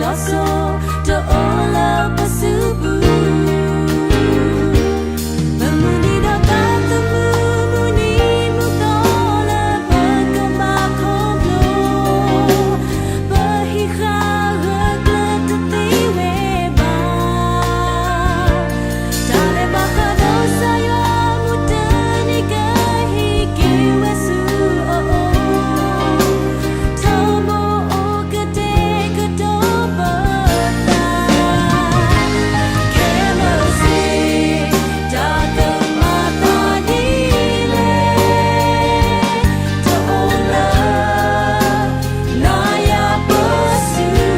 အစိတအိၣ်လၢပစုပူၤ, ပမုၢ်နံၤဒီးပသမူမုၢ်နံၤမုၢ်သီလၢပကဘၣ်ခီဖျိ, ပဟံးဃာ်ဂၢၢ်ကျၢၤတသ့ဝဲဘၣ်. တၢ်လၢဘၣ်ဃးဒီးကစၢ်ယွၤမုၢ်တနံၤကဟံးက့ၤဝဲဆူအအိၣ်, ထီဘိအိၣ်ကတဲာ်ကတီၤပသး, ခဲမုၢ်ဆ့ၣ် တၢ်ကမၤသးဒ်လဲၣ် တအိၣ်လၢ နၤယၤပစုပူ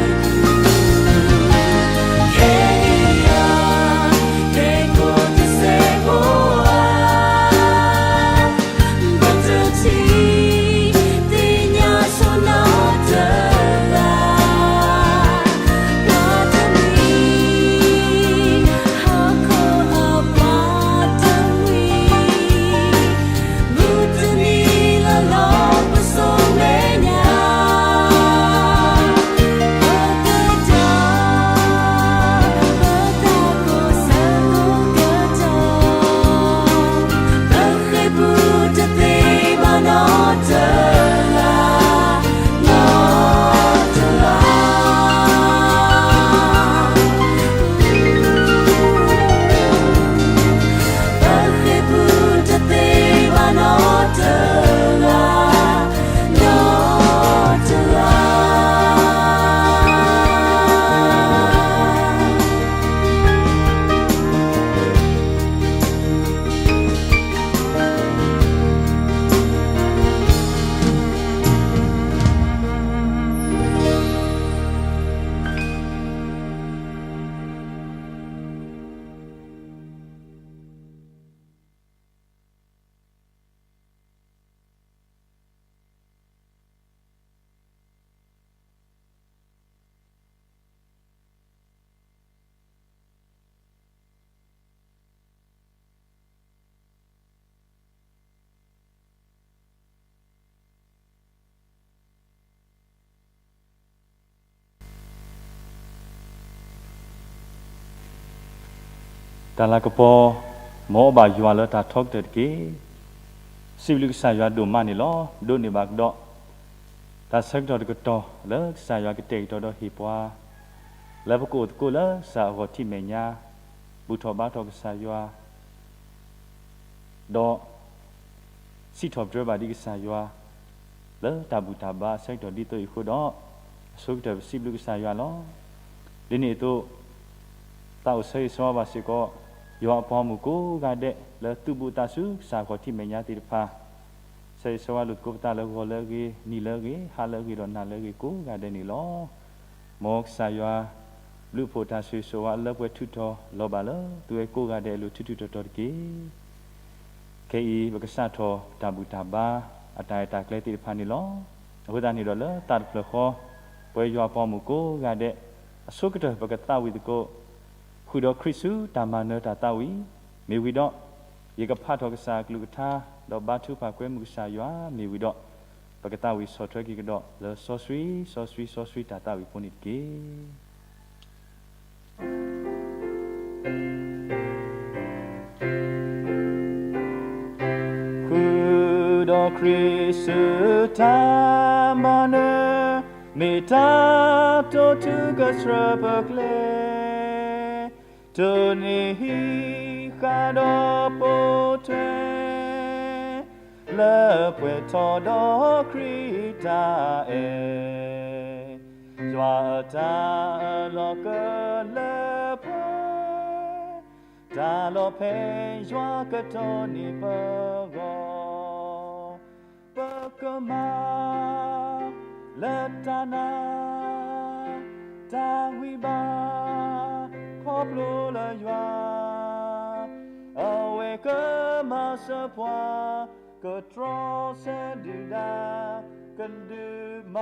ၤ, ခဲအံၤယၤ ခဲကိးတစဲးဖိဧါ, ပတထံၣ်သ့ၣ်ညါဆိနီတဂၤ, ပှၤတမှံၤ ဟီၣ်ခိၣ်အပှၤတမှံၤ မုၢ်တနံၤလီၤလီၤပစိာ်မဲာ်ညါ, ပကတၢၢ် ပသးကိၢ်ဆၢကိၢ်ကတီၢ်, ပဃ့ၢ်ပူၤတသ့ဘၣ်နီတဂၤ နီတဂၤ ပဃ့ၢ်ပူၤတသ့ဘၣ်နီတဂၤ နီတဂၤ. တၢ်လၤကပီၤ မ်အီၣ်ဘၣ်ယွၤလၢတၢ်ထီကတၢၢ်တက့ၢ်. စံးဘျုးကစၢ်ယွၤဒိၣ်မးန့ၣ်လီၤ. ဒိးန့ၢ်ဘၣ်ကဒီး တၢ်ဆၢကတီၢ်တကတီၢ်လၢကစၢ်ယွၤကတဲာ်ကတီၤဒီးဟ့ၣ်ပှၤ, လၢပကအိၣ်သကိးလၢကစၢ်အဂီၢ်ထံးမဲာ်ညါ, ဘူၣ်ထီၣ်ဘါထီၣ်ကစၢ်ယွၤ ဒီး စံးထီၣ်ပတြၢၤဘၣ်ဒံးကစၢ်ယွၤ လၢတၢ်ဘူၣ်တၢ်ဘါအဆၢကတီၢ်ဒ်သိးအံၤအဃိဒီး, အဆိကတၢၢ်ပစံးဘျုးကစၢ်ယွၤလီၤ. ဒ်န့ၣ်အသိး သးအိၣ်ဆၢဂ့ၤဆၢဝါဘၣ်စ့ၢ်ကီး ယွၤအပှၤဂီၢ်မုၢ်ကိးဂၤဒဲး လၢသူၣ်ဘူးသးစူၤကစၢ်ဂီၢ်ထံးမဲာ်ညါသ့ၣ်တဖၣ်, ဆၢဂ့ၤဆၢဝါလိာ်သကိးပသးလၢဂီၤလၢအဂ့ၤ, နံၤလၢအဂ့ၤ, ဟါလၢအဂ့ၤဒီးနၤလၢအဂ့ၤကိးဂၤဒဲးန့ၣ်လီၤ. မ်ကစၢ်ယွၤ ဘျုးဖှိၣ်တၢ်ဆိၣ်ဂ့ၤဆိၣ်ဝါလၢပှဲၤထူးထီၣ်လီၤဘၣ်လၢသုဝဲကိးဂၤဒဲးအလိၤထူးထူးတီၤတီၤတက့ၢ်. ခဲအံၤ ပကစးထီၣ်တၢ်ဘူၣ်တၢ်ဘါ အတၢ်ရဲၣ်တၢ်ကျဲၤသ့ၣ်တဖၣ်န့ၣ်လီၤ. အဃိသတးန့ၣ်ဒီးလၢသးတဖျၢၣ်ဃီ ပဝဲယွၤအပှၤဂီၢ်မုၢ်ကိးဂၤဒဲး အဆိကတၢၢ်ပကသးဝံၣ်သကိး ဃုာ်ဒီးခရံာ်ဆူတၢ်မၤနၢၤတၢ်သးဝံၣ်, မ့ၢ်ဝံၤဒီး ယကဖးထီၣ်ကစၢ်အကလုၢ်ကထါ ဒီးဘါထုကဖၣ်ကွဲမုာ်ကစၢ်ယွၤမ့ၢ်ဝံၤဒီး ပကသးဝံၣ်ဆီၣ်ထွဲက့ၤကဒီးလၢစီဆှံ စီဆှံ စီဆှံတၢ်သးဝံၣ်ဖိန့ၣ်တက့ၢ်. ဃုာ်ဒီးခရံာ်ဆူတၢ်မၤနၢၤ, မ့ၢ်တၢ်တိာ်ထူကဆှၢပကျဲ, တိၢ်နီၣ်ဟံးဃာ်ဒီးပိာ်ထွဲ လၢပှဲၤထီၣ်ဒီးခရံာ်တၢ်အဲၣ်, ယွၤအတၢ်အၢၣ်လီၤကလၢပှဲၤ, တၢ်လီၤဖဲယွၤကတိၢ်န့ၢ်ပဂီၢ်, ပကမၤလၢတၢ်နာ် တၢ်ဂံၢ်ဘါ ခီဖျိလၢယွၤ အဝဲကမၤစၢၤပှၤ ကတြီဆၢဒုၣ်ဒါ ကဒုးမၤ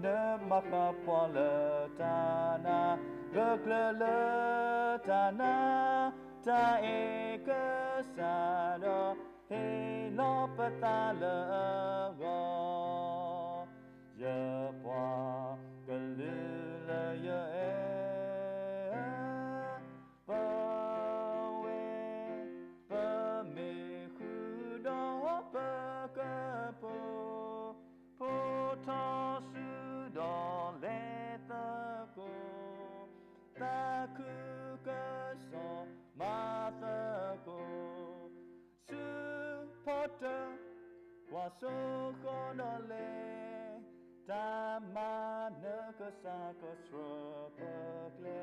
နၢၤမၤဃၣ်ပှၤလၢတၢ်နာ် ဂၢၢ်ကျၢၤလၢတၢ်နာ် တၢ်အဲၣ်ကစၢ်ဒီး ဟ့ၣ်လီၤပသးလၢအဂီၢ် ယပှၤကလုာ်လၢယအဲၣ် ဆိဃီၤဒီးလဲၤ, တၢ်မၤနၢၤကစၢ်ကဆှၢပကျဲ,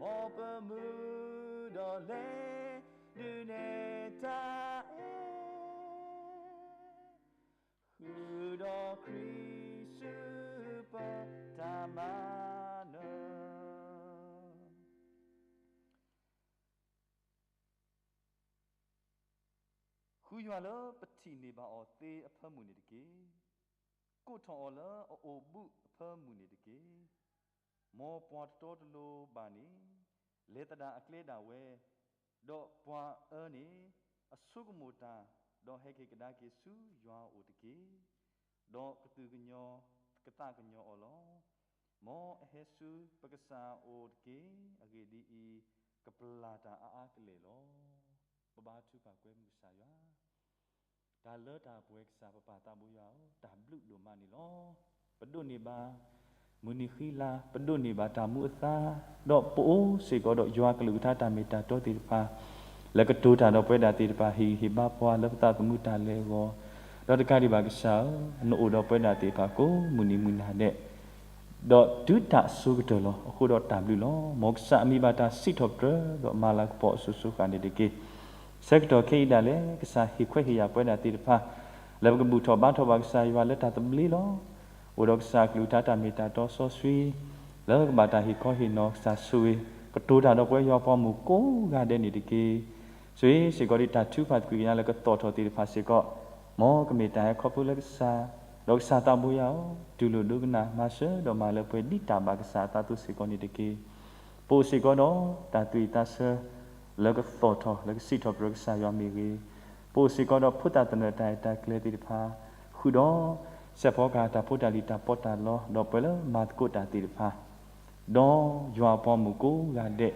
မ်ပမုၢ်ဒီးလဲၤ, ဒုးနဲၣ်တၢ်အဲၣ်, ဃုာ်ဒီးခရံာ်စုပတၢ်မၤနၢၤ ဃုယွၤလၢပထံၣ်န့ၢ်ဘၣ်အီၤသ့အဖၢမုၢ်န့ၣ်တက့ၢ်. ကိးထီၣ်အီၤလၢအအိၣ်ဘူးအဖၢမုၢ်န့ၣ်တက့ၢ်. မ်ပှၤတတီတလိၤဘၣ်န့ၣ် လဲၤသဒၣ်အကျဲဒၣ်ဝဲ, ဒီးပှၤအၢန့ၣ် အဆိကမိၣ်တၢ်, ဒီးဟဲက့ၤကဒါက့ၤဆူယွၤအအိၣ်တက့ၢ်. ဒီးကသူၣ်ကညီၤကသးကညီၤအီၤလီၤ. မ်အဟဲဆူပကစၢ်အအိၣ်တက့ၢ်. အဂ့ၢ်ဒ်အံၤ, ကပျၢ်တၢ်အါအါကလဲာ်လီၤ. ပဘါထုကဖၣ်ကွဲမုာ်ကစၢ်ယွၤ တၢ်လၢတၢ်ပှဲၤကစၢ်ပပၢ်သးဘိယွၤဧၢ, တၢ်ဘျုးဒိၣ်မးန့ၣ်လီၤ. ပဒိးန့ၢ်ဘၣ် မုၢ်နံၤဃံလၤ, ပဒိးန့ၢ်ဘၣ်တၢ်မူအသါ, ဒီးပအိၣ်စ့ၢ်ကီးဒီးယွၤကလုၢ်ကထါတၢ်မ့ၢ်တၢ်တီသ့ၣ်တဖၣ် လၢကတိၤတၢ်ဒီးပဝဲဒၣ်သ့ၣ်တဖၣ် ဟ့ၣ်ဂံၢ်ဟ့ၣ်ဘါပှၤလၢပသးသမူတၢ်လဲၤအဂီၢ်, ဒီးတကးဒံးဘၣ်ကစၢ်ဧၢ, နအိၣ်ဒီးပဝဲဒၣ်သ့ၣ်တဖၣ်ကိးမုၢ်နံၤမုၢ်နၤဒဲး ဒီးတုၤတၢ်စိၤကတၢၢ်လီၤ. အဃိဒီးတၢ်ဘျုးလီၤ. မ်ကစၢ်အမံၤဘၣ်တၢ်စံးထီၣ်ပတြၢၤ ဒီးမၤလၤကပီၤအစိၤစိၤဃၣ်န့ၣ်တက့ၢ်. ဆၢကတီၢ်ခဲအံၤဒၣ်လဲာ် ကစၢ်ဟ့ၣ်ခွဲးဟ့ၣ်ယာ်ပဝဲဒၣ်သ့ၣ်တဖၣ် လၢပကဘူၣ်ထီၣ်ဘါထီၣ်ဘၣ်ကစၢ်ယွၤလၢတၢ်သဘျ့လီၤ. အိၣ်ဒီးကစၢ်အကလုၢ်ကထါတၢ်မ့ၢ်တၢ်တီစီဆှံ လၢကဘၣ်တၢ်ဟ့ၣ်ခီဟ့ၣ်နီၤ ကစၢ်ဆိၣ်ဂ့ၤ ကတိၤတၢ်ဒီးပဝဲယွၤပှၤမုၣ်ကိးဂၤဒဲးန့ၣ်တက့ၢ်. ဆိၣ်ဂ့ၤစ့ၢ်ကီးဒ်တၢ်ထုကဖၣ်သကွံာ်ကညးလၢကသီၣ်ထီၣ်သ့ၣ်တဖၣ်စ့ၢ်ကီး, မ်ကမ့ၢ်တၢ်ဟဲခီဖျိလၢကစၢ်, ဒီးကစၢ်သးဘိယွၤဧၢ, တူၢ်လိာ်ဒိကနၣ် မၤစၢၤဒီးမၤလၢပှဲၤဒ်တၢ်ဘၣ်ကစၢ်အသးအသိးစ့ၢ်ကီးန့ၣ်တက့ၢ်. ပအိၣ်စ့ၢ်ကီးဒီးတၢ်သူၣ်ဝံၣ်သးဆၢ လၢကသီၣ်ထီၣ် လၢကစံးထီၣ်ပတြၢၤကစၢ်ယွၤမ့ၢ်ဂ့ၤ, ပအိၣ်စ့ၢ်ကီးဒီးဖိသၣ်သနၢၣ်တၢ်အဲၣ်တၢ်ကျဲသ့ၣ်တဖၣ်, ဃုာ်ဒီး စဲးဖီကဟၣ်တၢ်ဖိတၢ်လံၤတၢ်ပီးတၢ်လီ ဒီးပှၤလၢမၤသကိးတၢ်သ့ၣ်တဖၣ် ဒီးယွၤအပှၤမုၣ်ကိးဂၤဒဲး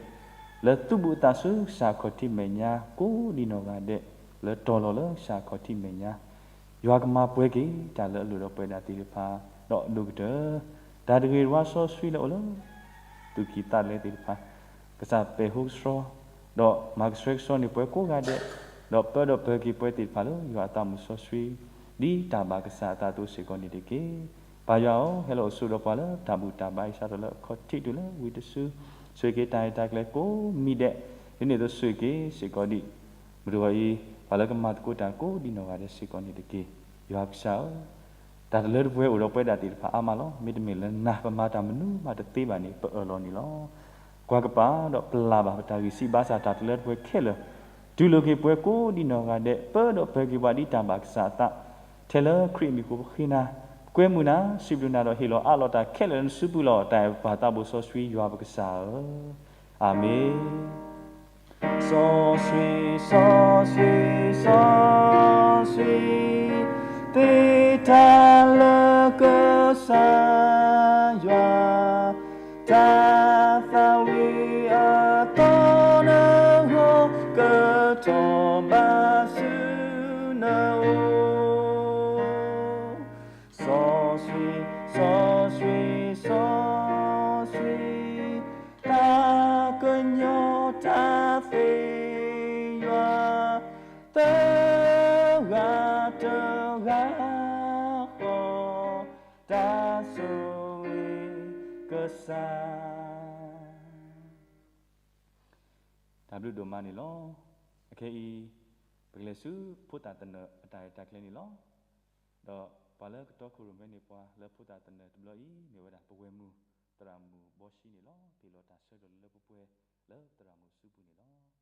လၢသူၣ်ဘူးအသးဆူကစၢ်အခီၣ်ထံးမဲာ်ညါ ကိးဒံနီၢ်ဂၤဒဲး လၢတီၤလီၤလၢကစၢ်အခီၣ်ထံးမဲာ်ညါ, ယွၤကမၤပှဲၤက့ၤတၢ်လၢအလိၣ်ဒီးပဝဲဒၣ်သ့ၣ်တဖၣ်, ဒီးအဒိၣ်ကတၢၢ် တၢ်တဂ့ၤတဝါစီဆှံလၢအိၣ်လၢ သူၣ်ကံၢ်သးလဲသ့ၣ်တဖၣ်, ကစၢ်ပဲာ်ဟိကဆှီ, ဒီးမၤကဆှဲကဆှီန့ၢ်ပှၤကိးဂၤဒဲး, ဒီးပၢဒီးပၢၤက့ၤပှၤသ့ၣ်တဖၣ်လၢယွၤအသးမုၢ်စီဆှံ, ဒ်တၢ်ဘၣ်ကစၢ်အသးအသိးစ့ၢ်ကီးန့ၣ်တက့ၢ်. ပၢ်ယွၤဧၢ, ဟဲလီၤအိၣ်ဆိးဒီးပှၤလၢတၢ်ဘူၣ်တၢ်ဘါအံၤ စးထီၣ်လၢအခီၣ်ထံးတုၤလၢဝံၤတစု, ဆိၣ်ဂ့ၤက့ၤတၢ်အဲၣ်တၢ်ကျဲကိးမံၤဒဲး, ဒ်န့ၣ်အသိးဆိၣ်ဂ့ၤက့ၤစ့ၢ်ကီးဒံး မုၢ်တဂီၤအံၤ ပှၤလၢကမၤသကိးတၢ်ကိးဒံနီၢ်ဂၤဒဲးစ့ၢ်ကီးန့ၣ်တက့ၢ်. ယွၤကစၢ်ဧၢ, တၢ်တလၢတပှဲၤအိၣ်ဒီးပဝဲဒၣ်သ့ၣ်တဖၣ်အါမးလီၤ. မ့တမ့ၢ်လၢနၤ ပမၤတၢ်မနုၤမးတသ့ဘၣ်န့ၣ် ပအၢၣ်လီၤန့ၣ်လီၤ. ကွၢ်ကပၤဒီးပျၢ်ဘၣ်ပတၢ်ဂံၢ်စၢ်ဘါစၢ်တၢ်တလၢတပှဲၤခဲလၢာ်, တူၢ်လိာ်က့ၤပှၤကိးဒံနီၢ်ဂၤဒဲး, ပၢဒီးပၢၤက့ၤပှၤဒ်တၢ်ဘၣ်ကစၢ်အသး, ထဲလၢခရံာ်အမံၤအဃိပဃ့နၤ, ပကွဲမုာ်နၤ, စံးဘျုးနၤဒီးဟ့ၣ်လီၤအးလီၤတၢ်ခဲလၢာ်လၢနစုပူၤလီၤ. တၢ်အဲၣ်ပၢ်သးဘိစီဆှံယွၤပကစၢ်ဧၢ, အၤမ့ၣ်. စီဆှံ, စီဆှံ, စီဆှံ, သ့တၢ်လၢကစၢ်ယွၤ, တၢ်သးဝံၣ်အသီနဂီၢ် ကထီၣ်ဘၣ်ဆူနအိၣ်. စီဆှံ, စီဆှံ, စီဆှံ, တၢ်ကညီၤတၢ်သ့ယွၤ, သၢဂၤတဂၤဃီ, တၢ်ဆိၣ်ဂ့ၤကစၢ် တၢ်ဘျုးဒိၣ်မးန့ၣ်လီၤ. အခဲအံၤ ပကလဲၤဆူဖိသၣ်သနၢၣ်အတၢ်ရဲၣ်တၢ်ကျဲၤန့ၣ်လီၤ. ဒီးပှၤလၢကတီခိၣ်ရိၣ်မဲန့ၢ်ပှၤလၢဖိသၣ်သနၢၣ်တဘျီအံၤ မ့ၢ်ဝဲဒၣ်ပဝဲၢ်မုၢ်သရၣ်မုၣ်ဘီၣ်ဆံန့ၣ်လီၤ. ကဟ့ၣ်လီၤတၢ်ဆၢကတီၢ်လၢလၢပှဲၤပှဲၤလၢသရၣ်မုၣ်စုပူၤန့ၣ်လီၤ.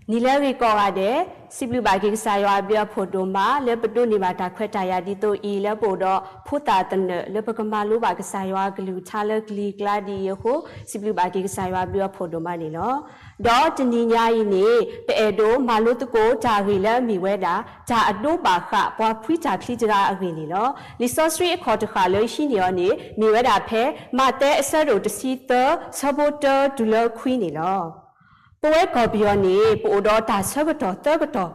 နံၤလၢအဂ့ၤကိးဂၤဒဲး, စံးဘျုးဘၣ်က့ၤကစၢ်ယွၤအဘျုးအဖှိၣ်ဒိၣ်မး လၢပဒိးန့ၢ်ဘၣ်တၢ်ခွဲးတၢ်ယာ်ဒ်သိးအံၤ လၢပအိၣ်ဒီးဖိသၣ်သနၢၣ် လၢပကမၤလိဘၣ်ကစၢ်ယွၤအကလုၢ်ကထါလၢကလံၤကျါဒ်အံၤအဃိ စံးဘျုးဘၣ်က့ၤကစၢ်ယွၤအဘျုးအဖှိၣ်ဒိၣ်မးန့ၣ်လီၤ. ဒီးတနံၤညါအံၤန့ၣ် ပအဲၣ်ဒိးမၤလိသကိးတၢ်ဂ့ၢ်လၢအမ့ၢ်ဝဲဒၣ် တၢ်အဒိဘၣ်ဃးပှၤဖှံတၢ်ချံတဂၤအဂ့ၢ်န့ၣ်လီၤ. လံာ်စီဆှံအခီၣ်တဃၣ်လၢဟံးန့ၢ်အီၤန့ၣ် မ့ၢ်ဝဲဒၣ်ဖဲ မးသဲအဆၢဒိၣ်တဆံသၢ ဆၢဖိတၢတုၤလၢခွံန့ၣ်လီၤ. ပဝဲကီၢ်ပယီၤန့ၣ် ပအိၣ်ဒီးတၢ်ဆၢကတီၢ်သၢကတီၢ်,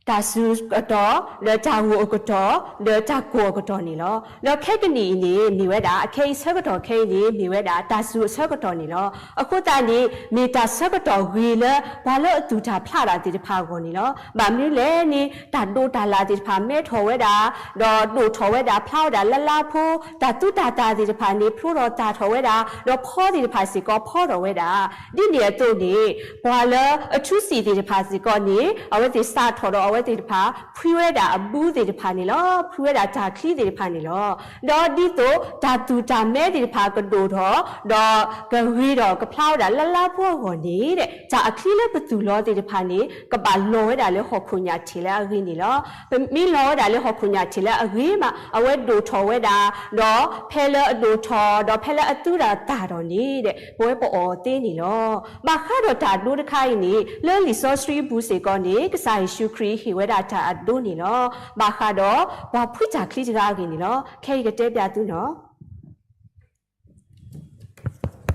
တၢ်စူၤအကတီၢ်, ဒီးတၢ်ဂိၢ်အကတီၢ်, ဒီးတၢ်ကိၢ်အကတီၢ်န့ၣ်လီၤ. ဒီးခဲကနံၣ်အံၤန့ၣ် မ့ၢ်ဝဲဒၣ် အခဲအံၤဆၢကတီၢ်ခဲအံၤန့ၣ် မ့ၢ်ဝဲဒၣ်တၢ်စူၤအဆၢကတီၢ်န့ၣ်လီၤ. အဃိသတးန့ၣ် မ့ၢ်တၢ်ဆၢကတီၢ်ဂ့ၤလၢ ပှၤလၢအသူၣ်တၢ်ဖျးတၢ်သ့ၣ်တဖၣ်အဂီၢ်န့ၣ်လီၤ. ဘၣ်မနုၤလဲၣ်န့ၣ် တၢ်ဒိးတၢ်လၢ်သ့ၣ်တဖၣ်မဲထီၣ်ဝဲဒၣ်, ဒီးဒိၣ်ထီၣ်ဝဲဒၣ် ဖျါဝဲဒၣ်လါလါဖိ, တၢ်သူတၢ်သၣ်သ့ၣ်တဖၣ်န့ၣ် ဖျိထီၣ်သၣ်ထီၣ်ဝဲဒၣ်, ဒီးဖီသ့ၣ်တဖၣ်စ့ၢ်ကီးဖီထီၣ်ဝဲဒၣ်. ဒ်န့ၣ်အသိးန့ၣ် ပှၤလၢအထူစံာ်သ့ၣ်တဖၣ်စ့ၢ်ကီးန့ၣ် အဝဲသ့ၣ်စးထီၣ်ဒီးအဝဲသ့ၣ်တဖၣ် ဖှံဝဲဒၣ်အဘုသ့ၣ်တဖၣ်န့ၣ်လီၤ. ဖှံဝဲဒၣ်တၢ်ချံသ့ၣ်တဖၣ်န့ၣ်လီၤ. ဒီးဒ်သိးတၢ်သူၣ်တၢ်မဲသ့ၣ်တဖၣ်ကဒိၣ်ထီၣ်, ဒီးကဂ့ၤဒီးကဖျါဝဲဒၣ်လါလါဖိအဂီၢ်န့ၣ်ဒီး တၢ်အချံလၢပသူၣ်လီၤသ့ၣ်တဖၣ်န့ၣ် ကဘၣ်လီၤဝဲဒၣ်လၢဟီၣ်ခိၣ်ညၣ်ထံးလၢအဂ့ၤန့ၣ်လီၤ. ပမ့ၢ်လီၤဝဲဒၣ်လၢဟီၣ်ခိၣ်ညၣ်ထံးလၢအဂ့ၤမး အဝဲဒိၣ်ထီၣ်ဝဲဒၣ်, ဒီးဖဲလၢအဒိၣ်ထီၣ်, ဒီးဖဲလၢအသူတၢ်သၣ်ထီၣ်န့ၣ်ဒီး ပဝဲပအီၣ်သ့န့ၣ်လီၤ. ဘၣ်ဃးဒီးတၢ်ဒိတခါအံၤန့ၣ် လၢလံာ်စီဆှံအပူၤစ့ၢ်ကီးန့ၣ် ကစၢ်ယ့ၣ်ၡူးခရံာ်ဟ့ၣ်ဝဲဒၣ်တၢ်အဒိန့ၣ်လီၤ. ဘၣ်ဃးဒီးပှၤဖှံတၢ်ချံတဂၤအဂ့ၢ်န့ၣ်လီၤ. ခဲအံၤကတဲပျးသုနီၤ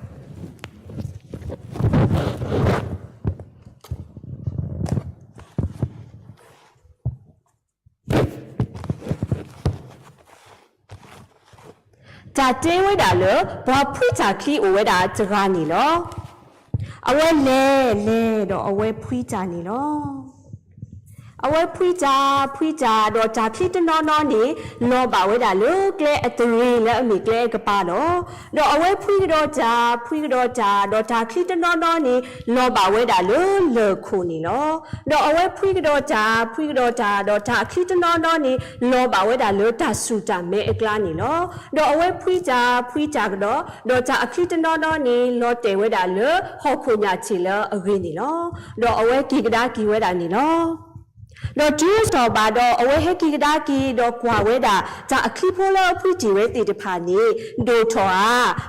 တၢ်တဲဝဲဒၣ်လၢ ပှၤဖှံတၢ်ချံအိၣ်ဝဲဒၣ်တဂၤန့ၣ်လီၤ. အဝဲလဲၤလဲၤဒီးအဝဲဖှံတၢ်န့ၣ်လီၤ. အဝဲဖှံတၢ်ဖှံတၢ်ဒီးတၢ်ချံတနီၤနီၤန့ၣ် လီၤဘၣ်ဝဲဒၣ်လၢကျဲအတရံးလၢအမ့ၢ်ကျဲအကပၤလီၤ. ဒီးအဝဲဖှံကဒီးတၢ် ဖှံကဒီးတၢ် ဒီးတၢ်ချံတနီၤနီၤန့ၣ် လီၤဘၣ်ဝဲဒၣ်လၢလၢၢ်ခိၣ်န့ၣ်လီၤ. ဒီးအဝဲဖှံကဒီးတၢ် ဖှံကဒီးတၢ် ဒီးတၢ်ချံတနီၤနီၤန့ၣ် လီၤဘၣ်ဝဲဒၣ်လၢတၢ်စူၢ်တၢ်မဲအကျါန့ၣ်လီၤ. ဒီးအဝဲဖှံတၢ် ဖှံတၢ်ကဒီး ဒီးတၢ်အချံတနီၤနီၤန့ၣ် လီၤတဲာ်ဝဲဒၣ်လၢဟီၣ်ခိၣ်ညၣ်ထံးလၢအဂ့ၤန့ၣ်လီၤ. ဒီးအဝဲက့ၤကဒါက့ၤဝဲဒၣ်န့ၣ်လီၤ. ဒီးတုၤထီၣ်ဘၣ်ဒီး အဝဲဟဲက့ၤကဒါက့ၤ ဒီးကွၢ်ဝဲဒၣ် တၢ်အချံဖိလၢအဖှံတ့ၢ်ဝဲသ့ၣ်တဖၣ်န့ၣ် ဒိၣ်ထီၣ်ဧါ,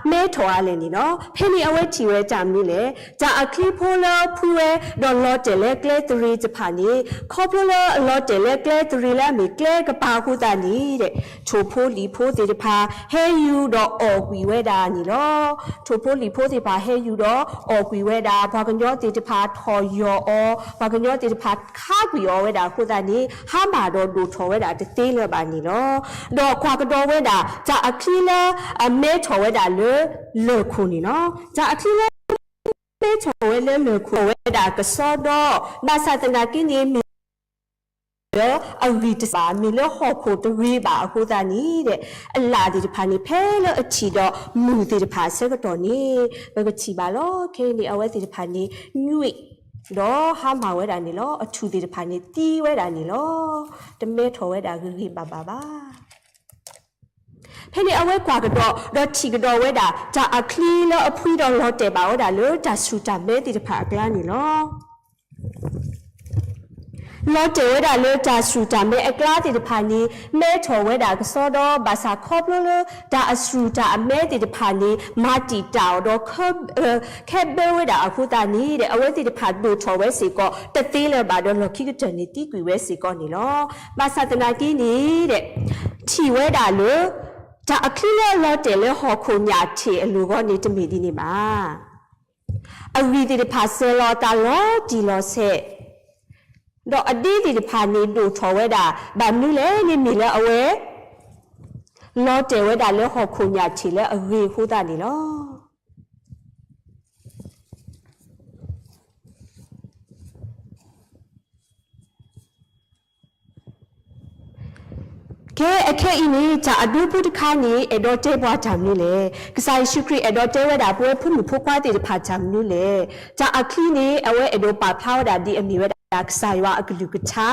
မဲထီၣ်ဧါလဲၣ်န့ၣ်လီၤ. ဖဲန့ၣ်အဝဲထံၣ်ဝဲတၢ်မနုၤလဲၣ်, တၢ်အချံဖိလၢအဖှံဝဲ ဒီးလီၤတဲာ်လၢကျဲတရံးတဖၣ်န့ၣ် ခီဖျိလၢအလီၤတဲာ်လၢကျဲတရံးလၢအမ့ၢ်ကျဲကပၤအဃိသတးန့ၣ်ဒီး ထိၣ်ဖိလံၣ်ဖိသ့ၣ်တဖၣ် ဟဲယူၤဒီးအီၣ်ကွံာ်ဝဲဒၣ်န့ၣ်လီၤ. ထိၣ်ဖိလံၣ်ဖိသ့ၣ်တဖၣ်ဟဲယူၤဒီးအီၣ်ကွံာ်ဝဲဒၣ်, ပှၤကညီသ့ၣ်တဖၣ်ထီၣ်ယီၤအီၤ, ပှၤကညီသ့ၣ်တဖၣ်ခါကွံာ်အီၤဝဲဒၣ်အဃိသတးန့ၣ် ဟါမၢ်ဒီးဒိၣ်ထီၣ်ဝဲဒၣ်တသ့လၢၤဘၣ်န့ၣ်လီၤ. ဒီးကွၢ်ကဒီးဝဲဒၣ် တၢ်အချံလၢအမဲထီၣ်ဝဲဒၣ်လၢလၢၢ်ခိၣ်န့ၣ်လီၤ. တၢ်အချံလၢ မဲထီၣ်ဝဲလၢလၢၢ်ခိၣ်ဝဲဒၣ်ကစီဒီ, ဘၣ်ဆၣ်သနာ်က့န့ၣ် မ့ၢ်လၢအဂံၢ်တစၢ်ဘၣ်, မ့ၢ်လၢဟီၣ်ခိၣ်တရံးဘၣ်အဃိသတးန့ၣ်ဒီး အလၣ်သ့ၣ်တဖၣ်န့ၣ် ဖဲလၢအထံၣ်ဒီးမုၢ်သ့ၣ်တဖၣ်အဆၢကတီၢ်န့ၣ် ပကထံၣ်ဘၣ်လီၤ. ခဲအံၤန့ၣ် အဝဲသ့ၣ်တဖၣ်န့ၣ် ညွံး ဒီးဟါမၢ်ဝဲဒၣ်န့ၣ်လီၤ. အထူၣ်သ့ၣ်တဖၣ်န့ၣ်သံဝဲဒၣ်န့ၣ်လီၤ. တမဲထီၣ်ဝဲဒၣ်ဂ့ၤဂ့ၤဘၣ်ဘၣ်ဘၣ်. ဖဲန့ၣ်အဝဲကွၢ်ကဒီး ဒီးထံၣ်ကဒီးဝဲဒၣ် တၢ်အချံလၢအဖှံဒီးလီၤတဲာ်ဘၣ်ဝဲဒၣ်လၢတၢ်စူၢ်တၢ်မဲသ့ၣ်တဖၣ်အကျါန့ၣ်လီၤ. လီၤတဲာ်ဝဲဒၣ်လၢတၢ်စူၢ်တၢ်မဲအကျါသ့ၣ်တဖၣ်န့ၣ် မဲထီၣ်ဝဲဒၣ်ကစီဒီ, ဘၣ်ဆၣ်ခီဖျိလၢတၢ်အစူၢ်တၢ်အမဲသ့ၣ်တဖၣ်န့ၣ် မၤတံာ်တာ်အီၤဒီး ခဲဘၢဝဲဒၣ်အဃိသတးန့ၣ်ဒီး အဝဲသ့ၣ်တဖၣ်ဒိၣ်ထီၣ်ဝဲစ့ၢ်ကီး တသ့လၢၤဘၣ်ဒီး လီၢ်ခံကတၢၢ်န့ၣ်သံကွံာ်ဝဲစ့ၢ်ကီးန့ၣ်လီၤ. ဘၣ်ဆၣ်သနာ်က့န့ၣ်ဒီး ထံၣ်ဝဲဒၣ်လၢ တၢ်အချံလၢအလီၤတဲာ်လၢဟီၣ်ခိၣ်ညၣ်ထံးအလိၤအဂီၢ်န့ၣ် တမ့ၢ်ဒ်န့ၣ်ဘၣ်. အဂံၢ်သ့ၣ်တဖၣ်စဲၤလီၤအသးလီၤတံၢ်လီၤဆဲး, ဒီးအဒ့သ့ၣ်တဖၣ်န့ၣ်ဒိၣ်ထီၣ်ဝဲဒၣ်, ဘၣ်မနုၤလဲၣ်န့ၣ် မ့ၢ်လၢအဝဲ လီၤတဲာ်ဝဲဒၣ်လၢဟီၣ်ခိၣ်ညၣ်ထံးလၢအဂ့ၤအဃိသတးန့ၣ်လီၤ. ကဲ အခဲအံၤန့ၣ် တၢ်အဒိဖိတခါန့ၣ် အဲၣ်ဒိးတဲပှၤတၢ်မနုၤလဲၣ်. ကစၢ်ယ့ၣ်ၡူးခရံာ်အဲၣ်ဒိးတဲဝဲဒၣ် ပဝဲဖိမုၣ်ဖိခွါသ့ၣ်တဖၣ်တၢ်မနုၤလဲၣ်. တၢ်အချံန့ၣ် အဝဲအဲၣ်ဒိးပာ်ဖျါဝဲဒၣ်ဒ်အမ့ၢ်ဝဲဒၣ်ကစၢ်ယွၤအကလုၢ်ကထါ,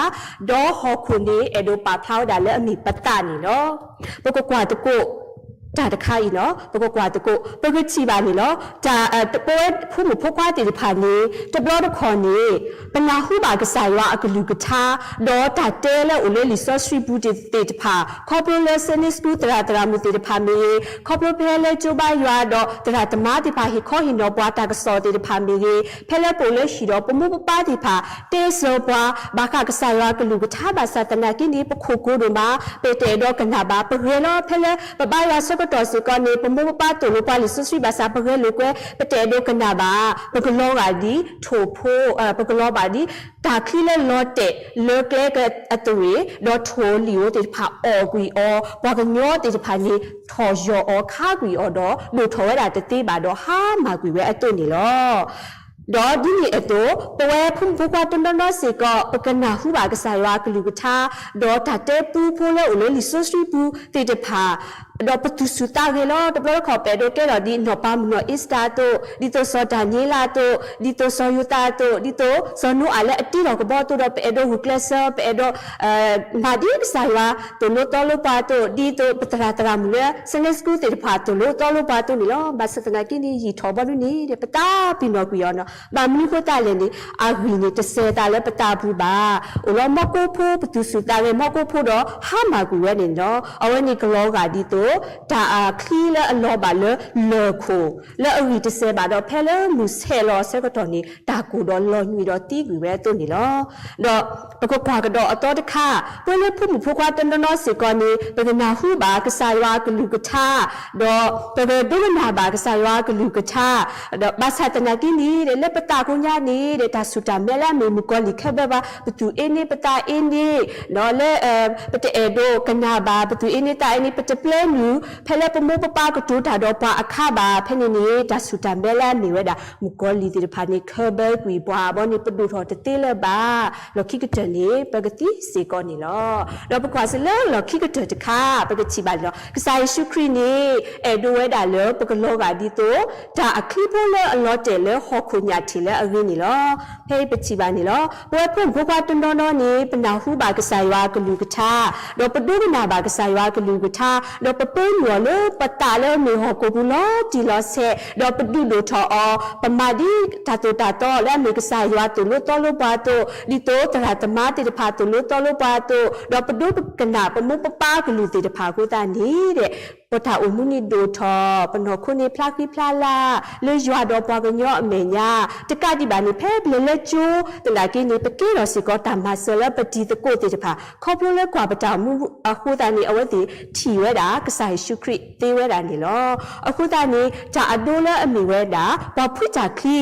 ဒီးဟီၣ်ခိၣ်န့ၣ် အဲၣ်ဒိးပာ်ဖျါဝဲဒၣ်လၢအမ့ၢ်ပသးန့ၣ်လီၤ. ပကကွၢ်သကိး တၢ်တခါအံၤနီၤ ပကကွၢ်သကိး ပကထံၣ်ဘၣ်န့ၣ်လီၤ. တၢ် ပဝဲဖိမုၣ်ဖိခွါသ့ၣ်တဖၣ်န့ၣ် တဘျီတခီၣ်န့ၣ် ပနၢ်ဟူဘၣ်ကစၢ်ယွၤအကလုၢ်ကထါ ဒီးတၢ်တဲလၢအိၣ်လၢလံာ်စီဆှံပူၤသ့ၣ်တဖၣ် ခီဖျိလၢ Sunday School သရၣ်သရၣ်မုၣ်သ့ၣ်တဖၣ်မ့ၢ်ဂ့ၤ, ခီဖျိဖဲလၢကၠိဘါယွၤဒီးသရၣ်သမါသ့ၣ်တဖၣ် ဟ့ၣ်ခီဟ့ၣ်နီၤပှၤတၢ်ကစီၣ်သ့ၣ်တဖၣ်မ့ၢ်ဂ့ၤ, ဖဲလၢပအိၣ်လၢဟံၣ်ဒီးပမိၢ်ပပၢ်သ့ၣ်တဖၣ် တဲစၢၤပှၤ ဘၣ်ဃးကစၢ်ယွၤအကလုၢ်ကထါဘၣ်ဆၣ်သနာ်က့န့ၣ် ပခိၣ်ကိးဒိၣ်မး ပတအဲၣ်ဒိးကနၣ်ဘၣ်. ပဂဲၤလီၤဖဲလၢပဘါယွၤဆၢကတီၢ်စ့ၢ်ကီးန့ၣ် ပမိၢ်ပပၢ်သိၣ်လိပှၤလံာ်စီဆှံဘၣ်ဆၣ် ပဂဲၤလိာ်ကွဲ ပတအဲၣ်ဒိးကနၣ်ဘၣ်. ပကလီၤဂာ်ဒ်ထိၣ်ဖိ, ပကလီၤဘၣ်ဒ် တၢ်ချံလၢလီၤတဲာ်လၢကျဲအသရ့ၣ် ဒီးထိၣ်လံာ်ဧိၤသ့ၣ်တဖၣ်အီၣ်ကွံာ်အီၤ, ပှၤကညီသ့ၣ်တဖၣ်န့ၣ် ထီၣ်ယီၤအီၤခါကွံာ်အီၤဒီး ဒိၣ်ထီၣ်ဝဲဒၣ်တသ့ဘၣ်ဒီး ဟါမၢ်ကွံာ်ဝဲအသိးန့ၣ်လီၤ. ဒီးဒ်န့ၣ်အသိး ပဝဲဖိမုၣ်ဖိခွါတနီၤနီၤစ့ၢ်ကီး ပကနၢ်ဟူဘၣ်ကစၢ်ယွၤအကလုၢ်ကထါ ဒီးတၢ်တဲပူဖိလၢအိၣ်လၢလံာ်စီဆှံပူၤသ့ၣ်တဖၣ် ဒီးပသူၣ်ဆူၣ်သးဂဲၤလီၤ. တဘျီတခီၣ် ပအဲၣ်ဒိးကဲထီၣ်ဒ်နီၢ်ပၤမုၣ်နီၢ်အ့စတၢၤအသိး, ဒ်သိးစီၤဒၤနံးယ့လးအသိး, ဒ်သိးစီၤယိၤသးအသိး, ဒ်သိးစီၤနိအၤလၢအတ့ထီၣ်ကဘီအသိးဒီး ပအဲၣ်ဒိးဂုာ်ကျဲးစၢး, ပအဲၣ်ဒိး မၤဒ်ကစၢ်ယွၤသိၣ်လိသီလိပှၤအသိး, ဒ်သိးပသရၣ်သရၣ်မုၣ်လၢ Sunday School သ့ၣ်တဖၣ်သိၣ်လိသီလိပှၤအသိးန့ၣ်လီၤ. ဘၣ်ဆၣ်သနာ်က့န့ၣ် ယံာ်ထီၣ်ဘီဒ်န့ၣ်ဒီး ပသးပ့ၤနီၣ်ကွံာ်အီၤနီၤ. ဘၣ်မနုၤဃိသတးလဲၣ်န့ၣ် အဂံၢ်န့ၣ်တစဲးသးလၢပသးပူၤဘၣ်. အိၣ်လီၤမီၢ်ကိၢ်ဖိ ပသူၣ်ဆူၣ်သးဂဲၤမီၢ်ကိၢ်ဖိဒီး ဟါမၢ်ကွံာ်ဝဲန့ၣ်လီၤ. အဝဲန့ၣ်ကလီၤဂာ်ဒ်သိး တၢ်အချံလၢအလီၤဘၣ်လၢလၢၢ်ခိၣ် လၢအဂံၢ်တစဲးဘၣ်ဒီး ဖဲလၢမုၢ်ဆဲးလီၤအဆၢကတီၢ်န့ၣ် တၢ်ကိၢ်ဒီးလီၤညွံးဒီးသံကွံာ်ဝဲအသိးန့ၣ်လီၤ. ဒီးပကကွၢ်ကဒီးအသီတခါ, ပဝဲလၢဖိမုၣ်ဖိခွါတနီၤနီၤစ့ၢ်ကီးန့ၣ် ပကနၢ်ဟူဘၣ်ကစၢ်ယွၤအကလုၢ်ကထါ, ဒီးပကဒိကနၣ်ဘၣ်ကစၢ်ယွၤအကလုၢ်ကထါ, ဒီးဘၣ်ဆၣ်သနာ်က့န့ၣ် လၢပသးကိညါန့ၣ် တၢ်ဆူၣ်တၢ်မဲလၢအမ့ၢ်မုၣ်ကီၤလံၢ်ခဲဘၢဘၣ်, ပသူၣ်အ့န့ ပသးအ့န့, ဒီးလၢ ပတအဲၣ်ဒိးကနၣ်ဘၣ် ပသူၣ်အ့န့သးအ့န့ ပတပျဲနုာ် ဖဲလၢပမိၢ်ပပၢ်ကတိၤတၢ်ဒီးပှၤအခါဘၣ်. ဖဲန့ၣ်န့ၣ် တၢ်ဆူၣ်တၢ်မဲလၢအမ့ၢ်ဝဲဒၣ် မုၣ်ကီၤလံၢ်သ့ၣ်တဖၣ်န့ၣ် ခဲဘၢကွံာ်ပှၤဘီန့ၣ် ပဒိၣ်ထီၣ်တသ့လၢၤဘၣ်. လီၢ်ခံကတၢၢ်န့ၣ် ပကသံစ့ၢ်ကီးန့ၣ်လီၤ. ဒီးပကွၢ်စ့ၢ်လၢလီၢ်ခံကတၢၢ်တခါ ပကထံၣ်ဘၣ်န့ၣ်လီၤ. ကစၢ်ယ့ၣ်ၡူးခရံာ်န့ၣ် အဲၣ်ဒိးဝဲဒၣ်လၢပကလီၤဂာ်ဒ်သိး တၢ်အချံဖိလၢအလီၤတဲာ်လၢဟီၣ်ခိၣ်ညၣ်ထံးလၢအဂ့ၤန့ၣ်လီၤ. ဖဲအံၤပထံၣ်ဘၣ်န့ၣ်လီၤ. ပဝဲဖိမုၣ်ဖိခွါတနီၤနီၤန့ၣ် ပနၢ်ဟူဘၣ်ကစၢ်ယွၤအကလုၢ်ကထါ, ဒီးပဒိကနၣ်ဘၣ်ကစၢ်ယွၤအကလုၢ်ကထါ, ဒီးပပၢနုာ်အီၤလၢပသးလၢအမ့ၢ်ဟီၣ်ခိၣ်ပူၤလီၤတံၢ်လီၤဆဲး, ဒီးပဒုးဒိၣ်ထီၣ်အီၤ, ပမၤဒ်တၢ်သိၣ်တၢ်သီလၢအမ့ၢ်ကစၢ်ယွၤသိၣ်လိသီလိပှၤအသိး, ဒ်သိးသရၣ်သမါသ့ၣ်တဖၣ်သိၣ်လိသီလိပှၤအသိး, ဒီးပဒိကနၣ်ပမိၢ်ပပၢ်ကလုၢ်သ့ၣ်တဖၣ်အဃိသတးန့ၣ် ပတၢ်အိၣ်မူန့ၣ်ဒိၣ်ထီၣ်, ပနီၢ်ခိန့ၣ်ဖျါဃံဖျါလၤ လၢယွၤဒီးပှၤကညီအမဲာ်ညါ, တကးဒံးဘၣ်န့ၣ် ဖဲပလဲၤလၢကၠိသနာ်က့န့ၣ် ပကဲထီၣ်စ့ၢ်ကီးတၢ်မၤစၢၤလၢပတံၤသကိးသ့ၣ်တဖၣ်, ခီဖျိလၢကွၢ်ပတၢ်အိၣ်မူအဃိသတးန့ၣ် အဝဲသ့ၣ်ထံၣ်ဝဲဒၣ်ကစၢ်ယ့ၣ်ၡူးခရံာ်သ့ဝဲဒၣ်န့ၣ်လီၤ. အဃိသတးန့ၣ် တၢ်အဒိလၢအမ့ၢ်ဝဲဒၣ် ပှၤဖှံတၢ်ချံ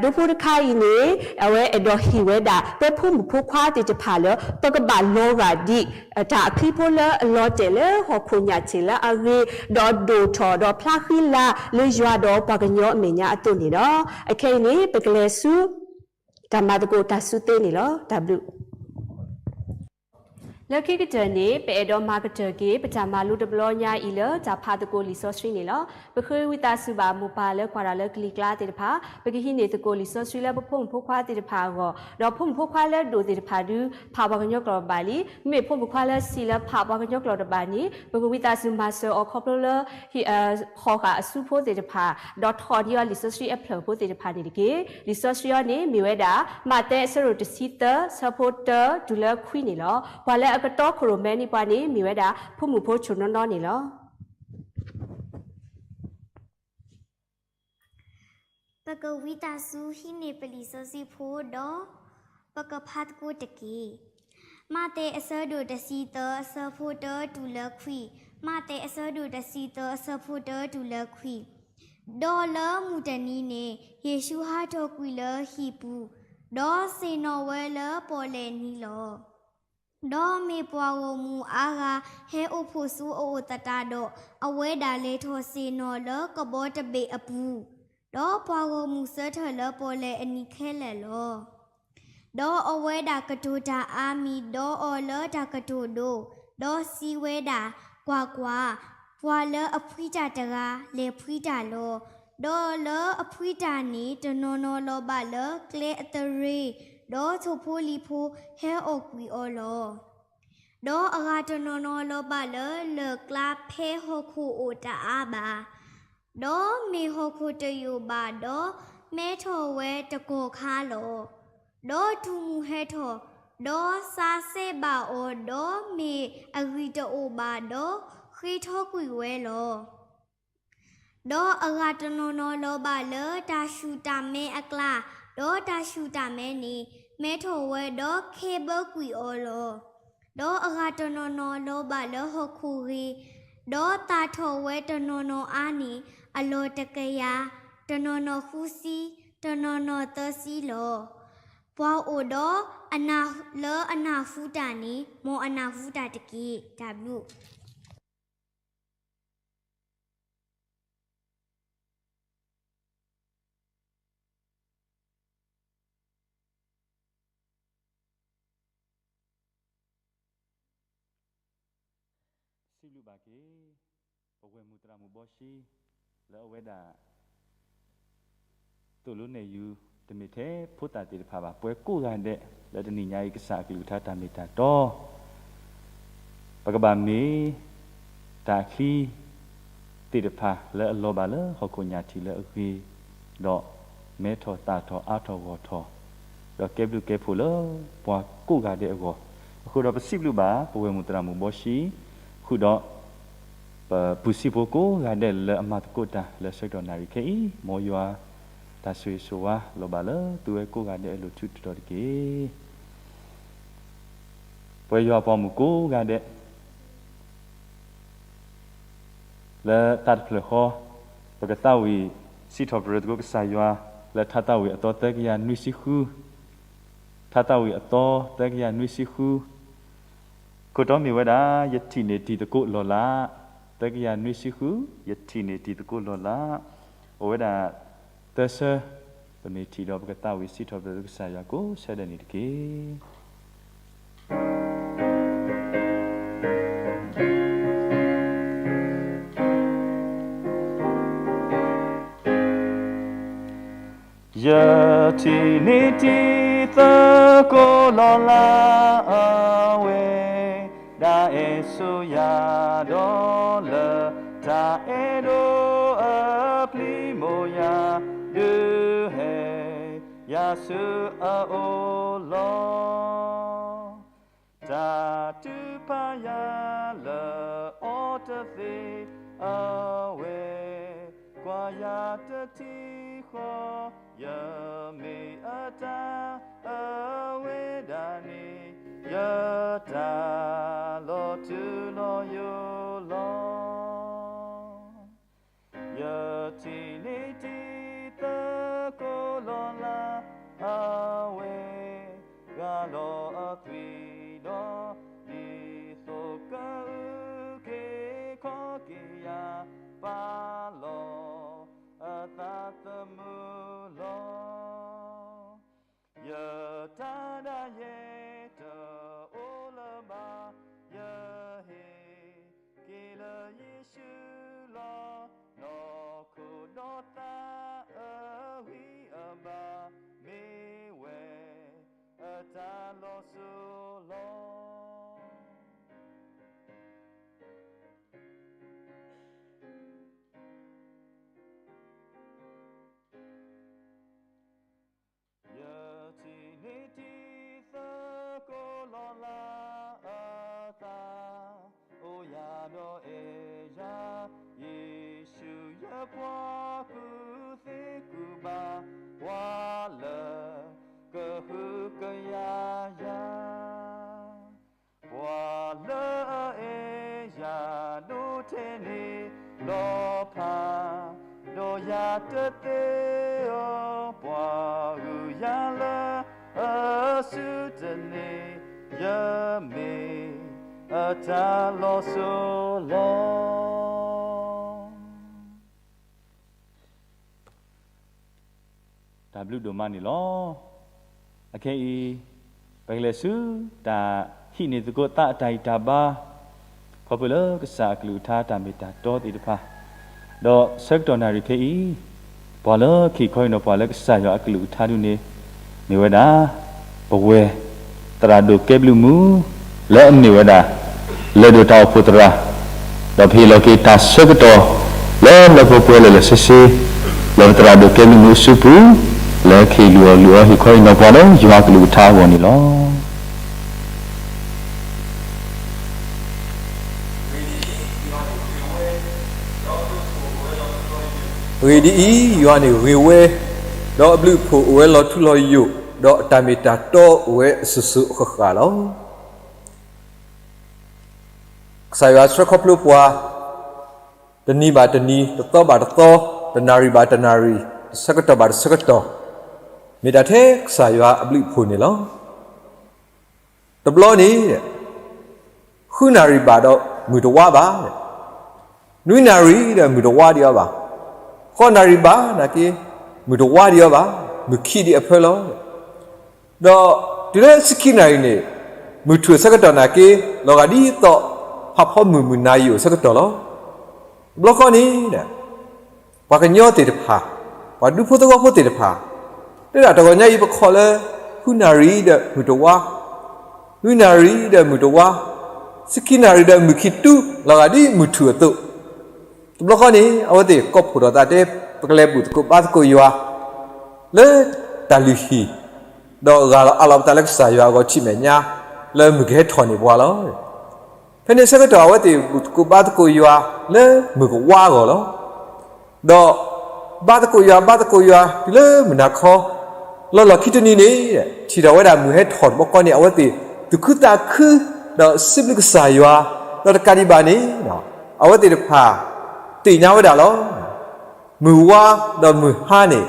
ဒိဖိတခါအံၤန့ၣ် အဝဲအဲၣ်ဒိးဟ့ၣ်ဝဲဒၣ် ပဝဲဖိမုၣ်ဖိခွါသ့ၣ်တဖၣ်လၢ ပကဘၣ်လီၤဂာ်ဒ် တၢ်အချံဖိလၢအလီၤတဲာ်လၢဟီၣ်ခိၣ်ညၣ်ထံးလၢအဂ့ၤ, ဒီးဒိၣ်ထီၣ်ဒီးဖျါဃံလၤလၢယွၤဒီးပှၤကညီအမဲာ်ညါအသိးန့ၣ်လီၤ. အခဲအံၤန့ၣ် ပကလဲၤဆူ တၢ်မၤသကိးတၢ်စုသ့န့ၣ်လီၤ. တၢ်ဘျုး လၢခံကတၢၢ်န့ၣ် ပအဲၣ်ဒိးမၤကတၢၢ်က့ၤ ပတၢ်မၤလိတဘျီညါအံၤလၢတၢ်ဖးသကိးလံာ်စီဆှံန့ၣ်လီၤ. ပဃ့ဝံသးစူၤဘၣ်မိၢ်ပၢ်လၢကွၢ်တၢ်လၢကလံၤကျါသ့ၣ်တဖၣ်, ပကဟံးန့ၢ်သကိးလံာ်စီဆှံလၢပဖိမုၣ်ဖိခွါသ့ၣ်တဖၣ်အဂီၢ်, ဒီးဖိမုၣ်ဖိခွါလၢအဒိၣ်သ့ၣ်တဖၣ်ဒုး ဖးပှၤကညီကျိာ်တဘၣ်လံ. မ့မ့ၢ်ဖိမုၣ်ခွါလၢဆံးလၢဖးပှၤကညီကျိာ်တဘၣ်န့ၣ် ပကဝံသးစူၤမၤစၢၤအီၤခီဖျိလၢ ဟံးဃာ်အစုဖိသ့ၣ်တဖၣ်, ဒီးထီၣ်ဒံးအီၤလံာ်စီဆှံအဖျၢၣ်ဖိသ့ၣ်တဖၣ်န့ၣ်တက့ၢ်. လံာ်စီဆှံအံၤန့ၣ် မ့ၢ်ဝဲဒၣ် မးသဲအဆၢဒိၣ်တဆံသၢ ဆၢဖိတၢတုၤလၢခွံန့ၣ်လီၤ. ပှၤလၢအကတီခိၣ်ရိၣ်မဲန့ၢ်ပှၤန့ၣ် မ့ၢ်ဝဲဒၣ် ဖိမုၣ်ဖိချိၣ်နီၢ်နီၢ်န့ၣ်လီၤ. ပကဝံသးစူၤဟံးန့ၢ်ပလံာ်စီဆှံဖိဒီး ပကဖးသကိးတက့ၢ်. မးသဲအဆၢဒိၣ်တဆံသၢ အဆၢဖိတၢတုၤလၢခွံ, မးသဲအဆၢဒိၣ်တဆံသၢ အဆၢဖိတၢတုၤလၢခွံ. ဒီးလၢမုၢ်တနံၤန့ၣ် ယ့ၣ်ၡူးဟးထီၣ်ကွံာ်လၢဟံၣ်ပူၤ, ဒီးဆ့ၣ်နီၤဝဲလၢပီၣ်လဲၣ်နံၤလီၤ. ဒီးမ့ၢ်ပှၤဂီၢ်မုၢ်အါဂၤဟဲအိၣ်ဖှိၣ်ဆူအအိၣ်သတးဒီး, အဝဲဒၣ်လဲၤထီၣ်ဆ့ၣ်နီၤလၢကဘီတဘ့ၣ်အပူၤ, ဒီးပှၤဂီၢ်မုၢ်ဆၢထၢၣ်လၢပီၣ်လဲၣ်အနံၤခဲလၢာ်လီၤ. ဒီးအဝဲဒၣ်ကတိၤတၢ်အါမံၤ, ဒီးအီလၢတၢ်ကတိၤဒိ, ဒီးစံးဝဲဒၣ်, ကွၢ်ကွၢ်, ပှၤလၢအဖှံတၢ်တဂၤ လဲၤဖှံတၢ်လီၤ. ဒီးလၢအဖှံတၢ်န့ၣ် တနီၤနီၤလီၤဘၣ်လၢကျဲအသရ့ၣ်, ဒီးထိၣ်ဖိလံၤဖိဟဲအီၣ်ကွံာ်အီၤလီၤ. ဒီးအဂၤတနီၤနီၤလီၤဘၣ်လၢလၢၢ်ကျါဖဲဟီၣ်ခိၣ်အိၣ်တအါဘၣ်, ဒီးမ့ၢ်ဟီၣ်ခိၣ်တယိာ်ဘၣ်ဒီး မဲထီၣ်ဝဲတကီၢ်ခါလီၤ. ဒီးတူၢ်မုၢ်ဟဲထီၣ်, ဒီးစးစဲဘၣ်အီၤ, ဒီးမ့ၢ်အဂံၢ်တအိၣ်ဘၣ်ဒီး ဃ့ထီကွံာ်ဝဲလီၤ. ဒီးအဂၤတနီၤနီၤလီၤဘၣ်လၢတၢ်ဆူၣ်တၢ်မဲအကျါ, ဒီးတၢ်ဆူၣ်တၢ်မဲန့ၣ် မဲထီၣ်ဝဲဒီးခဲဘၢကွံာ်အီၤလီၤ. ဒီးအဂၤတနီၤနီၤလီၤဘၣ်လၢဟီၣ်ခိၣ်ဂ့ၤ, ဒီးသၣ်ထီၣ်ဝဲတနီၤနီၤအါန့ၣ် အလီၢ်တကယၤ, တနီၤနီၤဃုဆံ, တနီၤနီၤသၢဆံလီၤ. ပှၤအိၣ်ဒီးအနၢ်လၢအနၢ်ဟူတၢ်န့ၣ် မ်အနၢ်ဟူတၢ်တက့ၢ်. တၢ်ဘျုး စံးဘျုးဘၣ်က့ၤ ပဝဲၢ်မုၢ်သရၣ်မုၣ်ဘီၡံ လၢအဝဲဒၣ် သိၣ်လိနဲၣ်ယုၤ တမ့ၢ်ထဲဖိသၣ်သ့ၣ်တဖၣ်ဘၣ်, ပဝဲကိးဂၤဒဲး လၢတနံၤညါအံၤ ကစၢ်အကလုၢ်ကထါတၢ်မ့ၢ်တၢ်တီ ပကဘၣ်မ့ၢ် တၢ်ချံ သ့ၣ်တဖၣ်လၢအလီၤဘၣ်လၢဟီၣ်ခိၣ်ညၣ်ထံးလၢအဂ့ၤ, ဒီးမဲထီၣ်သၣ်ထီၣ်အါထီၣ်ဂီၢ်ထီၣ်, ဒီးကဲဘျုးကဲဖှိၣ်လၢပှၤကိးဂၤဒဲးအဂီၢ်, အဃိဒီးပစံးဘျုးဘၣ် ပဝဲၢ်မုၢ်သရၣ်မုၣ်ဘီၡံ, ဃုာ်ဒီး ပပုၢ်စံးဖိကိးဂၤဒဲးလၢအမၤသကိးတၢ်လၢဆၢကတီၢ်နၣ်ရံၣ်ခဲအံၤ, မ်ယွၤ တၢ်ဆိၣ်ဂ့ၤဆိၣ်ဝါလီၤဘၣ်လၢသုဝဲကိးဂၤဒဲးအလိၤထူးတတီၤတက့ၢ်. ပဝဲယွၤအပှၤမုၣ်ကိးဂၤဒဲး လၢတၢ်တဖျၢၣ်ဃီ, ပကသးဝံၣ်စံးထီၣ်ပတြၢၤသကိးကစၢ်ယွၤ လၢထါသးဝံၣ်အသီသၢကယၤနွံဆံဃု, ထါသးဝံၣ်အသီသၢကယၤနွံဆံဃု, ခိၣ်တီမ့ၢ်ဝဲဒၣ် ယထံၣ်န့ၢ်တံၤသကိးလီၢ်လၤ, သၢကယၤနွံဆံဃု, ယထံၣ်န့ၢ်တံၤသကိးလီၢ်လၤ, အိၣ်ဝဲဒၣ်သၢဆၢ, ပမ့ၢ်ထံၣ်ဒီးပကသးဝံၣ်စံးထီၣ်ပတြၢၤသကိးကစၢ်ယွၤကိးဆၢဒဲးန့ၣ်တက့ၢ်. ယထံၣ်န့ၢ်တံၤသကိးလီၢ်လၤအဝဲ, ဒၣ်အဲၣ်ဆိယၤဒီးလၢ တၢ်အဲၣ်ဒိးအပျံၤမိၢ်ယၤ, ဒုးဟဲယၤဆူအအိၣ်လီၤ. တၢ်ထုကဖၣ်ယၤလၢအီၤတသ့အဝဲ, ကွၢ်ယၤတထံၣ်ဃီ, ယမ့ၢ်အတၢ်အဝဲဒၣ်န့ၣ်, ယတၢ်လီၤထူလီၤယိာ်လီၤ. ယထံၣ်န့ၢ်တံၤသကိးလီၢ်လၤအဝဲ, ဂၢ်လီၤအသွံၣ်ဒီး, ဒ်သိးကအုၣ်က့ၤခီၣ်က့ၤယၤ, ပာ်လီၤအသးသမူလီၤ. ယတၢ်ဒၣ်ယဲတအိၣ်လၢၤဘၣ်, ယဟ့ၣ်က့ၤလၢယ့ၣ်ၡူးလီၤ. နီၢ်ခိဒီးသးအဂံၢ်အဘါ, မ့ၢ်ဝဲအတၢ်လီၤစိၤလီၤ. ယထံၣ်န့ၢ်တံၤသကိးလီၢ်လၤအသး, အိၣ်ယၤဒီးအဲၣ်ယၤ, ယ့ၣ်ၡူးယပှၤကူၣ်သ့ကူၣ်ဘၣ်, ပှၤလၢကဟုကယာ်ယၤ ပှၤလၢအအဲၣ်ယၤဒိၣ်ထဲန့ၣ်လီၤဖး, ဒီးယၤတသ့အီၤ, ပှၤဂုၤယၤလၢအစုတန့ၢ်, ယမ့ၢ်အတၢ်လီၤစိၤလီၤ. တၢ်ဘျုးဒိၣ်မးန့ၣ်လီၤ. အခဲအံၤ ပကလဲၤဆူတၢ်ဟံးန့ၢ်သကိးသးအတၢ်ဂံၢ်တၢ်ဘါ, ခီဖျိလၢကစၢ်အကလုၢ်ကထါတၢ်မ့ၢ်တၢ်တီသ့ၣ်တဖၣ်, ဒီးဆၢကတီၢ်နၣ်ရံၣ်ခဲအံၤ, ပှၤလၢခံခီအံၤနီၤ ပှၤလၢကစၢ်ယွၤအကလုၢ်ကထါဒုန့ၣ် မ့ၢ်ဝဲဒၣ် ပဝဲၢ်သရၣ်ဒိၣ်ကဲဘျုးမုၢ် လၢအမ့ၢ်ဝဲဒၣ် လၢၢ်ဒိၣ်တၢ်အိၣ်ဖှိၣ်သရၣ်, ဒီးပဟ့ၣ်လီၤက့ၤတၢ်ဆၢကတီၢ် လၢလၢပှဲၤပှဲၤလၢာ်လၢာ်ဆ့ဆ့ လၢပသရၣ်ဒိၣ်ကဲမုၢ်မုၢ်အစုပူၤ လၢကဟ့ၣ်လုၢ်အီၣ်လုၢ်အီဟ့ၣ်ခီဟ့ၣ်နီၤပှၤလၢယွၤအကလုၢ်ကထါအဂီၢ်န့ၣ်လီၤ. အဂ့ၢ်ဒ်အံၤ, ယွၤန့ၣ်ဂ့ၤဝဲ, ဒီးအဘျုးအဖှိၣ်အိၣ်ဝဲလီၤထူလီၤယိာ်, ဒီးအတၢ်မ့ၢ်တၢ်တီအိၣ်ဝဲအစိၤစိၤအဃၣ်ဃၣ်လီၤ. ကစၢ်ယွၤဆှၢခီဖျိပှၤ တနံၤဘၣ်တနံၤ, တသီဘၣ်တသီ, တနၣ်ရံၣ်ဘၣ်တနၣ်ရံၣ်, တဆၢကတီၢ်ဘၣ်တဆၢကတီၢ်, မ့ၢ်ဒၣ်ထဲကစၢ်ယွၤအဘျုးအဖှိၣ်န့ၣ်လီၤ. တဘျီန့ၣ် ဃုနၣ်ရံၣ်ဘၣ်ဒီးမုၢ်တဝါဘၣ်, နွံနၣ်ရံၣ်ဒီးမုၢ်တဝါဒံးအီၤဘၣ်, ဃိးနၣ်ရံၣ်ဘၣ်နာ်က့ မုၢ်တဝါဒံးအီၤဘၣ်, မုၢ်ခံဒံးအဖၢလီၤ. ဒီးတုၤလၢဆံခံနၣ်ရံၣ်န့ၣ် မုၢ်ထူၣ်အဆၢကတီၢ်နာ်က့ လီၤဂာ်ဒ်သိး ဖးဖီမုၢ်မုၢ်နၤယိာ်အဆၢကတီၢ်လီၤ. တဘျီဃီန့ၣ် ပှၤကညီသ့ၣ်တဖၣ်, ပှၤဒူဖိသဝီဖိသ့ၣ်တဖၣ်, တဲဒၣ်တဂီၤညါအံၤပခီၣ်လၢ ဃုနၣ်ရံၣ်ဒီးမုၢ်တဝါ, နွံနၣ်ရံၣ်ဒီးမုၢ်တဝါ, ဆံခံနၣ်ရံၣ်ဒီးမုၢ်ခံတူ လီၤဂာ်ဒ်မုၢ်ထူၣ်အသိး, တဘျီဃီန့ၣ် အဝဲသ့ၣ်ကိးဖှိၣ်ထီၣ်သးတဲ ပကလဲၤဘူၣ်သကိးဘါသကိးယွၤ လၢတၢ်လုၢ်ဟံၣ်, ဒီးဂၢ်လီၤအးလီၤပသးလၢကစၢ်ယွၤအဂီၢ် ထံၣ်မဲာ်ညါ လၢမုၢ်ကဟဲထီၣ်န့ၢ်ပှၤလီၤ. ဖဲန့ၣ်ဆၢကတီၢ် အဝဲသ့ၣ်ဘူၣ်သကိးဘါသကိးယွၤ လၢမုၢ်ကဝါအဂီၢ်လီၤ. ဒီးဘါသကိးယွၤ ဘါသကိးယွၤ တုၤလၢမုၢ်နၤခီ လီၤလီၢ်ခံတနံၤန့ၣ် ထံၣ်ထီၣ်ဝဲဒၣ်မုၢ်ဟဲထီၣ်တဘျီဃီန့ၣ် အဝဲသ့ၣ်သူၣ်ခုသးခု ဒီးစံးဘျုးကစၢ်ယွၤ, ဒီးတကးဒံးဘၣ်န့ၣ် အဝဲသ့ၣ်တဖၣ် သ့ၣ်ညါဝဲဒၣ်လီၤ. မုၢ်ဝါဒီးမုၢ်ဟါန့ၣ်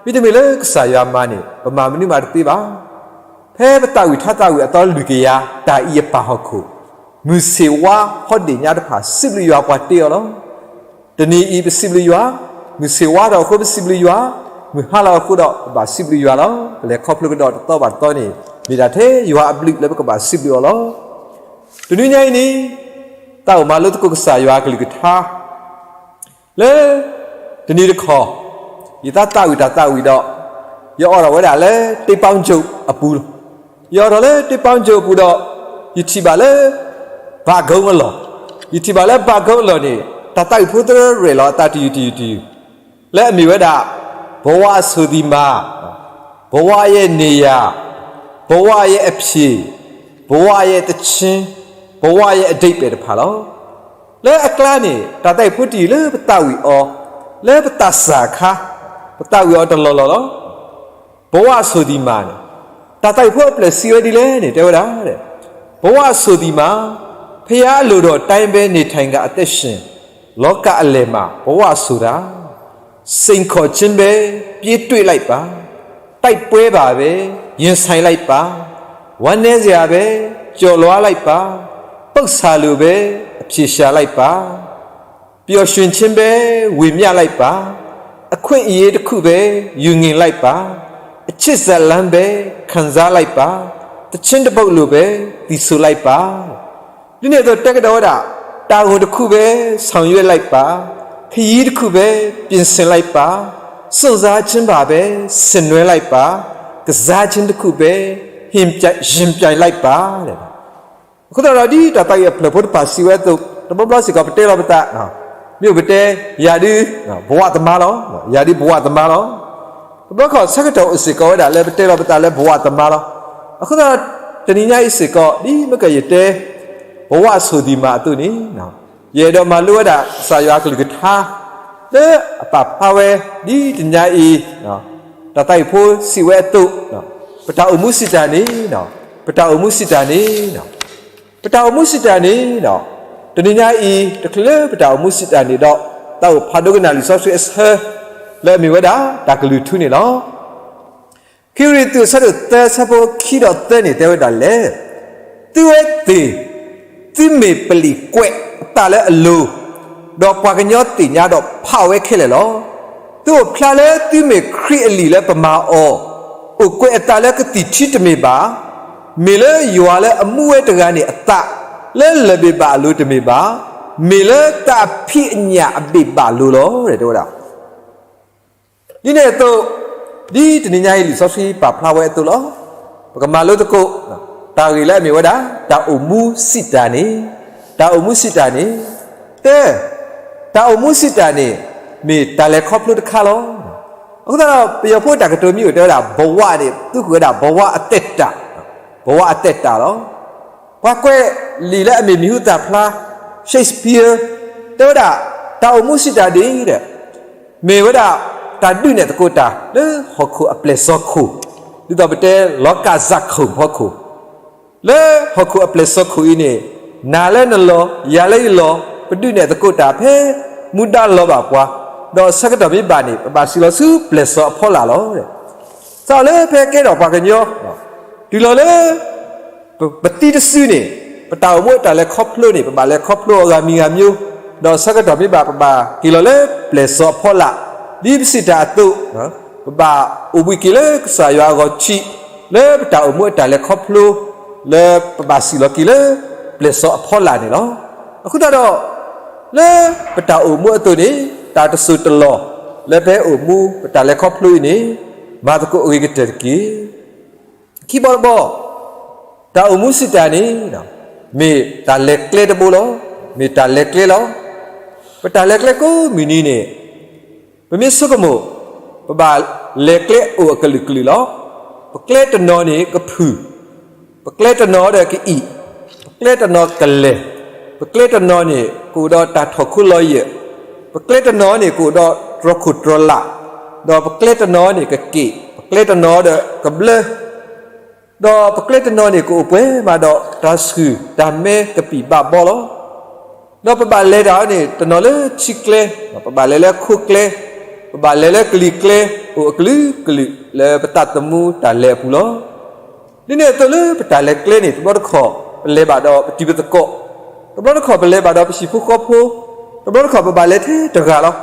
မ့တမ့ၢ်လၢကစၢ်ယွၤမၤန့ၣ် ပမၤမနုၤမးတသ့ဘၣ်. ဖဲပသးဝံၣ်ထါသးဝံၣ်အသီလွံၢ်ကယၤ တၢ်အံၤအပၢ်ဟီၣ်ခိၣ်, မုၢ်ဆ့ၣ်ဝါဟီဒ့ၣ်ညါတဖၣ် စံးဘျုးယွၤပှၤတ့အီၤလီၤ. တနံၤအံၤပစံးဘျုးယွၤ, မုၢ်ဆ့ၣ်ဝါထီၣ်အဃိပစံးဘျုးယွၤ, မုၢ်ဟါလီၤအဃိဒီးပဘၣ်စံးဘျုးယွၤလီၤ. ပလဲၤခီဖျိကဒီးတသီဘၣ်တသီန့ၣ် မ့ၢ်ဒၣ်ထဲယွၤအဘျုးလၢပကဘၣ်စံးဘျုးအီၤလီၤ. တနွံညါအံၤန့ၣ် သးအိၣ်မၤလိသကိးကစၢ်ယွၤအကလုၢ်ကထါ လၢတနံၤတခီ ယသးသးဝံၣ်တၢ်သးဝံၣ်ဒီး ယအိၣ်ထီၣ်ဝဲဒၣ်လၢ တ့ပီကၠိအပူၤလီၤ. ယအိၣ်ထီၣ်လၢတ့ပီကၠိအပူၤဒီး ယထံၣ်ဘၣ်လၢ ဘၣ်ကိအလီၢ်, ယထံၣ်ဘၣ်လၢဘၣ်ကိအလီၢ်န့ၣ် တၢ်သးဝံၣ်ဖိသရဲၣ်လီၤအသးတယုၢ်တယုၢ်တယုၢ် လၢအမ့ၢ်ဝဲဒၣ် ဘဝအဆိုသည်မှာ, ဘဝရဲ့နေရာ, ဘဝရဲ့အဖြေ, ဘဝရဲ့သီချင်း, ဘဝရဲ့အဓိပ္ပာယ်တဖၣ်လီၤ. လၢအကျါန့ၣ် တၢ်သးဝံၣ်ဖိတယုၢ်လၢပသးဝံၣ်အီၤ, လၢပသးစၢ်အခါ, ပသးဝံၣ်အီၤတလီၢ်လီၢ်လီၤ. ဘဝအဆိုသည်မှာန့ၣ် တၢ်သးဝံၣ်ဖိအပျဲၢ်စံးဝဲဒ်လဲၣ်န့ၣ် တဲဝဲဒၣ်, ဘဝအဆိုသည်မှာ, ဘုရားအလိုတော်အတိုင်းပဲ နေထိုင်ကာ အသက်ရှင်, လောကအလယ်မှာ ဘဝဆိုတာ စိန်ခေါ်ခြင်းပဲ ပြေးတွေ့လိုက်ပါ, တိုက်ပွဲပါပဲ ရင်ဆိုင်လိုက်ပါ, ဝမ်းနည်းစရာပဲ ကျော်လွှားလိုက်ပါ, ပုပ်စာလိုပဲ အဖြေရှာလိုက်ပါ, ပျော်ရွှင်ခြင်းပဲ ဝေမျှလိုက်ပါ, အခွင့်အရေးတစ်ခုပဲ ယူငင်လိုက်ပါ, အချစ်ဇာတ်လမ်းပဲ ခံစားလိုက်ပါ, သီချင်းတစ်ပုဒ်လိုပဲ သီဆိုလိုက်ပါ. ဒ်န့ၣ်အသိးတဲကဒီးဝဲဒၣ်, တာဝန်တစ်ခုပဲ ဆောင်ရွက်လိုက်ပါ, ခရီးတစ်ခုပဲ ပြင်ဆင်လိုက်ပါ, စွန့်စားခြင်းပါပဲ ဆင်နွှဲလိုက်ပါ, ကစားခြင်းတစ်ခုပဲ ယှဉ်ပြိုင်လိုက်ပါ အဃိသတးဒီး ဒ်တၢ်သးဝံၣ်အဖျၢၣ်ဖိတဖၣ်စံးဝဲအသိး တဘျီဘျီစ့ၢ်ကီးပတဲလီၤပသး, မ့ၢ်ပတဲ ယၤဒုး ဘဝသမားလီၤ, ယၤဒုးဘဝသမားလီၤ. တဘျီခီၣ်ဆၢကတီၢ်အိၣ်စ့ၢ်ကီးဝဲဒၣ်လၢပတဲလီၤပသးလၢဘဝသမားလီၤ. အဃိသတးဒီး တနံၤညါအံၤစ့ၢ်ကီး ဒ်မ့ၢ်ကယတဲ ဘဝအဆိုသည်မှာ အသိးန့ၣ် ယအဲၣ်ဒိးမၤလိဝဲဒၣ်ကစၢ်ယွၤအကလုၢ်ကထါ လၢအပာ်ဖျါဝဲ ဒ်တနံၤညါအံၤ တၢ်သးဝံၣ်ဖိစံးဝဲအသိး, ပတၢ်အိၣ်မူစံးတၢ်န့ၣ်, ပတၢ်အိၣ်မူစံးတၢ်န့ၣ်, ပတၢ်အိၣ်မူစံးတၢ်န့ၣ်, တနံၤညါအံၤ တချုးလၢပတၢ်အိၣ်မူစံးတၢ်န့ၣ်ဒီး သးအိၣ်ဖးဒိကနၣ်လံာ်စီဆှံအဆၢ လၢအမ့ၢ်ဝဲဒၣ် တၢ်ကလုၢ်ထူန့ၣ်လီၤ. ခံကရံၣ်သူး အဆၢဒိၣ်သၢ အဆၢဖိခံဒီးသၢန့ၣ် တဲဝဲဒၣ်လဲၣ်, သုဝဲသ့ၣ်, သုမ့ၢ်ပလံာ်ကွဲးအသးလၢအလိၤ, ဒီးပှၤကညီသ့ၣ်ညါဒီးဖးဝဲခဲလၢာ်လီၤ. သုအိၣ်ဖျါလၢသုမ့ၢ်ခရံာ်အလံာ်လၢပမၤအီၤ, အိၣ်ကွဲးအသးလၢကသံၣ်ထံတမ့ၢ်ဘၣ်, မ့ၢ်လၢယွၤလၢအမူဝဲတဂၤန့ၣ်အသး, လၢလၢၢ်ဘ့ၣ်ဘၣ်အလိၤတမ့ၢ်ဘၣ်, မ့ၢ်လၢသးအဖံးအညၣ်အဘ့ၣ်ဘၣ်အလိၤလီၤ တဲဝဲဒၣ်. ဒ်န့ၣ်အသိး, ဒ်တနံၤညါအံၤလံာ်စီဆှံပာ်ဖျါဝဲအသိးလီၤ. ပကမၤလိသကိး တၢ်ဂ့ၢ်လၢအမ့ၢ်ဝဲဒၣ် တၢ်အိၣ်မူစံးတၢ်န့ၣ်, တၢ်အိၣ်မူစံးတၢ်န့ၣ်, တၢ်, တၢ်အိၣ်မူစံးတၢ်န့ၣ် မ့ၢ်တၢ်လဲၤခီဖျိတခါလီၤ. အဃိသတးဒီး ပယီၤဖိတၢ်ကတိၤမ့ၢ်အိၣ်တဲဝဲဒၣ် ဘဝန့ၣ် သုးဃုာ်ဝဲဒၣ် ဘဝအသက်တာ, ဘဝအသက်တာလီၤ. ပှၤကွဲးလံာ်လၢအမ့ၢ်မံၤဟူသၣ်ဖျါ Shakespeare တဲဝဲဒၣ် တၢ်အိၣ်မူစံးတၢ်ဒ်အံၤဒီး မ့ၢ်ဝဲဒၣ် တၢ်ဒုးနဲၣ်သကိးတၢ်လၢဟီၣ်ခိၣ်အပျဲၢ်စီခိၣ်, ဒ်သိးပတဲ လောကဇာတ်ခုံဖီခိၣ်, လၢဟီၣ်ခိၣ်အပျဲၢ်စီခိၣ်အံၤန့ၣ် နၤလၢနလီၢ် ယၤလၢယလီၢ် ပဒုးနဲၣ်သကိးတၢ်ဖဲမူဒါလီၤဘၣ်ပှၤ, ဒီးဆၢကတီၢ်မ့ၢ်ဘၣ်န့ၣ် ပဘၣ်စံၣ်လီၤဆူပျဲၢ်စီအဖီလာ်လီၤ. စးထီၣ်လၢဖဲကဲထီၣ်ပှၤကညီ တုၤလီၤလၢ ပသံတစုန့ၣ် ပတၢ်အိၣ်မူအတၢ်လဲၤခီဖျိန့ၣ် ပဘၣ်လဲၤခီဖျိအဂၤမံၤဂၤမံၤ, ဒီးဆၢကတီၢ်မ့ၢ်ဘၣ် ပဘၣ်က့ၤလီၤလၢပျဲၢ်စီအဖီလာ်, ဒ်ပစံးတၢ်အသိး, ပဘၣ်အိၣ်ဘှံးက့ၤလၢကစၢ်ယွၤအဂီၤထံး လၢပတၢ်အိၣ်မူအတၢ်လဲၤခီဖျိ လၢပဘၣ်စံၣ်လီၤက့ၤလၢပျဲၢ်စီအဖီလာ်န့ၣ်လီၤ. အဃိသတးဒီး လၢပတၢ်အိၣ်မူအသိးန့ၣ် တၢ်တစိၢ်တလီၢ် လၢပဟဲအိၣ်မူပတၢ်လဲၤခီဖျိအံၤန့ၣ် မၤသကိးအဂ့ၤကတၢၢ်တက့ၢ်. ခံဘီတဘီ တၢ်အိၣ်မူစံးတၢ်န့ၣ် မ့ၢ်တၢ်လဲၤကျဲတဘိလီၤ. မ့ၢ်တၢ်လဲၤကျဲလီၤ. ပတၢ်လဲၤကျဲကိးမုၢ်နံၤန့ၣ် ပမ့ၢ်ဆိကမိၣ် ပဘၣ်လဲၤကျဲအိၣ်အကလုာ်ကလုာ်လီၤ. ပကျဲတနီၤန့ၣ်ကဖုၣ်, ပကျဲတနီၤဒီးကအံၣ်, ပကျဲတနီၤကလဲၤ, ပကျဲတနီၤန့ၣ် ကအိၣ်ဒီးတၢ်ထီၣ်ခိလီၤယဲၢ်, ပကျဲတနီၤန့ၣ် ကအိၣ်ဒီးတြီခိၣ်တြီလး, ဒီးပကျဲတနီၤန့ၣ်ကက့ၣ်, ပကျဲတနီၤဒီးကဘျၢ ဒီးပကျဲတနီၤန့ၣ် ကအိၣ်ပှဲၤမးဒီးတၢ်ဆှုၣ်တၢ်မဲကပံာ်ဘၣ်ဘီလီၤ. ဒီးပဘၣ်လဲၤတၢ်အီၤန့ၣ် တနီၤလၢထံကျဲ, ပဘၣ်လဲၤလၢခိကျဲ, ပဘၣ်လဲၤလၢကလံၤကျဲ, အိၣ်အကလုာ်ကလုာ်လၢပသးသမူတၢ်လဲၤအပူၤလီၤ. ဒ်န့ၣ်အသိးလၢပတၢ်လဲၤကျဲန့ၣ် တဘျီတခီၣ် ပလဲၤဘၣ်ဒီးပတံၤပသကိး, တဘျီတခီၣ်ပလဲၤဘၣ်ဒီးပဟံၣ်ဖိဃီဖိ, တဘျီတခီၣ်ပဘၣ်လဲၤထဲတဂၤလီၤ.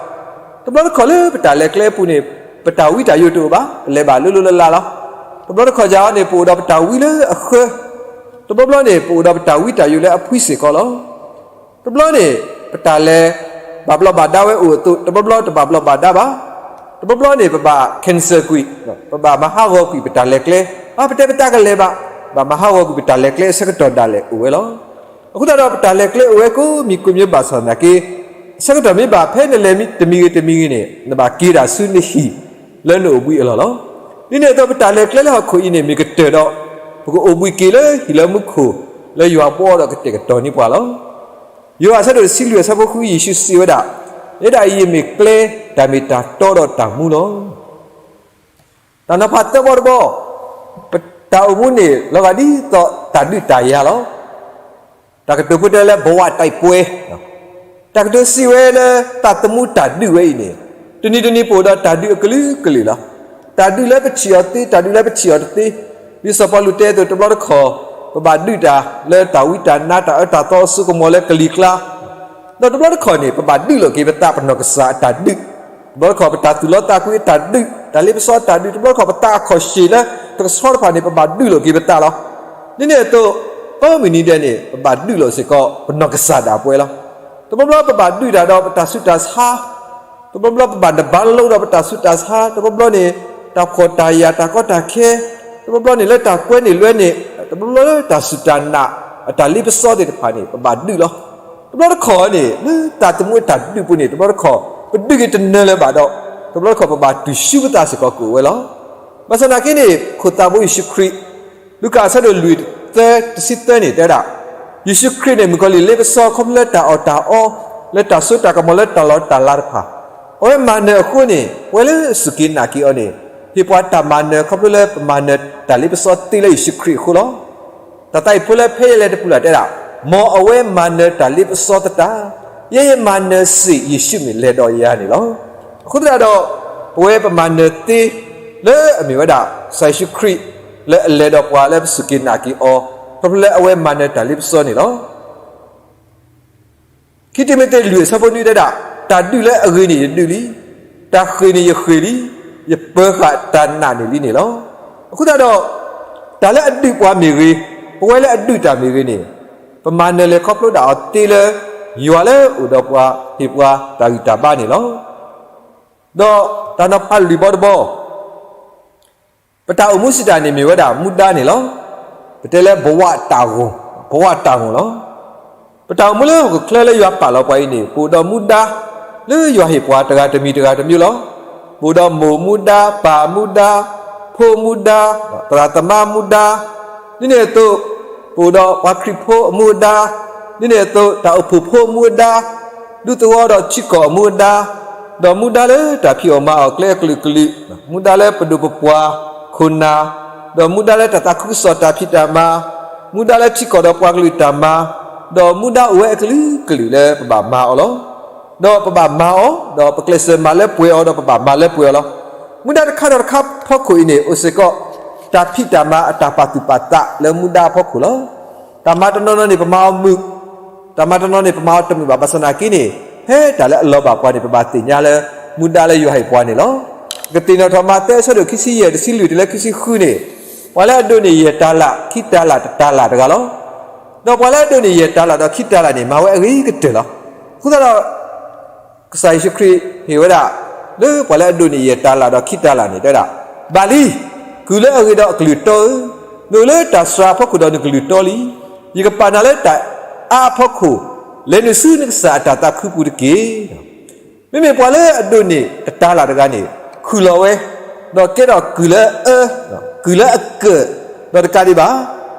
တဘျီတခီၣ်လၢပတၢ်လဲၤကျဲအပူၤန့ၣ် ပတၢ်ဝံတၢ်ယိာ်တအိၣ်ဘၣ်, ပလဲၤဘၣ်လိၤလိၤလၢ်လၢ်လီၤ. တဘျီတခီၣ်ယၤအီၤန့ၣ် ပအိၣ်ဒီးပတၢ်ဝံလၢအဃၢ, တဘျီဘျီန့ၣ် ပအိၣ်ဒီးပတၢ်ဝံတၢ်ယိာ်လၢအဖှံစ့ၢ်ကီးလီၤ. တဘျီန့ၣ် ပတၢ်လဲၤ ဘၣ်ဘျီးဘၣ်ဒါဝဲအိၣ်အသိး တဘျီဘျီတဘၣ်ဘျီးဘၣ်ဒါဘၣ်. တဘျီဘျီန့ၣ် ပဘၣ် cancel ကွံာ်, ပဘၣ်မၤဟးဂီၤကွံာ်ပတၢ်လဲၤကျဲ, အါပတဲပတၢ်ကလဲၤဘၣ်, ဘၣ်မၤဟးဂီၤကွံာ်ပတၢ်လဲၤကျဲအဆၢကတီၢ်ဒၣ်လဲာ်အိၣ်ဝဲလီၤ. အဃိသတးဒီးပတၢ်လဲၤကျဲအိၣ်ဝဲကိးမံၤကိးမံၤဘၣ်ဆၣ်သနာ်က့, အဆၢကတီၢ်မ့ၢ်ဘၣ်ဖဲနလဲၤတမံၤဂ့ၤတမံၤဂ့ၤန့ၣ် နဘၣ်က့ၤတၢ်ဆူနဟံၣ်လၢနအိၣ်ဘှံးအလီၢ်လီၤ. ဒ်န့ၣ်အသိးပတၢ်လဲၤကျဲလၢဟီၣ်ခိၣ်အံၤန့ၣ် မ့ၢ်ကတၢၢ်ဒီး ပကအိၣ်ဘှံးက့ၤလၢဟံၣ်လၢမူခိၣ်လၢယွၤဘီဒီးကတဲာ်ကတီၤန့ၢ်ပှၤလီၤ. ယိၤဟၣ်အဆၢဒိၣ်တဆံလွံၢ်အဆၢဖိဃု ယ့ၣ်ၡူးစံးဝဲဒၣ်, ယဲဒၣ်အံၤယမ့ၢ်ကျဲ, တၢ်မ့ၢ်တၢ်တီဒီးတၢ်မူလီၤ. တၢ်နီၤဖးသၢဘီတဘီ, ပတၢ်အိၣ်မူန့ၣ် လီၤဂာ်ဒ်သိးတၢ်ဒုးတၢ်ယၤလီၤ. တၢ်ကတိၤဖိတဲလၢ ဘဝတိုက်ပွဲ, တၢ်ကတိၤစံးဝဲလၢသးသမူတၢ်ဒုးဝဲအံၤန့ၣ်, တနံၤတနံၤပအိၣ်ဒီးတၢ်ဒုးအကလုာ်ကလုာ်လီၤ. တၢ်ဒုးလၢပထံၣ်အီၤသ့, တၢ်ဒုးလၢပထံၣ်အီၤတသ့, ဒ်စီၤပီလူးတဲအသိး တဘျီတခီၣ် ပဘၣ်ဒုးတၢ်လၢတၢ်ဝံတၢ်နါ တၢ်အၢတၢ်သီအစိကမီၤလၢကလံၤကျါ ဒီးတဘျီတခီၣ်န့ၣ် ပဘၣ်ဒုးလိာ်က့ၤပသး ပနီၢ်ကစၢ်အတၢ်ဒုး, တဘျီတခီၣ်ပတၢ်သူၣ်လီသးကွံအတၢ်ဒုး, တၢ်လ့ပစီအတၢ်ဒုး, တဘျီတခီၣ်ပသးအခီၣ်ရှ့ၣ်လၢတကဆှီတဖၣ်န့ၣ် ပဘၣ်ဒုးလိာ်က့ၤပသးလီၤ. ဒ်န့ၣ်အသိး ကိးမုၢ်နံၤဒဲးန့ၣ် ပဘၣ်ဒုးလိာ်စ့ၢ်ကီး ပနီၢ်ကစၢ်ဒၣ်ပဝဲလီၤ. တဘျီဘျီပဘၣ်ဒုးတၢ်ဒီးပတၢ်ဆူးတၢ်ဆါ, တဘျီဘျီပဘၣ်နဘါလိဒီးပတၢ်ဆူးတၢ်ဆါ, တဘျီဘျီန့ၣ် တၢ်ဖှီၣ်တၢ်ယာ်တၢ်ကီတၢ်ခဲ, တဘျီဘျီန့ၣ်လၢတၢ်ကွဲန့ၢ်လွဲန့ၣ်, တဘျီဘျီလၢတၢ်စူၢ်တၢ်နာ် အတၢ်လ့ပစီသ့ၣ်တဖၣ်န့ၣ် ပဘၣ်ဒုးလီၤ. တဘျီတခီၣ်န့ၣ် လၢသးသမူအတၢ်ဒုးပူၤန့ၣ် တဘျီတခီၣ် ပဒုးက့ၤတနၢၤလၢၤဘၣ်ဒီး တဘျီတခီၣ်ပဘၣ်တူၢ်ဆူပသးစ့ၢ်ကီးကအိၣ်ဝဲလီၤ. ဘၣ်ဆၣ်သနာ်က့န့ၣ် ခိၣ်သးဘိယ့ၣ်ၡူးခရံာ် လူၤကၣ်အဆၢဒိၣ်လွံၢ်သၢ တဆံသၢန့ၣ် တဲဝဲဒၣ်, ယ့ၣ်ၡူးခရံာ်န့ၣ် မုၣ်ကီၤလံၢ်လ့ပစီခီဖျိလၢတၢ်အီၣ်တၢ်အီ, လၢတၢ်စိတၢ်ကမီၤလၢတၢ်လီၢ်တၢ်လၤတဖၣ်, အဝဲမၤနၢၤအဃိန့ၣ် ပဝဲလၢအစူၢ်က့ၤနာ်က့ၤအီၤန့ၣ် ဟ့ၣ်ပှၤတၢ်မၤနၢၤခီဖျိလၢပမၤနၢၤတၢ်လ့ပစီသ့လၢယ့ၣ်ၡူးခရံာ်အဃိလီၤ. တၢ်သးအံၤဖိလၢဖဲယလဲၤတပူၤလၢ်တဲဒၣ်, မ်အဝဲမၤနၢၤတၢ်လ့ပစီသတး, ယဲယမၤနၢၤစ့ၢ်ယ့ၣ်ၡူးမ့ၢ်လဲၤဒီးယၤန့ၣ်လီၤ. အဃိသတးဒီး ပဝဲပမၤနၢၤသ့ လၢအမ့ၢ်ဝဲဒၣ် ကစၢ်ယ့ၣ်ၡူးခရံာ် လၢအလဲၤဒီးပှၤလၢပစူၢ်က့ၤနာ်က့ၤအီၤ ခီဖျိလၢအဝဲမၤနၢၤတၢ်လ့ပစီန့ၣ်လီၤ. ခံတံၤမသ့းလွံၢ်အဆၢဖိနွံတဲဒၣ်, တၢ်ဒုးလၢအဂ့ၤန့ၣ်ယဒုးလံ, တၢ်ဃ့ၢ်န့ၣ်ယဃ့ၢ်လံ, ယပၢၤဃာ်တၢ်နာ်န့ၣ်လံန့ၣ်လီၤ. အဃိသတးဒီး တၢ်လၢအဒုးပှၤမ့ၢ်ဂ့ၤ, ပဝဲလၢအဒုးတၢ်မ့ၢ်ဂ့ၤန့ၣ်, ပမၤနၢၤလဲၤခီဖျိဒၣ်အီၤသ့လၢ ယွၤလၢအိၣ်ဒီးပှၤဟ့ၣ်ပှၤတၢ်ဂံၢ်တၢ်ဘါန့ၣ်လီၤ. ဒီးတၢ်နီၤဖးလွံၢ်ဘီတဘီ ပတၢ်အိၣ်မူစံးတၢ်န့ၣ်မ့ၢ်ဝဲဒၣ်မူဒါန့ၣ်လီၤ. ပတဲလၢဘဝတၢ်ဂီၤ, ဘဝတၢ်ဂီၤလီၤ. ပတၢ်အိၣ်မူလၢဟီၣ်ခိၣ်ချၢလၢယွၤပာ်လီၤပှၤအံၤန့ၣ် ပအိၣ်ဒီးမူဒါ လၢယွၤဟ့ၣ်ပှၤတဂၤတမံၤတဂၤတမံၤလီၤ. ပအိၣ်ဒီးမိၢ်မူဒါ, ပၢ်မူဒါ, ဖိမူဒါ, သရၣ်သမါမူဒါ, ဒ်န့ၣ်အသိး ပအိၣ်ဒီးပှၤခရံာ်ဖိအမူအဒါ, ဒ်န့ၣ်အသိး တၢ်အိၣ်ဖှိၣ်ဖိအမူအဒါ, ဒူသဝီဒီးထံကီၢ်အမူအဒါ, ဒီးမူဒါလၢတၢ်ဖံးအီၣ်မၤအီၣ်ကျဲအကလုာ်ကလုာ်, မူဒါလၢပဒိၣ်ပပှၢ်ခိၣ်နၢ်, ဒီးမူဒါလၢတၢ်သးခုကစီၣ်တၢ်ဖံးတၢ်မၤ, မူဒါလၢထံကီၢ်ဒီးပှၤကလုာ်တၢ်မၤ, ဒီးမူဒါအိၣ်ဝဲအကလုာ်ကလုာ်လၢပဘၣ်မၤအီၤလီၤ. ဒီးပဘၣ်မၤအီၤ, ဒီးပကျဲးစၢးမၤလၢပှဲၤအီၤ, ဒီးပဘၣ်မၤလၢပှဲၤအီၤလီၤ. မူဒါတခါဒီးတခါဖီခိၣ်အံၤန့ၣ် အိၣ်စ့ၢ်ကီး တၢ်ဖံးတၢ်မၤအတၢ်ပာ်သူၣ်ပာ်သးလၢမူဒါအဖီခိၣ်လီၤ. တၢ်မၤတနီၤနီၤန့ၣ် ပမၤအီၤမုာ်, တၢ်မၤတနီၤန့ၣ် ပမၤအီၤတမုာ်ဘၣ်. ဘၣ်ဆၣ်သနာ်က့န့ၣ် ဖဲတၢ်လၢအလီၤဘၣ်ပှၤန့ၣ် ပဘၣ်သ့ၣ်ညါလၢ မူဒါလၢယွၤဟ့ၣ်ပှၤန့ၣ်လီၤ. ပကသ့ၣ်နီၣ်ထီၣ်မးသဲအဆၢဒိၣ်ခံဆံယဲၢ် တဆံလွံၢ်တုၤလၢခံဆံဃုန့ၣ်, ပှၤလၢအဒိးန့ၢ်ယဲၢ်တၤလၣ် ခံတၤလၣ် တတၤလၣ်တဂၤလီၤ. ဒီးပှၤလၢအဒိးန့ၢ်ယဲၢ်တၤလၣ်ဒီးခံတၤလၣ်န့ၣ် မၤဝဲအဂ့ၤကတၢၢ်လီၤ. အဃိသတးဒီး ကစၢ်ယ့ၣ်ၡူးခရံာ်ဟ့ၣ်ဝဲဒၣ် လၢပှၤလၢအဒိးန့ၢ်ယဲၢ်တၤလၣ်ဒီးခံတၤလၣ်န့ၣ် တဲဝဲဒၣ်, ဘၣ်လံ, ကုၢ်လၢအဂ့ၤဒီးအကလုၢ်တီဧၢ, နအိၣ်လၢတၢ်စှၤအဖီခိၣ်ဒီးနကလုၢ်တီလံ. ယကပာ်နၤလၢတၢ်အါအဖီခိၣ်, လဲၤနုာ်ဆူနကစၢ်အတၢ်သးခုပူၤတက့ၢ်. မ့မ့ၢ်ပှၤလၢအဒိးန့ၢ်တတၤလၣ်တဂၤန့ၣ် ခုၣ်လီၤဝဲ, ဒီးကဲထီၣ်ကုၢ်လၢအအၢ, ကုၢ်လၢအကၢၢ်, ဒီးတကးဒံးဘၣ်,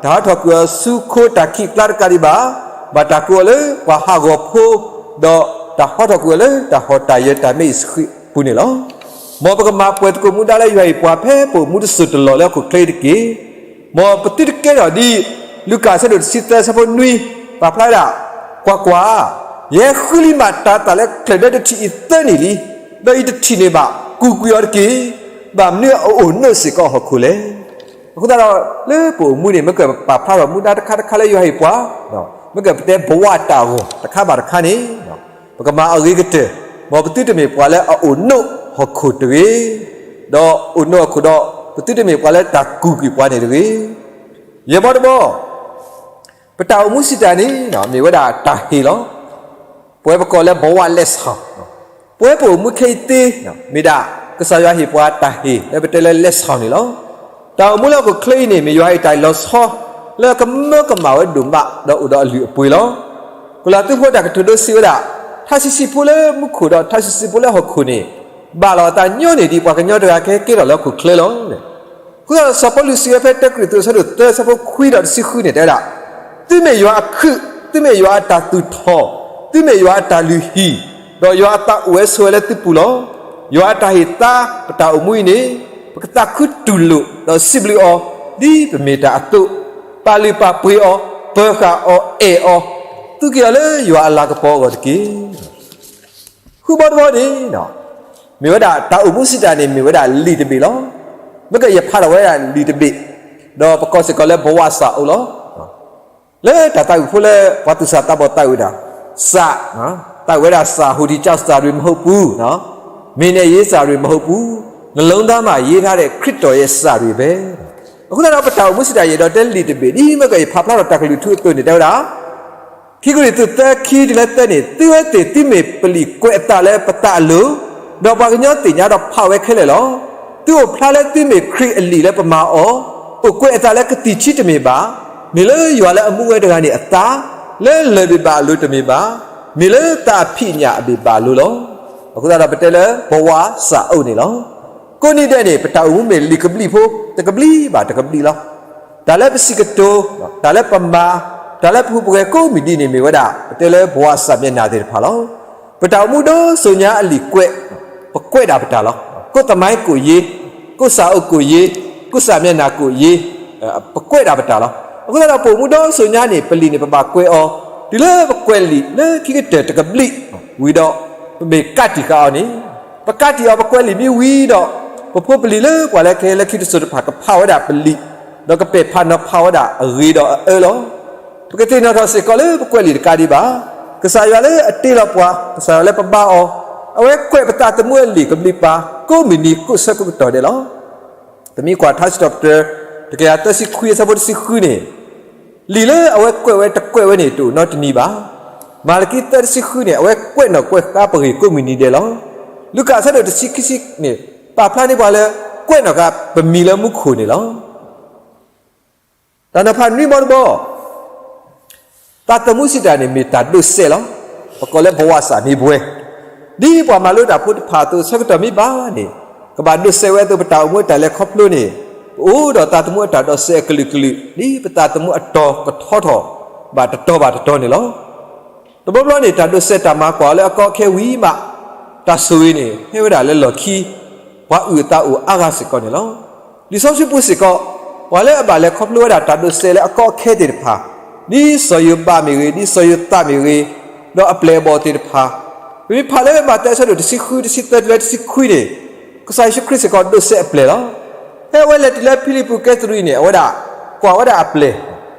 တၢ်ဟီထီၣ်ကွံာ်အီၤဆူခိတၢ်ခံးကျါတကးဒံးဘၣ်, ဘၣ်တၢ်ကိးအီၤလၢပှၤဟးဂီၤဖိ, ဒီးတၢ်ဟီထီၣ်ကွံာ်အီၤလၢတၢ်ဟီၣ်တၢ်ယၢၤတၢ်မ့ၢ်အံၤဆှံပူၤန့ၣ်လီၤ. မ်ပကမၤပှဲၤသကိးမူဒါလၢယွၤဟ့ၣ်ပှၤဖဲပအိၣ်မူတစိၢ်တလီၢ်လၢဟီၣ်ခိၣ်ချၢအံၤတက့ၢ်. မ်ပသုတကဲထီၣ်ဒ် လူၤကၣ်အဆၢဒိၣ်တဆံသၢအဆၢဖိနွံ ပာ်ဖျါဝဲဒၣ်, ကွၢ်ကွၢ်, ယဟဲဃုလံမးတၤသၣ်လၢချၢၣ်ဒၢတထံၣ်အံၤသၢနံၣ်လံ, ဒီးအံၤတထံၣ်န့ၣ်ဘၣ်, ကူၣ်ကွံာ်အီၤတက့ၢ်. ဘၣ်မနုၤအအိၣ်နိးစ့ၢ်ကီးဟီၣ်ခိၣ်လဲၣ်. အဃိသတးဒီး လၢပအိၣ်မူန့ၣ် မ့ၢ်ကပာ်ဖျါထီၣ်မူဒါတခါတခါလၢယွၤဟ့ၣ်ပှၤ, မ့ၢ်ကပတဲဘဝတၢ်ဂီၤတခါဘၣ်တခါန့ၣ်, ပကမၤအဂ့ၤကတၢၢ်, မ်ပသုတမ့ၢ်ပှၤလၢအအိၣ်နိးဟီၣ်ခိၣ်တဂ့ၤ, ဒီးအိၣ်နိးဟီၣ်ခိၣ်ဒီး ပသုတမ့ၢ်ပှၤလၢတၢ်ကူၣ်ကွံာ်ပှၤန့ၣ်တဂ့ၤ. ယဲၢ်ဘီတဘီ ပတၢ်အိၣ်မူစံးတၢ်န့ၣ် မ့ၢ်ဝဲဒၣ်တၢ်ဟ့ၣ်လီၤ. ပဝဲပကိးလၢဘဝလက်ဆောင်, ပဝဲပအိၣ်မူခဲအံၤသ့ မ့ၢ်ဒၣ် ကစၢ်ယွၤဟ့ၣ်ပှၤတၢ်ဟ့ၣ်လၢပတဲလၢလက်ဆောင်န့ၣ်လီၤ. တၢ်အိၣ်မူလၢဟီၣ်ခိၣ်ချၢအံၤန့ၣ် မ့ၢ်ယွၤဟ့ၣ်တၢ်လီၤဆီ လၢကမၢကမၣ်ဝဲဒိၣ်မး ဒီးအိၣ်ဒီးအလုၢ်အပှ့ၤလီၤ. ကလၤသုဖိတၢ်ကတိၤဒိစံးဝဲဒၣ်, ထါစံးဆံးဖိလၢမူခိၣ်ဒီးထါစံးဆံးဖိလၢဟီၣ်ခိၣ်န့ၣ် ဘၣ်လီၤအသးညီန့ၢ်ဒံးပှၤကညီတဂၤကဟဲကဲထီၣ်လၢဟီၣ်ခိၣ်ချၢလီၤ. အဃိသတးဒီး စီၤပီလူးစံးဝဲဖဲတၢကရံၣ်သူးအဆၢဒိၣ်သၢအဆၢဖိခွံဒီးတဆံဃုန့ၣ် တဲဝဲဒၣ်, သုမ့ၢ်ယွၤအခုး, သုမ့ၢ်ယွၤအတၢ်သူၣ်ထီၣ်, သုမ့ၢ်ယွၤအတၢ်လုၢ်ဟံၣ်, ဒီးယွၤအသးအိၣ်ဝဲဆိးဝဲလၢသုပူၤလီၤ. ယွၤအတၢ်ဟ့ၣ်သါပတၢ်အိၣ်မူအံၤန့ၣ် ပကသးခုတူၢ်လိာ်ဒီးစံးဘျုးအီၤ ဒ်ပမ့ၢ်တၢ်အသိး, ပာ်လုၢ်ပာ်ပှ့ၤအီၤ, ပၢၤဃာ်အီၤ, အဲၣ်အီၤ, သူက့ၤအီၤလၢယွၤအလၤကပီၤအဂီၢ်တက့ၢ်. ဃုဘီတဘီန့ၣ် မ့ၢ်ဝဲဒၣ်တၢ်အိၣ်မူစံးတၢ်န့ၣ် မ့ၢ်ဝဲဒၣ်လံာ်တဘ့ၣ်လီၤ. မ့ၢ်ကယဖးထီၣ်ဝဲဒၣ်လံာ်တဘ့ၣ်, ဒီးပကိးစ့ၢ်ကီးလၢဘဝစၢ်အိၣ်လီၤ. လၢတၢ်သးဝံၣ်ဖိလၢပှၤသူၣ်စၢ်သးဘီၣ်သးဝံၣ်တၢ်, စး, သးဝံၣ်ဝဲဒၣ်စၢ်ဟူးတံၢ်ကၠီစၢ်ရ့ၣ်မဟူးပူၤ, မ့ၢ်နဲၣ်ယ့စၢ်ရ့ၣ်မဟူးပူၤ, နလုံးသားမှာရေးထားတဲ့ ခရစ်တော်ရဲ့စာတွေပဲ. အဃိသတးဒီး ပတၢ်အိၣ်မူစံးတၢ်ယအဲၣ်ဒိးတဲလံာ်တဘ့ၣ် ဒ်မ့ၢ်ကယဖးဖျါထီၣ်တၢ်ကလုၢ်ထူအသိးန့ၣ် တဲဝဲဒၣ် ခံကရံၣ်သူးသၢခံတုၤလၢသၢန့ၣ်, သုဝဲသ့ၣ်သုမ့ၢ်ပလံာ်ကွဲးအသးလၢပသးအလိၤ, ဒီးပှၤကညီသ့ၣ်ညါဒီးဖးဝဲခဲလၢာ်လီၤ. သုအိၣ်ဖျါလၢသုမ့ၢ်ခရံာ်အလံာ်လၢပမၤအီၤ, အိၣ်ကွဲးအသးလၢကသံၣ်ထံတမ့ၢ်ဘၣ်, မ့ၢ်လၢယွၤလၢအမူဝဲတဂၤန့ၣ်အသး, လၢလၢၢ်ဘ့ၣ်ဘၣ်အလိၤတမ့ၢ်ဘၣ်, မ့ၢ်လၢသးအဖံးအညၣ်အဘ့ၣ်ဘၣ်အလိၤလီၤ. အဃိသတးဒီးပတဲလၢဘဝစၢ်အိၣ်န့ၣ်လီၤ. ကိးနံၤဒဲးန့ၣ် ပတၢ်အိၣ်မူမ့ၢ်လံာ်ကဘျံးဖိ တကဘျံးဘၣ်တကဘျံးလီၤ. တၢ်လၢပစံးကတိၤ, တၢ်လၢပမၤ, တၢ်လၢပဟူးပဂဲၤကိးမုၢ်နံၤဒဲးန့ၣ် မ့ၢ်ဝဲဒၣ် ပတဲလၢဘဝစၢ်မျက်နှာသ့ၣ်တဖၣ်လီၤ. ပတၢ်အိၣ်မူဒီစိၤညါအလံာ်ကွဲး, ပကွဲးဒၣ်ပတၢ်လီၤ. ကိုယ့်သမိုင်း ကိုယ့်ရေး, ကိုယ့်စာအုပ် ကိုယ့်ရေး, ကိုယ့်စာမျက်နှာ ကိုယ့်ရေး, ပကွဲးဒၣ်ပတၢ်လီၤ. အဃိသတးဒီး ပအိၣ်မူဒီစိၤညါန့ၣ် ပလံာ်န့ၣ် ပဘၣ်ကွဲးအီၤ, တုၤလၢပကွဲးလံာ်လၢခံကတၢၢ်တကဘျံးဝံၤဒီး ပမ့ၢ်ကးတံာ်ဃာ်အီၤန့ၣ်, ပကးတံာ်အီၤ ပကွဲးလံာ်မ့ၢ်ဝံၤဒီး ပဖိပလံၤလၢပှၤလၢကဟဲလၢခံတစိၤတဖၣ် ကဖးဝဲဒၣ်ပလံာ်, ဒီးကပဲာ်ဖးနီၤဖးဝဲဒၣ်အဂ့ၤဒီးအအၢလီၤ. ပကသ့ၣ်နီၣ်ထီၣ်စ့ၢ်ကီးလၢပကွဲးလံာ်တကးဒံးဘၣ်, ကစၢ်ယွၤလၢအတ့လီၤပှၤ, ကစၢ်ယွၤလၢပဘါအီၤ, အဝဲကွဲးပသးသမူအလံာ်ကဘျံးပၤ ကိးမုၢ်နံၤကိးဆၢကိးကတီၢ်ဒဲးလီၤ. ပမ့ၢ်ကွၢ်ထါစံးထီၣ်ပတြၢၤ တကယၤသၢဆံခွံအဆၢဖိတဆံဃုန့ၣ်, လံာ်လၢအဝဲကွဲးဝဲတကွဲးဝဲန့ၣ် တအိၣ်နီတနံၤဘၣ်. မၤလကံသၢတဆံဃုန့ၣ် အဝဲကွဲးနီၣ်ကွဲးဃါပဂ့ၢ်ကိးမုၢ်နံၤဒဲးလီၤ. လူၤကၣ်အဆၢဒိၣ်တဆံခံဆံန့ၣ် ပာ်ဖျါန့ၢ်ပှၤလၢ ကွဲးနီၣ်ဃါပမံၤလၢမူခိၣ်န့ၣ်လီၤ. တၢ်နီၤဖးနွံဘီတဘီ, သးသမူစံးတၢ်န့ၣ်မ့ၢ်တၢ်ဒိးစဲးလီၤ. ပကိးလၢဘဝစၢ်မံဘှဲ, ဒ်ပှၤမၤလိတၢ်ဖိတဖၣ်အသိး ဆၢကတီၢ်မ့ၢ်ဘၣ်န့ၣ်, ကဘၣ်ဒိးစဲးဝဲအသိး ပတၢ်အိၣ်မူတၢ်လဲၤခီဖျိန့ၣ်, ပအိၣ်ဒီးသးသမူအတၢ်ဒိးစဲးအကလုာ်ကလုာ် ဒ်ပသးသမူအတီၤကထီထီၣ်ဘၣ်တတီၤဘၣ်တတီၤန့ၣ်လီၤ. တဘျီဘျီန့ၣ် တၢ်ဒိးစဲးတၢ်မၤကွၢ်အီၤလၢအကီအခဲဝံၤမး, တၢ်ဆိၣ်ဂ့ၤန့ၣ် ဟဲဝဲဒၣ်လၢလီၢ်ခံ ပှၤအုၣ်အသးအိၣ်အါဂၤစ့ၢ်ကီးန့ၣ်လီၤ. လံာ်စီဆှံပူၤစ့ၢ်ကီး, ပှၤလၢအဘၣ်လဲၤခီဖျိဝဲဒၣ်တၢ်ဒိးစဲးလၢအကီအခဲသ့ၣ်တဖၣ်, ဒ်စီၤယိၤဘးမ့ၢ်ဂ့ၤ, ဒ်စီၤယိၤသးမ့ၢ်ဂ့ၤ, ဒီးအပျဲၢ်အဘီၣ်သ့ၣ်တဖၣ်, ပမ့ၢ်ဖးလၢမးသဲအဆၢဒိၣ်တဆံဃု တဆံသၢတုၤလၢတဆံခွံန့ၣ်, ကစၢ်ယ့ၣ်ၡူးခရံာ်စ့ၢ်ကီးဒိးစဲးအပျဲၢ်လီၤ. ဖဲအဝဲလဲၤတုၤလၢဖံလံးပူၤကဲသရံးန့ၣ် အဝဲဒၣ်ကွၢ်ဝဲဒၣ်အပျဲၢ်,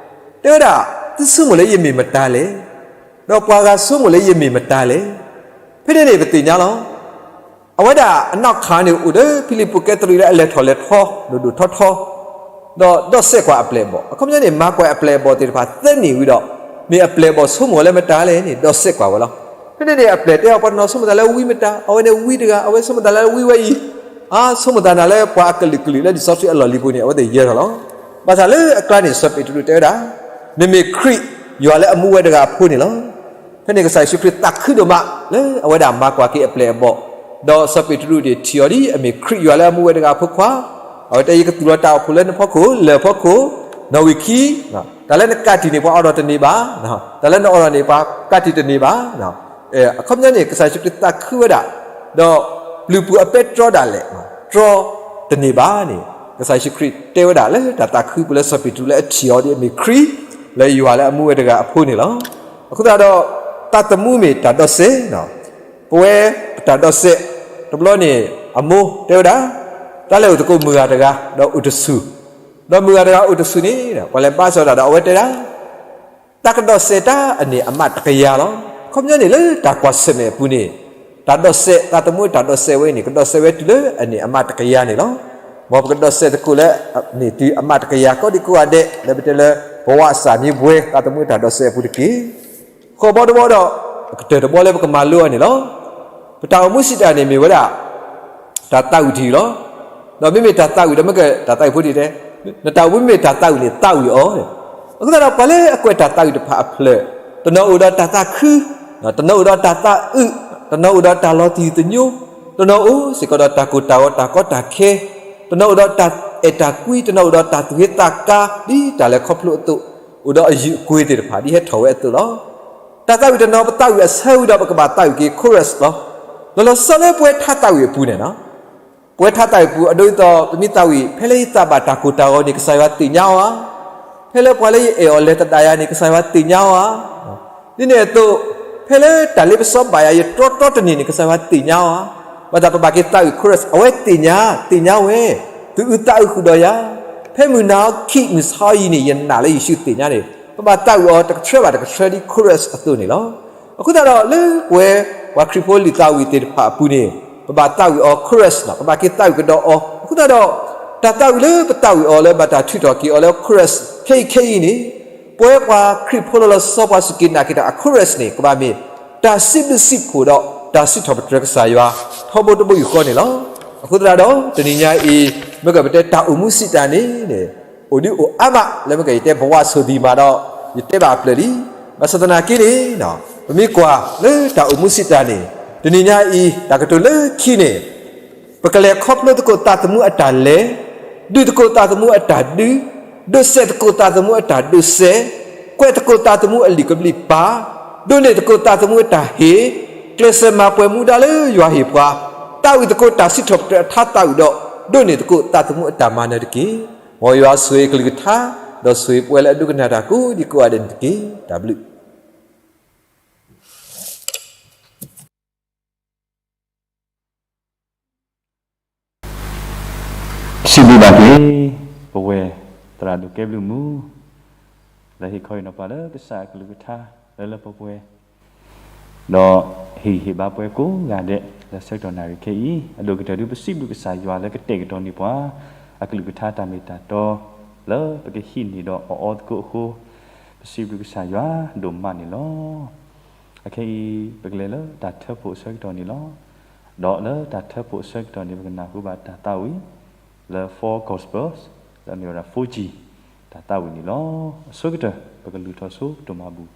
တဲဝဲဒၣ်, သုဆိကမိၣ်လၢယမ့ၢ်မတၤလဲၣ်, ဒီးပှၤဂၤဆိကမိၣ်လၢယမ့ၢ်မတၤလဲၣ်. ဖဲန့ၣ်န့ၣ် ပသ့ၣ်ညါလီၤ. အဝဲဒၣ်အနီၢ်ခးန့ၣ်အိၣ်ဒီးဖံလံးပူၤကဲသရံးလၢအလဲၤထီၣ်လဲၤထီ ဒိၣ်ဒိၣ်ထီထီ, ဒီးဒိးစဲးကွၢ်အပျဲၢ်အဘီၣ်. အခီပညီန့ၣ် မၤကွၢ်အပျဲၢ်အဘီၣ်သ့ၣ်တဖၣ်သၢနံၣ်ဝံၤဒီး, မ့ၢ်အပျဲၢ်အဘီၣ်ဆိကမိၣ်ဝဲလၢမတၤလဲၣ်န့ၣ် ဒိးစဲးကွၢ်ဝဲလီၤ. ဖဲန့ၣ်န့ၣ် အပျဲၢ်တဲအီၤ ပှၤတနီၤဆိကမိၣ်သးလၢဝံမတၤ, အဝဲန့ၣ်ဝံတဂၤ, အဝဲဆိကမိၣ်သးလၢဝံဝဲအံၤ, အါ ဆိကမိၣ်သးနၤလၢပှၤအကလုာ်ကလုာ်လၢလံာ်စီဆှံအလီၢ်လံၤပူၤန့ၣ် အဝဲသ့ၣ်ယဲၢ်ထီၣ်လီၤ. ဘၣ်ဆၣ်လၢအကျါန့ၣ် စီၤပ့းတရူးတဲဝဲဒၣ်, နမ့ၢ်ခရံာ်ယွၤလၢအမူဝဲတဂၤအဖိန့ၣ်လီၤ. ဖဲန့ၣ်ကစၢ်ယ့ၣ်ၡူးခရံာ်သးခုဒိၣ်မးလၢအဝဲဒၣ်မၤကွၢ်က့ၤအပျဲၢ်အဘီၣ်, ဒီးစီၤပ့းတရူးန့ၣ်ထံၣ်အီၤဒ်အမ့ၢ်ခရံာ်ယွၤလၢအမူဝဲတဂၤအဖိခွါ, အဝဲတဲ ယကသူၣ်လီၤတၢ်အိၣ်ဖှိၣ်လၢနဖီခိၣ် လၢၢ်ဖီခိၣ်, နီၣ်ဝံာ်ခံ, တၢ်လၢနကးတံာ်န့ၣ် ပှၤအိးထီၣ်တန့ၢ်ဘၣ်, တၢ်လၢနအိးထီၣ်န့ၣ် ပှၤကးတံာ်တန့ၢ်ဘၣ်. အခီပညီန့ၣ် ကစၢ်ယ့ၣ်ၡူးခရံာ်သးခုဝဲဒၣ်, ဒီးပျုၤပူၤအပဲတြီဒၣ်လဲာ်, တြီတန့ၢ်ဘၣ်န့ၣ်, ကစၢ်ယ့ၣ်ၡူးခရံာ်တဲဝဲဒၣ်လၢတၢ်သးခုပူၤလၢစီၤပ့းတရူးလၢအထံၣ်အီၤဒ်အမ့ၢ်ခရံာ် လၢယွၤလၢအမူဝဲတဂၤအဖိန့ၣ်လီၤ. အဃိသတးဒီး သးသမူမ့ၢ်တၢ်ဒိးစဲး, ပဝဲပတၢ်ဒိးစဲး, တဘျီန့ၣ် အမိၢ်တဲဝဲဒၣ်, တၢ်လဲၤအိၣ်သကိးမုၢ်ဂၤတဂၤ ဒီးအိၣ်တဆူၣ်, ဒီးမုၢ်ဂၤတဂၤအိၣ်တဆူၣ်န့ၣ် ပှၤလဲၤဘါစၢၤတၢ်ဒီးအဝဲတဲဒၣ် တၢ်ကဒိးစဲးတၢ်အန့ၣ်အမးတကယၤလီၤ. အခီပညီန့ၣ်လၢတၢ်ကွၢ်ဆၢၣ်မဲာ်အပူၤန့ၣ်, တၢ်ဒိးစဲး သးသမူတၢ်ဒိးစဲးဝဲအံၤန့ၣ် ကဒိးစဲးဝဲတုၤလၢအန့ၣ်အမးတကယၤန့ၣ်လီၤ. မ်ပကဒိးစဲးသကိးလၢ န့ၣ်တုၤအမးတကယၤ ကိးဒံကိးဂၤဒဲး လၢပတဲလၢ ပဝးစၢ်မံဘှဲ သးသမူတၢ်ဒိးစဲးအပူၤတက့ၢ်. ဃိးဘီတဘီဒီး အကတၢၢ်တဘီလၢပကမၤလိအီၤန့ၣ်လီၤ. ပတၢ်အိၣ်မူစံးတၢ်န့ၣ်မ့ၢ်ဝဲဒၣ် တၢ်သးဝံၣ်တယုၢ်လီၤ. ဒီးမ့မ့ၢ်တၢ်သးဝံၣ်ဒီး မ့ၢ်ကတၢ်သးဝံၣ်ဖိတတဲ, နတၢ်အိၣ်မူမ့မ့ၢ်တၢ်သးဝံၣ်န့ၣ် သးဝံၣ်အီၤ. အဃိသတးဒီး ပှၤလၢအကွဲးတၢ်သးဝံၣ်တဖၣ်အဖျၢၣ်, တနီၤအိၣ်ဒီးတၢ်သးခု, တနီၤအိၣ်ဒီးတၢ်သးအုး, တနီၤအိၣ်ဒီးတၢ်လီၤတံၢ်သညိ, တနီၤအိၣ်စ့ၢ်ကီးဒီးတၢ်ကိၢ်တၢ်ဂီၤတၢ်ကီတၢ်ခဲ, တနီၤအိၣ်ဒီးတၢ်အဲၣ်တၢ်ကွံ, တနီၤအိၣ်ဒီးတၢ်သူၣ်က့သးကါ ဒ်တၢ်လဲၤခီဖျိအသိး, အိၣ်ဒီးအယုၢ်အကွ့ၤသ့ၣ်တဖၣ် ဒ်ဟဲထီၣ်ဝဲအသိးလီၤ. တၢ်သးဝံၣ်တနီၤ ပသးဝံၣ်အဆၢဝံၤဒီး ပကဘၣ်သးဝံၣ်က့ၤ chorus လီၤ. လီၤလီၤဆီဆီလၢပဝဲထါသးဝံၣ်အပူၤန့ၣ်လီၤ. ပဝဲထါသးဝံၣ်အပူၤ အဒိဒ်သိး ပမ့ၢ်သးဝံၣ် ဖဲလၢယသးဘၣ်တၢ်ကိၢ်တၢ်ဂီၤန့ၣ် ကစၢ်ယွၤသ့ၣ်ညါအီၤဧါ. ဖဲလၢပှၤလၢယအဲၣ်အီၤလဲၤသဒၣ်ယၤန့ၣ် ကစၢ်ယွၤသ့ၣ်ညါအီၤဧါ. ဒ်န့ၣ်အသိး ဖဲလၢတၢ်လ့ပစီဘၣ်ယၤ ယတြီတြီတန့ၢ်န့ၣ် ကစၢ်ယွၤသ့ၣ်ညါအီၤဧါ. ဘၣ်ဆၣ်ပဘၣ်က့ၤသးဝံၣ် chorus အဝဲသ့ၣ်ညါ, သ့ၣ်ညါဝဲ, သူၣ်အုးသးအုးဃုာ်ဒီးယၤ, ဖဲမုၢ်နၤခီ မုၢ်ဆါအံၤန့ၣ် ယနာ်လၢယ့ၣ်ၡူးသ့ၣ်ညါန့ၣ် ပဘၣ်သးဝံၣ်အီၤတကထြၢဘၣ်တကထြၢဒ် chorus အသိးန့ၣ်လီၤ. အဃိသတးဒီး လၢပဝဲပှၤခရံာ်ဖိလံာ်သးဝံၣ်သ့ၣ်တဖၣ်အပူၤန့ၣ် ပဘၣ်သးဝံၣ်အီၤ chorus လီၤ. ပဘၣ်က့ၤသးဝံၣ်ကဒီးအီၤ. အဃိသတးဒီး တၢ်သးဝံၣ်လၢပသးဝံၣ်အီၤလၢဘၣ်တၢ်ထုးထီၣ်က့ၤအီၤလၢ chorus ခဲအံၤခဲအံၤန့ၣ် ပဝဲပှၤခရံာ်ဖိလီၤလီၤဆီဆီ ပှၤစူၢ်က့ၤနာ်က့ၤတၢ်အ chorus န့ၣ် ကဘၣ်မ့ၢ် တၢ်စံးဘျုးစံးဖှိၣ်ဒီး တၢ်စံးထီၣ်ပတြၢၤကစၢ်ယွၤ ထီဘိတဘိယူၢ်ဃီန့ၣ်လီၤ. အဃိသတးဒီး တနံၤညါအံၤ မ့ၢ်ကပတဲတၢ်အိၣ်မူစံးတၢ်န့ၣ်န့ၣ် အိၣ်ဒုးအိၣ်အါမး လၢမ့ၢ်ကယတဲဘဝဆိၣ်သံၣ်မးဒီး ယတဲဘၣ်အဖျၢၣ်လံ. ဘၣ်ဆၣ်သနာ်က့န့ၣ် ပမ့ၢ်ကွၢ်လၢတၢ်အိၣ်မူစံးတၢ်န့ၣ် တနံၤညါအံၤ တၢ်ကတိၤလၢခံန့ၣ် ပကလဲၤခီဖျိသကိးသးသမူအတၢ်လဲၤ, ဒုးသကိးသးသမူအတၢ်ဒုး, ဒိးစဲးသကိးသးသမူအတၢ်ဒိးစဲး, ကွဲးသကိးသးသမူအလံာ်ကဘျံးပၤ, ဒိးန့ၢ်သကိးသးသမူအတၢ်ဟ့ၣ်, ကျဲးစၢးမၤပှဲၤမူဒါလၢယွၤဟ့ၣ်ပှၤ, သးဝံၣ်သကိးတၢ်စံးထီၣ်ပတြၢၤအထါသးဝံၣ်ဒီး ဒိးန့ၢ်သကိးသးသမူအတၢ်မၤနၢၤတက့ၢ်. မ်ယွၤဆိၣ်ဂ့ၤအကလုၢ်ကထါ, ဒီးဆိၣ်ဂ့ၤပဝဲလၢအဒိကနၣ်တၢ်ကိးဒံကိးဂၤဒဲးန့ၣ်တက့ၢ်. တၢ်ဘျုး စံးဘျုးဘၣ်က့ၤ ပဝဲသရၣ်ဒိၣ်ကဲဘျုးမုၢ် လၢဟ့ၣ်ခီဟ့ၣ်နီၤပှၤလၢကစၢ်အကလုၢ်ကထါလၢလၢပှဲၤပှဲၤ, ဒီးဟ့ၣ်ဂံၢ်ဟ့ၣ်ဘါပှၤကိးဂၤဒဲး လၢဆၢကတီၢ်နၣ်ရံၣ်ခဲအံၤ အဒိၣ်ကတၢၢ်ဒုးပစံးဘျုးကစၢ်ယွၤလၢကတဲာ်ကတီၤန့ၢ်ပှၤ အကလုၢ်ကထါတၢ်မ့ၢ်တၢ်တီ လၢပကဟံးန့ၢ်ဒီးအီၣ်အီသကိးအဃိ ပစံးဘျုးကစၢ်ယွၤဒိၣ်မးန့ၣ်လီၤ. အခဲအံၤ ပကလဲၤလၢတၢ်ထၢဖှိၣ်အဆၢကတီၢ်န့ၣ်လီၤ. ဒီးလၢတၢ်ထၢဖှိၣ်အဆၢကတီၢ်န့ၣ် ပကနၢ်ဟူဘၣ်တၢ်သးဝံၣ် လၢ four gospels လၢအမ့ၢ်ဝဲဒၣ် four G တၢ်သးဝံၣ်န့ၣ်လီၤ. အဆိကတၢၢ် ပကလုၢ်ထီၣ်ဆိဒိၣ်မးပူၤ,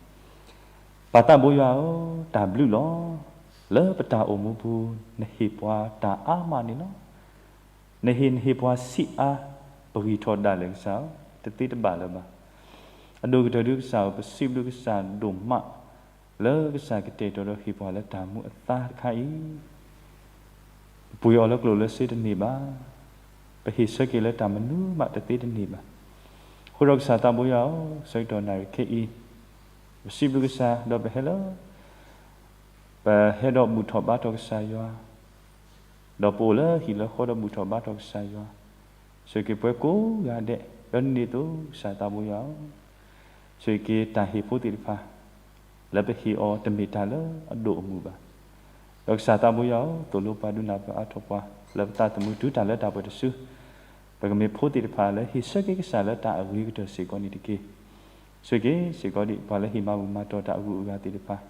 ပၢ်သးဘိယွၤဧၢ, တၢ်ဘျုးလီၤ. လၢပတၢ်အိၣ်မူပူၤ နဟ့ၣ်ပှၤတၢ်အါမးန့ၣ်လီၤ. နဟ့ၣ် နဟ့ၣ်ပှၤဆံးအါ, ပဂံၢ်ထီၣ်ဒၣ်လဲာ်ကစၢ်ဧၢ, တသ့တဘၣ်လၢၤဘၣ်. အဒိၣ်ကတၢၢ်ဒုကစၢ်ဧၢ, ပစံးဘျုးကစၢ်ဒိၣ်မး လၢကစၢ်ကတဲာ်ကတီၤဒီးဟ့ၣ်ပှၤလၢတၢ်မူအသါတခါအံၤ, ပပှ့ၤအီၤလၢကျိၣ်လၢစ့တန့ၢ်ဘၣ်. ပဟ့ၣ်ဆၢက့ၤလၢတၢ်မနုၤမးတသ့တန့ၢ်ဘၣ်. အဃိဒီးကစၢ်သးဘိယွၤဧၢ, ဆၢကတီၢ်နၣ်ရံၣ်ခဲအံၤ, ပစံးဘျုးကစၢ်, ဒီးပဟဲလၢ ပဟဲဒီးဘူၣ်ထီၣ်ဘါထီၣ်ကစၢ်ယွၤ, ဒီးပအိၣ်လၢဟံၣ်လၢဃီဒီးဘူၣ်ထီၣ်ဘါထီၣ်ကစၢ်ယွၤ, ဆိၣ်ဂ့ၤက့ၤပှၤကိးဂၤဒဲး, ဒီးဒ်န့ၣ်အသိးကစၢ်သးဘိယွၤဧၢ, ဆိၣ်ဂ့ၤက့ၤတၢ်ဟ့ၣ်ဖိသ့ၣ်တဖၣ် လၢပဟ့ၣ်အီၤတမ့ၢ်တၢ်လၢအဒိၣ်အမုၢ်ဘၣ်. ဒီးကစၢ်သးဘိယွၤဧၢ, သိၣ်လိပှၤဒုးနၢ်ပၢၢ်အါထီၣ်ပှၤ လၢပသးသမူတုၤတၢ်လၢတၢ်ပှဲၤတစု, ပကမ့ၢ်ဖိသ့ၣ်တဖၣ်လၢဟ့ၣ်ဆၢက့ၤကစၢ်လၢတၢ်အဂ့ၤကတၢၢ်စ့ၢ်ကီးန့ၣ်တက့ၢ်. ဆိၣ်ဂ့ၤက့ၤစ့ၢ်ကီးဒံး ပှၤလၢဟ့ၣ်မၤဘူၣ်မၤတီၤတၢ်အဂုၤအဂၤသ့ၣ်တဖၣ်,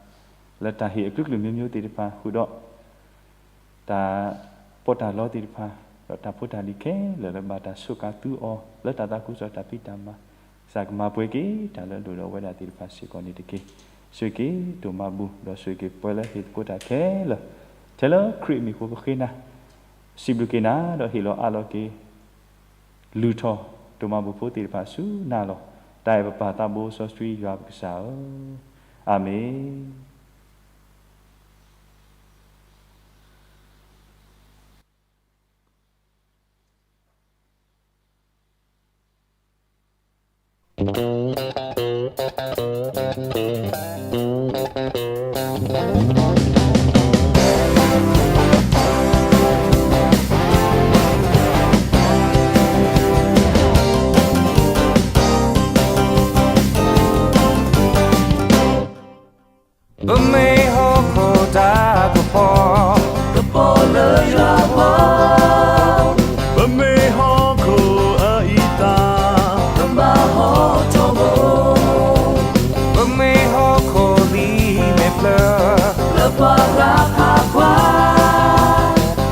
လၢတၢ်ဟ့ၣ်အကလုာ်ကလုာ်မျိုးမျိုးသ့ၣ်တဖၣ်, ဃုာ်ဒီး တၢ်ပီးတၢ်လီသ့ၣ်တဖၣ်, ဒီးတၢ်ဖိတၢ်လံၤခဲလၢာ်လၢဘၣ်တၢ်စူးကါသူအီၤ လၢတၢ်သးခုကစီၣ်တၢ်ဖံးတၢ်မၤ, ကစၢ်ကမၤပှဲၤက့ၤတၢ်လၢအဒိၣ်ဒီးအဝဲဒၣ်သ့ၣ်တဖၣ်စ့ၢ်ကီးန့ၣ်တက့ၢ်. ဆိၣ်ဂ့ၤက့ၤဒိၣ်မးပူၤ, ဒီးဆိၣ်ဂ့ၤက့ၤပှၤလၢဟ့ၣ်သကိးတၢ်ခဲလၢာ်, ထဲလၢခရံာ်အမံၤအဃိပဃ့နၤ, စံးဘျုးက့ၤနၤ, ဒီးဟ့ၣ်လီၤအးလီၤက့ၤ လုၢ်ထီၣ်ဒိၣ်မးပူၤဖိသ့ၣ်တဖၣ်ဆူနၤလီၤ. တၢ်အဲၣ်ပပၢ်သးဘိစီဆှံယွၤပကစၢ်ဧၢ, အၤမ့ၣ်. ပမ့ၢ်ဟီၣ်ခိၣ်တၢ်ကပီၤ, ကပီၤလၢယွၤအဂီၢ်, ပမ့ၢ်ဟီၣ်ခိၣ်အအံသၣ်, ကဘၣ်ဟီၣ်ထီၣ်ဘိ, ပမ့ၢ်ဟီၣ်ခိၣ်လံာ်မဲာ်ဖျၢၣ်, လၢပှၤဂၤဖးကွၢ်,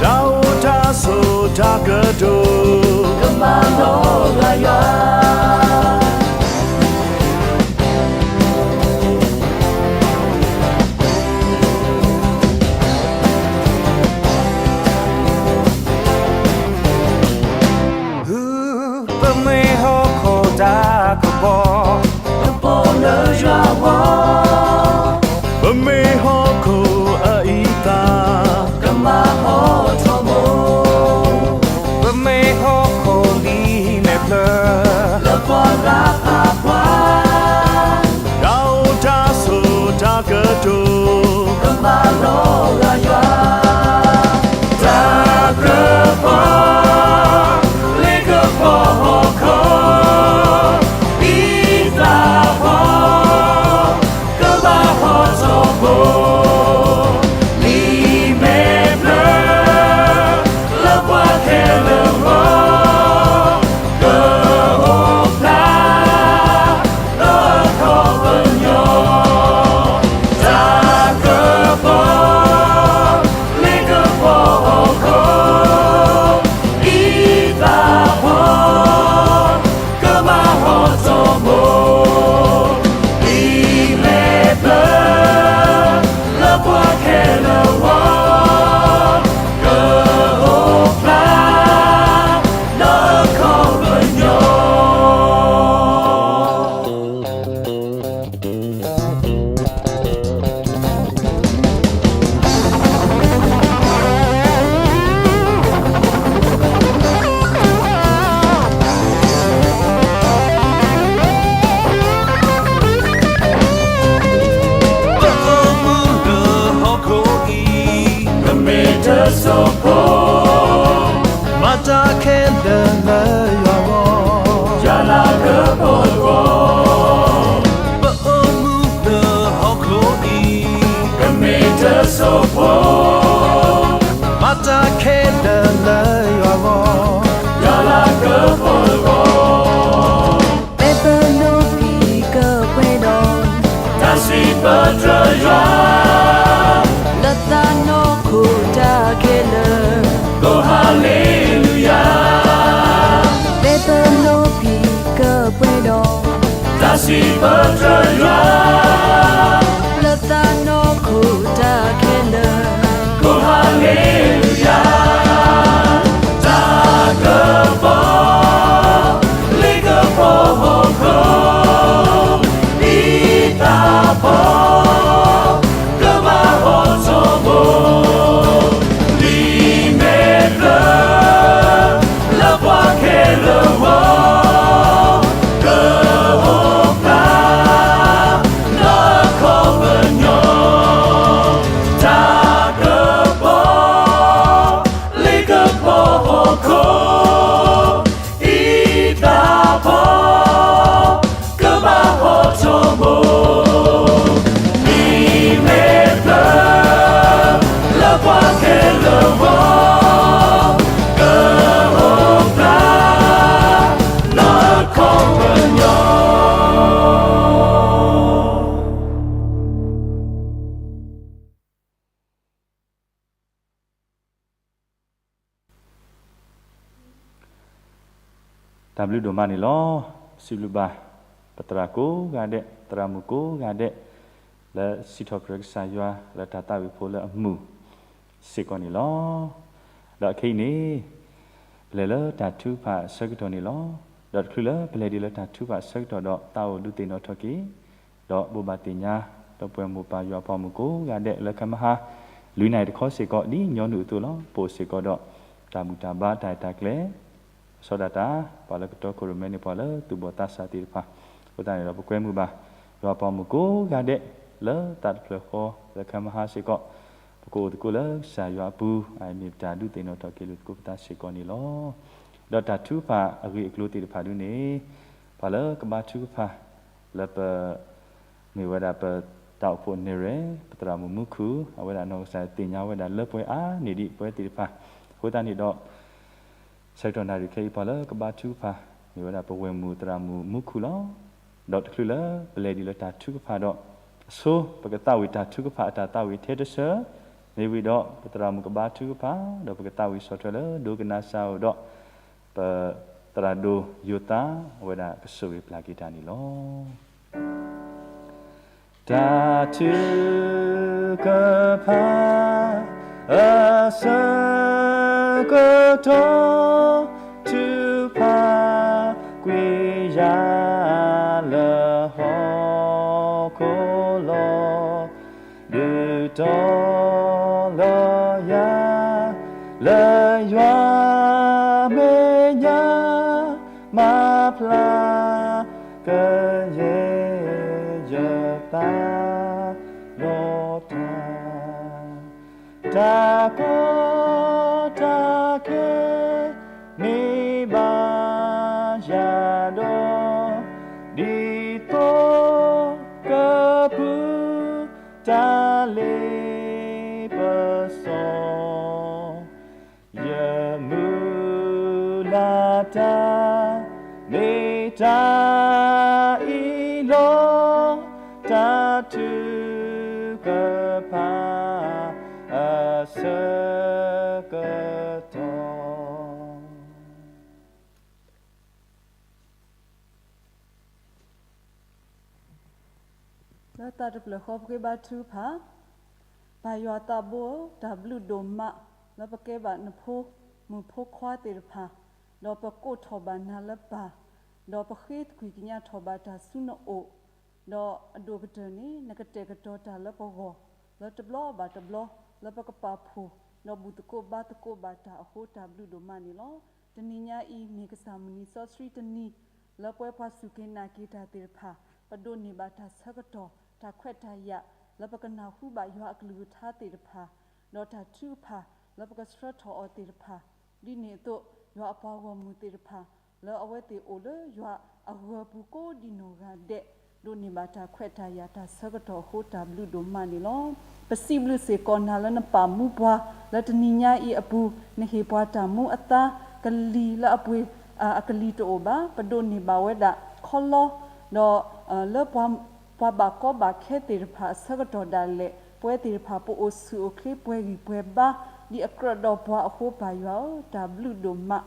တၢ်အိၣ်တၢ်ဆိးတၢ်ကတိၤ, ကဘၣ်လီၤဂာ်ယွၤ ပမ့ၢ်ဟီၣ်ခိၣ်တၢ်ကပီၤ, ကပီၤလၢယွၤအဂီၢ်, ပမ့ၢ်ဟီၣ်ခိၣ်အအံသၣ်, ကဘၣ်ဟီၣ်ထီၣ်ဘိ, ပမ့ၢ်ဟီၣ်ခိၣ်လံာ်မဲာ်ဖျၢၣ်, လၢပှၤဂၤဖးကွၢ်, တၢ်အိၣ်တၢ်ဆိးတၢ်ကတိၤ, ကဘၣ်လီၤဂာ်ယွၤ တၢ်ကပီၤ, လ့ကပီၤဟီၣ်ခိၣ်, အံသၣ်ဟီၣ်, ကဘၣ်ဟီၣ်ထီၣ်ဘိ, လံာ်မဲာ်ဖျၢၣ်, လၢပှၤခဲလၢာ်အဂီၢ်, ကအိၣ်ဖျါ ဒီးအခီပညီ, တၢ်ကပီၤ, လ့ကပီၤဟီၣ်ခိၣ်, အံသၣ်ဟီၣ်, ကဘၣ်ဟီၣ်ထီၣ်ဘိ, လံာ်မဲာ်ဖျၢၣ်, လၢပှၤခဲလၢာ်အဂီၢ်, ကအိၣ်ဖျါ ဒီးအခီပညီ. ပအိၣ်မူလၢဟီၣ်ခိၣ်အံၤ, ပမ့ၢ်တစိၢ်ဖိ, မၤတၢ်ခဲလၢာ်လၢယွၤအဂီၢ်, ယွၤလၤကပီၤအဂီၢ်, ပအိၣ်မူလၢဟီၣ်ခိၣ်အံၤ, ပမ့ၢ်တစိၢ်ဖိ, မၤတၢ်ခဲလၢာ်လၢယွၤအဂီၢ်, ယွၤလၤကပီၤအဂီၢ်, ဖဲပလိၣ်ဖံးကပှဲၤဒီး, တၢ်စံးပတြၢၤယွၤ, လၢသးနီၢ်ခိတၢ်ခဲလၢာ်, ကိးဟၤလ့လူယၤ, ဖဲပလိၣ်ဖံးကပှဲၤဒီး ပတၢ်ယွၤ လၢတၢ်နီၢ်ခိတၢ်ခဲလၢာ်, ကိးဟါလ့လူယၤ, တၢ်ကပီၤ လ့ကပီၤဟီၣ်ခိၣ်, ဒ်တၢ်ဖီၣ် ကဘၣ်ဟီၣ်ထီၣ်ဘိ, လံာ်မဲာ်ဖျၢၣ် လၢပှၤခဲလၢာ်အဂီၢ်, ကအိၣ်ဖျါ လၢအခီပညီ, တၢ်ကပီၤ လ့ကပီၤဟီၣ်ခိၣ်, ဒ်တၢ်ဖီၣ် ကဘၣ်ဟီၣ်ထီၣ်ဘိ, လံာ်မဲာ်ဖျၢၣ် လၢပှၤခဲလၢာ်အဂီၢ်, ကအိၣ်ဖျါ လၢအခီပညီ. တၢ်ဘျုးဒိၣ်မးန့ၣ်လီၤ. စံးဘျုးဘၣ် ပသရၣ်ကိးဂၤဒဲး, သရၣ်မုၣ်ကိးဂၤဒဲး, လၢစံးထီၣ်ပတြၢၤကစၢ်ယွၤလၢတၢ်သးဝံၣ်ဖိလၢအမုာ်စ့ၢ်ကီးန့ၣ်လီၤ. ဒီးခဲအံၤန့ၣ် ပလဲၤလၢတၢ်ထုကဖၣ်အဆၢကတီၢ်န့ၣ်လီၤ. ဒီးတချုးလၢပလဲၤဒံးလၢတၢ်ထုကဖၣ်အဆၢကတီၢ်ဒီး သးအိၣ်ဒုးသ့ၣ်နီၣ်ထီၣ်က့ၤ ဒီးဘိးဘၣ်သ့ၣ်ညါ ဒီပုၢ်ဝဲၢ်မိၢ်ပၢ်ယွၤအပှၤမုၣ်ကိးဂၤဒဲးလၢခဲမဟါ လွံၢ်နၣ်ရံၣ်တခီစ့ၢ်ကီး ဒ်ညီနုၢ်အသိးလီၤ. ပအိၣ်စ့ၢ်ကီးဒီး တၢ်ဘူၣ်တၢ်ဘါတၢ်အဲၣ်တၢ်ကျဲ အစီဒၣ်တၢ် ပှၤလၢကတီခိၣ်ရိၣ်မဲန့ၣ် ပှၤလၢသူၣ်ဘီၣ်သးစၢ်သ့ၣ်တဖၣ်, အဃိသတးန့ၣ်ဒီး ပကွဲမုာ်ဘၣ် ယွၤအပှၤမုၣ်ကိးဂၤဒဲး လၢသးတဖျၢၣ်ဃီလၢခဲမဟါစ့ၢ်ကီး, ပကအိၣ်သကိးလၢကစၢ်ယွၤအပူၤ အမ့ၢ်ပတၢ်ဒုးသ့ၣ်နီၣ်ထီၣ်က့ၤလိာ်သကိးပသးစ့ၢ်ကီးန့ၣ်လီၤ. ဒီးတၢ်ထုကဖၣ်အဂ့ၢ်အကျိၤသ့ၣ်တဖၣ်ဒ်န့ၣ် ပှၤလၢကဘါထုကဖၣ် လၢပ မ့ၢ်ဝဲဒၣ်ပတၢ်အိၣ်ဖှိၣ်နဲၣ်ရွဲၣ် ပသရၣ်မုၣ်မူခိၣ် အဝဲဒၣ်နီၢ်ကစၢ်သ့ၣ်ညါဝဲဒၣ်လၢပှဲၤအါန့ၢ်ဒံးပဝဲသ့ၣ်တဖၣ်, အဃိသတးန့ၣ်ဒီး ဆၢကတီၢ်နၣ်ရံၣ်ခဲအံၤ ပှၤလၢကဘါထုကဖၣ် မ့ၢ်ဝဲဒၣ်ပဝဲၢ်မုၣ်သရၣ်မုၣ်မူခိၣ်လီၤ. ဒီးတချုးလၢပလဲၤဒံးလၢတၢ်ထုကဖၣ်ဒီး အဆိ ပကသးဝံၣ်တၢ်ထုကဖၣ်အတၢ်သးဝံၣ်ထဲတဆၢ, မ့ၢ်ဝံၤဒီး ပသရၣ်မုၣ်ကဘါထုကဖၣ် ဒီးပကသးဝံၣ်ဆီၣ်ထွဲလၢဒိကနၣ်စၢ်ဧိၤဒီး ပသရၣ်ဒိၣ်ယိၤသး အဝဲဒၣ်ကဆိၣ်ဂ့ၤပျၢ်က့ၤတၢ်န့ၣ်လီၤ. တၢ်ထုကဖၣ်အဆၢကတီၢ် ထုကဖၣ်ကွံာ်ယၤလၢဟီၣ်ခိၣ်လီၤ. ဒုးတီၤလီၤယၤ လၢယွၤမဲာ်ညါ မၤဖျါ ကယဲၢ်ယသးဒီးတၢ် တၢ်ကီတၢ်ခဲ မ့ၢ်ဘၣ်ယၤဒီး ဒ်သိးကပုၢ် တၢ်လ့ပစီ ယမုၢ်လၢ်တၢ် မ့ၢ်တၢ်အံၤလီၤ. တၢ်ထုကဖၣ်အဆၢကတီၢ် လၢတၢ်တဖျၢၣ်ဃီပဃ့ဘါထုကဖၣ်, ပၢ်ယွၤသးဘိဧၢ, တၢ်ဘျုးဒိၣ်မး လၢပကဲဘၣ်နဖိမုၣ်ဖိခွါသ့ၣ်တဖၣ်, ဒီးပကိးထီၣ်ဘၣ်နၤလၢပၢ်, ဒီးပဃ့သကွံၢ်ကညးထီၣ်ဘၣ်တၢ်ဆူနအိၣ်, ဒီးအဒိၣ်ကတၢၢ်န့ၣ် နကတဲာ်ကတီၤတၢ်လၢပဂီၢ် လၢတဘျီဘၣ်တဘျီ လၢပကပာ်ဖှိၣ် ဒီးဘူၣ်သကိးဘါသကိးဘၣ်တၢ်အဃိ တၢ်ဘျုးဒိၣ်မးန့ၣ်လီၤ. တနံၤညါအံၤ မ့ၢ်ကစၢ်မုၢ်နံၤစီဆှံတနံၤ လၢပဝဲပှၤစူၢ်က့ၤနာ်က့ၤတၢ်သ့ၣ်တဖၣ် ပဒိးန့ၢ်ဘၣ်တၢ်ဆၢကတီၢ် တၢ်ခွဲးတၢ်ယာ် လၢပကနၢ်ဟူဘၣ်ယွၤအကလုၢ်ကထါသ့ၣ်တဖၣ်, ဒီးတၢ်ထုကဖၣ် လၢပကဆှၢထီၣ်အီၤသ့ၣ်တဖၣ်, ဒ်န့ၣ်အသိး ယွၤအပှၤဂီၢ်မုၢ်သ့ၣ်တဖၣ် လၢအဝဲသ့ၣ်အိၣ်လၢယွၤအဂၢၤပူၤကိးဒံနီၢ်ဂၤဒဲး ဒိးန့ၢ်ဘၣ်တၢ်ခွဲးတၢ်ယာ်တၢ်ဆၢကတီၢ်အဃိ တၢ်ဘျုးဒိၣ်မးန့ၣ်လီၤ. ပစံးဘျုးစ့ၢ်ကီးနၤလၢနပာ်မူပှၤ လၢတနံၤညါအံၤအပူၤ နဟ့ၣ်ပှၤတၢ်မူအသါ ကလံၤလၢအပှ့ၤ အကလံၤတအိၣ်ဘၣ်, ပဒိးန့ၢ်ဘၣ်ဝဲဒၣ်ခီလီ, ဒီး လၢပှၤဘၣ်ကီဘၣ်ခဲသ့ၣ်တဖၣ်အဆၢကတီၢ်ဒၣ်လဲာ် ပဝဲသ့ၣ်တဖၣ် ပအိၣ်ဆူၣ်အိၣ်ချ့ပှဲၤဂံၢ်ပှဲၤဘါ ဒ်အကြၢးဒီးပှၤအဃိ ပၢ်ယွၤဧၢ, တၢ်ဘျုးဒိၣ်မး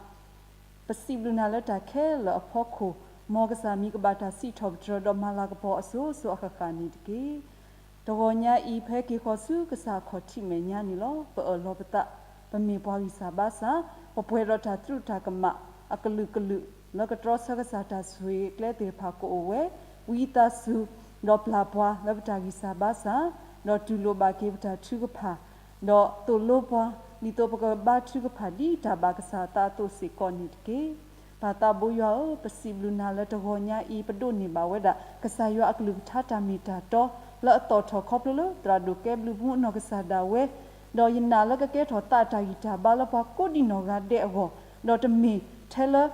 ပစံးဘျုးနၤလၢတၢ်ခဲလၢာ်အဖီခိၣ် မ်ကစၢ်မံၤကဘၣ်တၢ်စံးထီၣ်ပတြၢၤဒီးမၤလၤကပီၤအစိၤစိၤအဃၣ်ဃၣ်န့ၣ်တက့ၢ်. တဂီၤညါအံၤ ပဟဲက့ၤဃီၤဆူကစၢ်အခီၣ်ထံးမဲာ်ညါန့ၣ်လီၤ. ပအၢၣ်လီၤပသး ပမ့ၢ်ပှၤဂံၢ်စၢ်ဘါစၢ်, ပပှဲၤဒီးတၢ်သရူးတၢ်ကမၣ်အကလုာ်ကလုာ်, လၢကတြီဆၢကစၢ်တၢ်ဆိၣ်ဂ့ၤကျဲသ့ၣ်တဖၣ်ကအိၣ်ဝဲ, ဝံသးစူၤဒီးပျၢ်ပှၤလၢပတၢ်ဂံၢ်စၢ်ဘါစၢ်, ဒီးတူၢ်လိာ်ဘၣ်က့ၤပတၢ်ထုကဖၣ်, ဒီးသိၣ်လိပှၤ ဒ်သိးပကဘါထုကဖၣ်ဒ်တၢ်ဘၣ်ကစၢ်အသးအသိးစ့ၢ်ကီးန့ၣ်တက့ၢ်. ပၢ်သးဘိယွၤဧၢ, ပစံးဘျုးနၤလၢတဂီၤညါအံၤ ပဒိးန့ၢ်ဘၣ်ဝဲဒၣ် ကစၢ်ယွၤအကလုၢ်ကထါတၢ်မ့ၢ်တၢ်တီ လၢအသီၣ်ထီၣ်ခီဖျိလၢသရၣ်ဒိၣ်ကဲဘျုးမူအနီၢ်ကစၢ်ဒၣ်ဝဲ, ဒီးယနာ်လၢကကဲထီၣ်သးအတၢ်ဂံၢ်တၢ်ဘါလၢပှၤကိးဒံနီၢ်ဂၤဒဲးအဂီၢ်, ဒီးတမ့ၢ်ထဲလၢ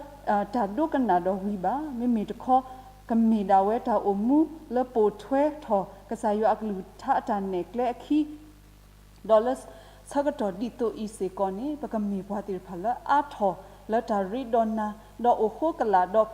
တၢ်ဒိကနၣ်ဒီးဝံၤဘၣ်, မ့မ့ၢ်တခီ ကမ့ၢ်ဒၣ်ဝဲတၢ်အိၣ်မူလၢပိာ်ထွဲထီၣ်ကစၢ်ယွၤအကလုၢ်ကထါအတၢ်နဲၣ်ကျဲအခံ ဒီးလၢဆၢကတီၢ်ဒ်သိးအံၤစ့ၢ်ကီးန့ၣ် ပကမ့ၢ်ပှၤသ့ၣ်တဖၣ်လၢအါထီၣ်လၢတၢ်ရ့ဒီးနၤ, ဒီးအိၣ်ဃိကလာ်ဒီး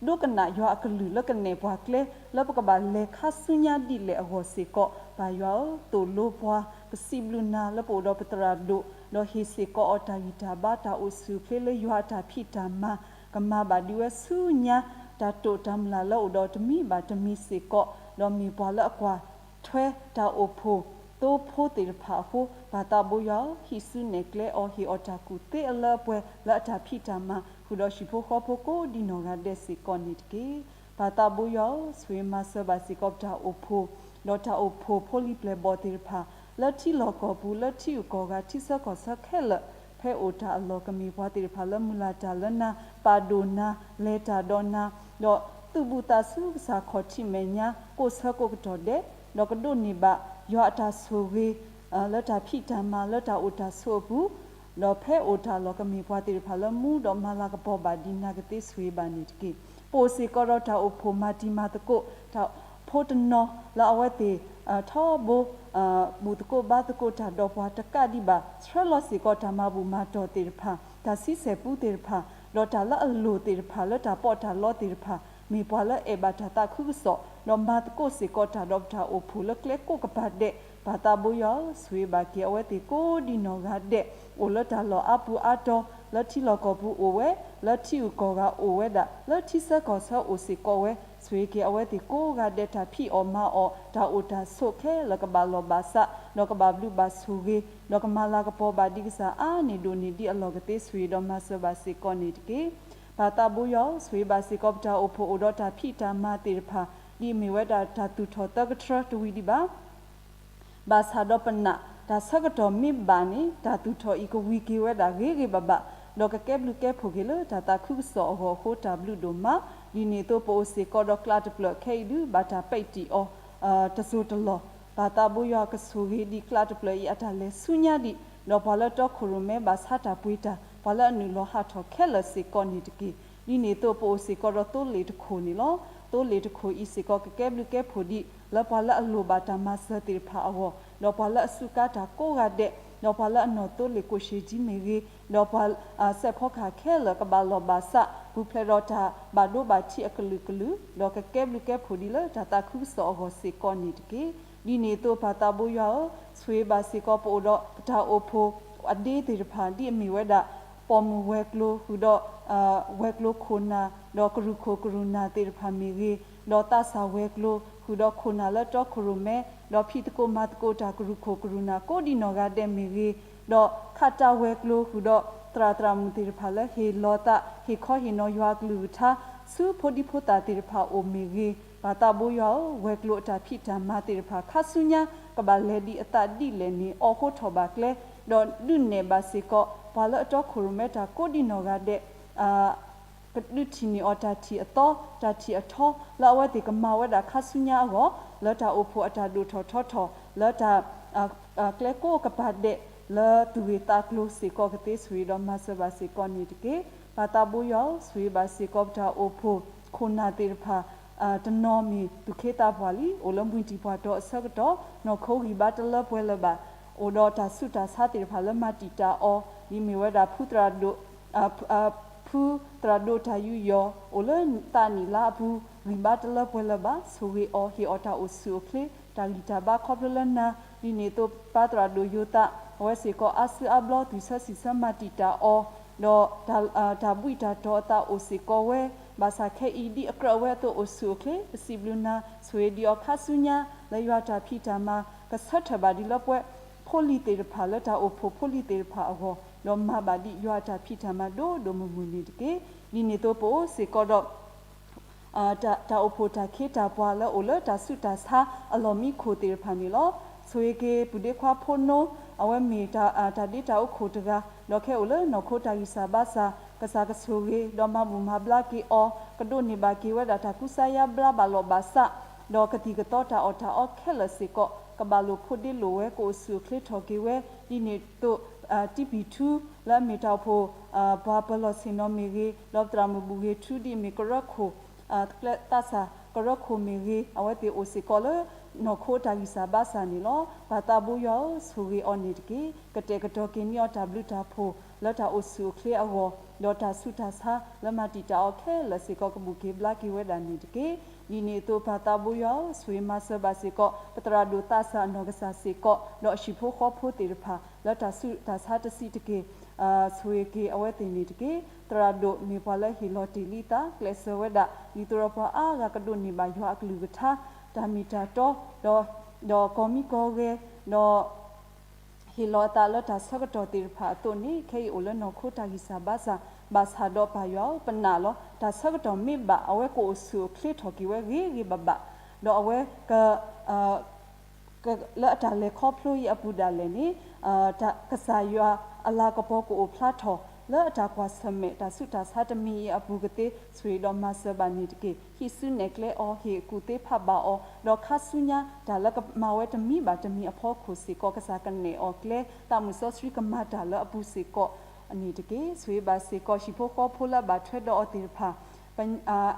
ဒိကနၣ်ယွၤအကလုၢ်လၢကနဲၣ်ပှၤကျဲ လၢပကဘၣ်လဲၤခါဆူညါဒ်လဲၣ်အဂီၢ်စ့ၢ်ကီး, ပၢ်ယွၤဧၢ, သိၣ်လိပှၤ, ပစံးဘျုးနၤလၢပအိၣ်ဒီးပသရၣ်ဒိၣ်, ဒီးဟ့ၣ်စ့ၢ်ကီးအီၤတၢ်ဂံၢ်တၢ်ဘါ တၢ်အိၣ်ဆူၣ်အိၣ်ချ့လၢယွၤအတၢ်ဖံးတၢ်မၤ, ကမၤဘၣ်ဒံးဝဲဆူညါ တၢ်တိာ်တၢ်မုၢ်လၢ်လၢအိၣ်ဒီးတမံၤဘၣ်တမံၤစ့ၢ်ကီး, ဒီးမ့ၢ်ပှၤလၢအကွၢ်ထွဲတၢ်အိၣ်ဖှိၣ် သိဖိသ့ၣ်တဖၣ်အဃိ, ပၢ်သးဘိယွၤဧၢ, ဟံးစုနဲၣ်ကျဲအီၤ ဟ့ၣ်အီၤတၢ်ကူၣ်သ့အလၢအပှဲၤလၢအတၢ်ဖံးတၢ်မၤ ဃုာ်ဒီးဟံၣ်ဖိဃီဖိကိးဒံနီၢ်ဂၤဒဲးစ့ၢ်ကီးန့ၣ်တက့ၢ်. ပၢ်သးဘိယွၤဧၢ, ဆိၣ်ဂ့ၤမၤစၢၤဘၣ်စ့ၢ်ကီးပတၢ်အိၣ်ဖှိၣ်, ဒီးတၢ်အိၣ်ဖှိၣ်ဖိလံၤပျဲၢ်ဘီၣ်သ့ၣ်တဖၣ် လၢထံလီၢ်ကီၢ်ပူၤ လၢထံဂုၤကီၢ်ဂၤ ထံဆၢကီၢ်ဆၢခဲလၢာ်, ဖဲအိၣ်တၢ်အလီၢ် ကမ့ၢ်ပှၤသ့ၣ်တဖၣ်လၢမုၢ်လၢ်တၢ်လၢနၤ, ပာ်ဒိၣ်နၤ, လဲၤတၢ်ဒီးနၤ, ဒီးသူၣ်ဘူၣ်သးစူၤကစၢ်ခီၣ်ထံးမဲာ်ညါ ကိးဆၢကိးကတီၢ်ဒဲး, ဒီးကဒိးန့ၢ်ဘၣ်ယွၤအတၢ်ဆိၣ်ဂ့ၤ လၢတၢ်ဖံးတၢ်မၤလၢတၢ်အိၣ်တၢ်ဆိးအပူၤ, ဒီးဖဲအိၣ်တၢ်လီၢ် ကမ့ၢ်ပှၤသ့ၣ်တဖၣ်လၢမူဒီးမၤလၤကပီၤဘၣ်ဒံးနၤကသ့ ဆိၣ်ဂ့ၤဘၣ်န့ၣ်တက့ၢ်. ပအိၣ်စ့ၢ်ကီးဒီးတၢ်အိၣ်ဖှိၣ်မၤတံၤမၤသကိး တၢ်ဖိတနီၤလၢအဝဲသ့ၣ် ထီဘိ ဘူၣ်သကိးဘါသကိးတၢ်ဒီးပှၤတကးဒံးဘၣ်, ဆှၢလီၤစ့ၢ်ကီးတၢ်မၤဘူၣ်မၤတီၢ်သ့ၣ်တဖၣ်, တၢ်ဆံဆဲၣ်ပူသ့ၣ်တဖၣ်, ဒီးတၢ်လၢအလိၣ်သ့ၣ်တဖၣ် လၢတၢ်ပီးတၢ်လီသ့ၣ်တဖၣ်, မ့ၢ်ပှၤလၢအဲၣ်ဘၣ်တၢ်သးခုကစီၣ်, ဒီးမၤသကိးစ့ၢ်ကီးတၢ်ဒီးပတၢ်အိၣ်ဖှိၣ်လၢကျဲကိးကပၤဒဲး, ပၢ်သးဘိယွၤဧၢ, ဆိၣ်ဂ့ၤဘၣ်က့ၤအဝဲသ့ၣ်ကိးဒံနီၢ်ဂၤဒဲး, အိၣ်လၢတၢ်လီၢ်အါပူၤအါတီၤ, လၢထံလီၢ်ကီၢ်ပူၤအိၣ်ဝဲ, လၢထံဂုၤကီၢ်ဂၤအိၣ်ဝဲဒၣ်, လၢထံဆၢကီၢ်ဆၢအိၣ်စ့ၢ်ကီးဝဲ, ဆိၣ်ဂ့ၤက့ၤအဝဲသ့ၣ်ကိးဂၤဒဲး တၢ်ဖံးအီၣ်မၤအီၣ် တၢ်အိၣ်တၢ်ဆိးခဲလၢာ်ကဘၣ်လီၢ်ဘၣ်စး, ဒီးကဘၣ်ဘျုးဘၣ်ဆိၣ်ဂ့ၤ, ဒီးကမၤလၤကပီၤဘၣ်ဒံးကစၢ်အါန့ၢ်ဒိၣ်န့ၢ်ဒံးအလီၢ်ကသ့ ဆိၣ်ဂ့ၤဒီးမၤစၢၤဘၣ်စ့ၢ်ကီးန့ၣ်တက့ၢ်. ပၢ်သးဘိယွၤဧၢ, ဆိၣ်ဂ့ၤဘၣ်စ့ၢ်ကီးပတၢ်အိၣ်ဖှိၣ်အိၣ်ဒီးတၢ်ဖံးတၢ်မၤသ့ၣ်တဖၣ်, ဒ်အမ့ၢ်ဝဲဒၣ်တၢ်သူၣ်ထီၣ်သၢကထြၢတဝံၤဒံးဘၣ် ဘၣ်ဆၣ်ဒီးပနာ် တၢ်ဆၢကတီၢ်မ့ၢ်ဘၣ်န့ၣ် တၢ်သူၣ်ထီၣ်အံၤကဝံၤက့ၤဝဲဒၣ်ဂ့ၤဂ့ၤဘၣ်ဘၣ်, ဒီးကကဲဘျုးကဲဖှိၣ်က့ၤလၢတၢ်သးခုကစီၣ်အဂီၢ်အဃိ တၢ်ဘျုးဒိၣ်မး, ဒ်န့ၣ်အသိးပအိၣ်စ့ၢ်ကီးဒီးကျးတဖျၢၣ်ခဲအံၤဒုး ဘၣ်တၢ်ပဲာ်တံၢ်အီၤ တစိၢ်တလီၢ်, ပၢ်သးဘိယွၤကဆိၣ်ဂ့ၤဒံးကျးတဖျၢၣ်အံၤအတၢ်လဲၤဆူညါဒံး, ဒီးပှၤလၢတီခိၣ်ရိၣ်မဲဘၣ်ဆါတၢ်ပှ့ၤတၢ် ပှၤလၢအနုာ်လီၤဟးထီၣ်ခဲလၢာ်စ့ၢ်ကီးန့ၣ်တက့ၢ်. ဒ်န့ၣ်အသိးပအိၣ်စ့ၢ်ကီးဒီးသိလ့ၣ်တခိၣ်န့ၣ်လီၤ. သိလ့ၣ်တခိၣ်အံၤစ့ၢ်ကီးကကဲဘျုးကဲဖှိၣ်ဒံး လၢပှၤလၢအလိၣ်ဘၣ်တၢ်မၤစၢၤသ့ၣ်တဖၣ်အဂီၢ်, ဒီးပှၤလၢအစူးကါတၢ်ကိးဂၤဒဲး, ဒီးပှၤလၢအနီၢ်သိလ့ၣ်ကိၣ်ရှ့ၣ်ကၠံမ့ၢ်ဂ့ၤ, ဒီးပှၤ စဲးဖီကဟၣ်ခဲလၢာ်ကဘၣ်လီၢ်ဘၣ်စး, ပူၤဖျဲးဒီးတၢ်ဘၣ်ဒိဘၣ်ထံးအကလုာ်ကလုာ်, ဒီးကကဲဘျုးကဲဖှိၣ်ဒံးလၢတၢ်သးခုကစီၣ်အဂီၢ်စ့ၢ်ကီးန့ၣ်တက့ၢ်. ဒ်န့ၣ်အသိးပၢ်သးဘိယွၤဧၢ, ဆိၣ်ဂ့ၤဘၣ်စ့ၢ်ကီးပအိၣ်ဒီးပတၢ်အိၣ်ဖှိၣ်အဒ့သ့ၣ်တဖၣ် ဒ်အမ့ၢ်ဝဲဒၣ် ပိာ်မုၣ်ဝဲၤကျိၤဃုာ်ဒီး ဝဲၤကျိၤခိၣ်နၢ် ဒီးကရူၢ်ခိၣ်ကရူၢ်နၢ်သ့ၣ်တဖၣ်မ့ၢ်ဂ့ၤ, ဒီးသးစၢ်ဝဲၤကျိၤဃုာ်ဒီးခိၣ်နၢ်လၢတီခိၣ်ရိၣ်မဲ, ဒီးဖံးသကိးမၤသကိးတၢ်ကရူၢ်ခိၣ်ကရူၢ်နၢ်ကိးဒံနီၢ်ဂၤဒဲးမ့ၢ်ဂ့ၤ, ဒီးခးတၢ်ဝဲၤကျိၤဃုာ်ဒီးသရၣ်သရၣ်မုၣ်သ့ၣ်တဖၣ်လၢဟ့ၣ်လီၤသး ဟ့ၣ်ခီဟ့ၣ်နီၤယွၤအကလုၢ်ကထါ ဆူဖိဒံဖိသၣ်သ့ၣ်တဖၣ်အအိၣ်မ့ၢ်ဂ့ၤ, ပၢ်သးဘိယွၤဧၢ, ဝဲၤကျိၤအတၢ်ဖံးတၢ်မၤသ့ၣ်တဖၣ် ခါဆူညါ ကဘၣ်လဲၤဒံးအသးဒ်လဲၣ်န့ၣ် အိးထီၣ်ထီၣ်ဘၣ်ကျဲ, ဒီးဒုးနဲၣ်ဘၣ်စ့ၢ်ကီး ပှၤလၢအတီခိၣ်ရိၣ်မဲတၢ်ကိးဒံနီၢ်ဂၤဒဲး ကဒုးထံၣ်န့ၢ်အီၤတၢ်ထံၣ်အသီ တၢ်ထံၣ်အထီ လၢအဝဲသ့ၣ်ကမၤဝဲဒၣ်ခါဆူညါအဂီၢ်, လၢတၢ်အိၣ်ဖှိၣ်အတၢ်ဒိၣ်ထီၣ်ထီထီၣ် လၢတၢ် ကျဲကိးကပၤဒဲး လၢသူၣ်ဂ့ၤသးကျိၤစ့ၢ်ကီးကသ့ ဆိၣ်ဂ့ၤဒီးမၤစၢၤဘၣ်စ့ၢ်ကီးန့ၣ်တက့ၢ်. ပၢ်သးဘိယွၤဧၢ, ဆိၣ်ဂ့ၤဘၣ်စ့ၢ်ကီးပတၢ်အိၣ်ဖှိၣ် ခိၣ်နၢ်သ့ၣ်တဖၣ် တနီၤမ့ၢ်သူၣ်က့သးပှၢ်လံ, အိၣ်လၢမှံတံၢ်ပှၢ်တီၤအဆၢကတီၢ် နီၢ်ခိဂံၢ်ဘါတလၢပှဲၤလၢၤဘၣ်, အိၣ်ဒီးတၢ်ဆူးတၢ်ဆါသ့ၣ်တဖၣ်လၢမၤတံာ်တာ်အီၤ, ဒ်မ့ၢ်ဝဲဒၣ်ဖုသရၣ်ဒိၣ် ဖုသရၣ်ဒိၣ်တၢ်ယူးယီၣ် အိၣ်လၢသးနံၣ်လါအပူၤ ဂံၢ်ဘါတလၢပှဲၤလၢၤဘၣ်, ဆိၣ်ဂ့ၤအီၤ ဟ့ၣ်အီၤတၢ်အိၣ်ဆူၣ်အိၣ်ချ့ တၢ်ဂံၢ်တၢ်ဘါခီဖျိလၢနၤ, ဒ်န့ၣ်အသိးပၢ်သရၣ်ဒိၣ်ယိၤသး အဝဲစ့ၢ်ကီးအါစုအါဘျီ သွံၣ်ဆၢစံၣ်ဆၢမၤတံာ်တာ်အီၤ, ဒီးတၢ်ဘှံးတၢ်တီၤအသးအိၣ်စ့ၢ်ကီးဝဲ, ဘၣ်ဆၣ်ခဲအံၤဒ်အကြၢးဝဲအသိးအိၣ်ဆူၣ်အိၣ်ချ့ ပစံးဘျုးနၤ ဆိၣ်ဂ့ၤဒံးအီၤခါဆူညါ လၢယွၤတၢ်ဖံးတၢ်မၤ ကဆၢထၢၣ်ဘၣ်ဒံးလၢပှၤဖိလံၤသ့ၣ်တဖၣ် လၢတၢ်အိၣ်ဖှိၣ်ဖိလံၤသ့ၣ်တဖၣ်အဂီၢ် ဒီးမၤဘၣ်ဒံးယွၤအတၢ်ဖံးတၢ်မၤဒိၣ်ဒိၣ်မုၢ်မုၢ်န့ၣ်တက့ၢ်. ဒ်န့ၣ်အသိးပအိၣ်စ့ၢ်ကီးဒီး တၢ် တၢ်အိၣ်ဖှိၣ်တၢ်ခ့တၢ်ပှၤလၢအိၣ်လၢတၢ်ဆူးတၢ်ဆါအလီၢ်မံခိၣ်သ့ၣ်တဖၣ်န့ၣ်လီၤ. ဆိၣ်ဂ့ၤက့ၤပုၢ်ဒ့ခွါဖိနိ အဝဲမ့ၢ်တၢ် တၢ်ဒ့တၢ်အိၣ်ခိၣ်တဂၤ ဒီးခဲအံၤအိၣ်လၢနီၢ်ခိတၢ်ဂံၢ်စၢ်ဘါစၢ် ကစၢ်ကဆိၣ်ဂ့ၤ ဒီးမၤဘူၣ်မၤဘျါက့ၤအီၤ ကဒိးန့ၢ်ဘၣ်က့ၤဝဲဒၣ်တၢ်ကူစါယါဘျါဘၣ်လီၢ်ဘၣ်စး ဒီးကသံၣ်ကသီတၢ်အီၣ်တၢ်အီခဲလၢာ်စ့ၢ်ကီး ကဘၣ်လိာ်ဖိးဒ့လိာ်ဝဲ ကအိၣ်ဆူၣ်အိၣ်ချ့ထီၣ်က့ၤဝဲ ဒ်န့ၣ်အသိး တံပံၢ်ထူ လၢအမ့ၢ်တၢ်အိၣ်ဖှိၣ် ပှၤပၢၤလီၢ်ဆ့ၣ်နီၤမ့ၢ်ဂ့ၤ ဒီးသရၣ်မုၣ်ဘူၣ်ဂ့ၤထူ ဒ်အမ့ၢ်ကရၢခိၣ် သးစၢ်ကရၢခိၣ်မ့ၢ်ဂ့ၤ အဝဲသ့ၣ်အိၣ်စ့ၢ်ကီးလၢ နီၢ်ခိတၢ်ဂံၢ်စၢ်ဘါစၢ်န့ၣ်လီၤ. ပၢ်သးဘိယွၤဧၢ, ဆိၣ်ဂ့ၤအီၤန့ၣ်တက့ၢ်. ကတဲာ်ကတီၤက့ၤန့ၢ်အီၤတၢ်ဘျုးတၢ်ဖှိၣ် လၢတၢ်အိၣ်ဆူၣ်အိၣ်ချ့အဂီၢ်, ဒီးတၢ်ဆူးတၢ်ဆါလၢမၤတံာ်တာ်အီၤခဲလၢာ်စ့ၢ်ကီး ကဘူၣ်က့ၤဘျါက့ၤဝဲဒၣ်န့ၣ်တက့ၢ်. ဒ်န့ၣ်အသိးပၢ်သးဘိယွၤဧၢ, ဆိၣ်ဂ့ၤမၤစၢၤဘၣ်စ့ၢ်ကီး ပသရၣ်ဒိၣ်သးစၢ်အနီၢ်ကစၢ်စ့ၢ်ကီး ဒီးအဟံၣ်ဖိဃီဖိသ့ၣ်တဖၣ် လၢတၢ်ဆူးတၢ်ဆါတဆံးတက့ၢ် ဆိၣ်ဂ့ၤက့ၤအဝဲသ့ၣ်န့ၣ်တက့ၢ်. သရၣ်ဒိၣ်မ့ၢ်ပှၤလၢဟ့ၣ်လီၤတ့ၢ်လံသး ကျဲးစၢးဝဲဒၣ် ဒ်သိးဒီးပှၤအါဂၤကဒိးန့ၢ်ဘၣ်ယွၤအကလုၢ်ကထါ တၢ်မ့ၢ်တၢ်တီ ဒီး ဒီးကီၢ်မံကီၢ်ဂဲၤ ဒီး ဟ့ၣ်လီၤအသးလၢတၢ်ဆၢကတီၢ်သ့ၣ်တဖၣ်အသိးန့ၣ် ခဲအံၤအိၣ်လၢနီၢ်ခိတၢ်ဂံၢ်စၢ်ဘါစၢ် ဘၣ်ဆၣ်ဒီးပၢ်ယွၤဧၢ, ပနာ်လီၤ တၢ်ဆၢကတီၢ်မ့ၢ်ဘၣ် အဝဲကအိၣ်ဆူၣ်အိၣ်ချ့ထီၣ်က့ၤဝဲဂ့ၤဂ့ၤဘၣ်ဘၣ်, ဒီးအဝဲက လၢအတၢ်လဲၤခီဖျိအံၤအပူၤဒၣ်လဲာ်န့ၣ် ကစၢ်ယွၤအလၤကပီၤကအိၣ်ဖျါထီၣ် လၢအတၢ်ကွၢ်ဆၢၣ်မဲာ်တၢ်ဆူးတၢ်ဆါတမံၤအံၤအပူၤကသ့ ဆိၣ်ဂ့ၤဒီးမၤစၢၤဘၣ်န့ၣ်တက့ၢ်. ဟံးစုနဲၣ်ကျဲအီၤ ဟ့ၣ်ကူၣ်သ့ဖးဘၣ်အီၤ ဒီးခါဆူညါတၢ်လၢကမၤဝဲတမံၤဘၣ်တမံၤအဖီခိၣ်စ့ၢ်ကီး ကစၢ်ကနဲၣ်အီၤကျဲ သးမုၢ်စီဆှံကမၤတၢ်လၢအပူၤစ့ၢ်ကီး န့ၣ်တက့ၢ်. ဆိၣ်ဂ့ၤဘၣ်စ့ၢ်ကီး ဟံၣ်ဖိဃီဖိလၢအဘၣ်ထွဲဒီးအီၤသ့ၣ်တဖၣ်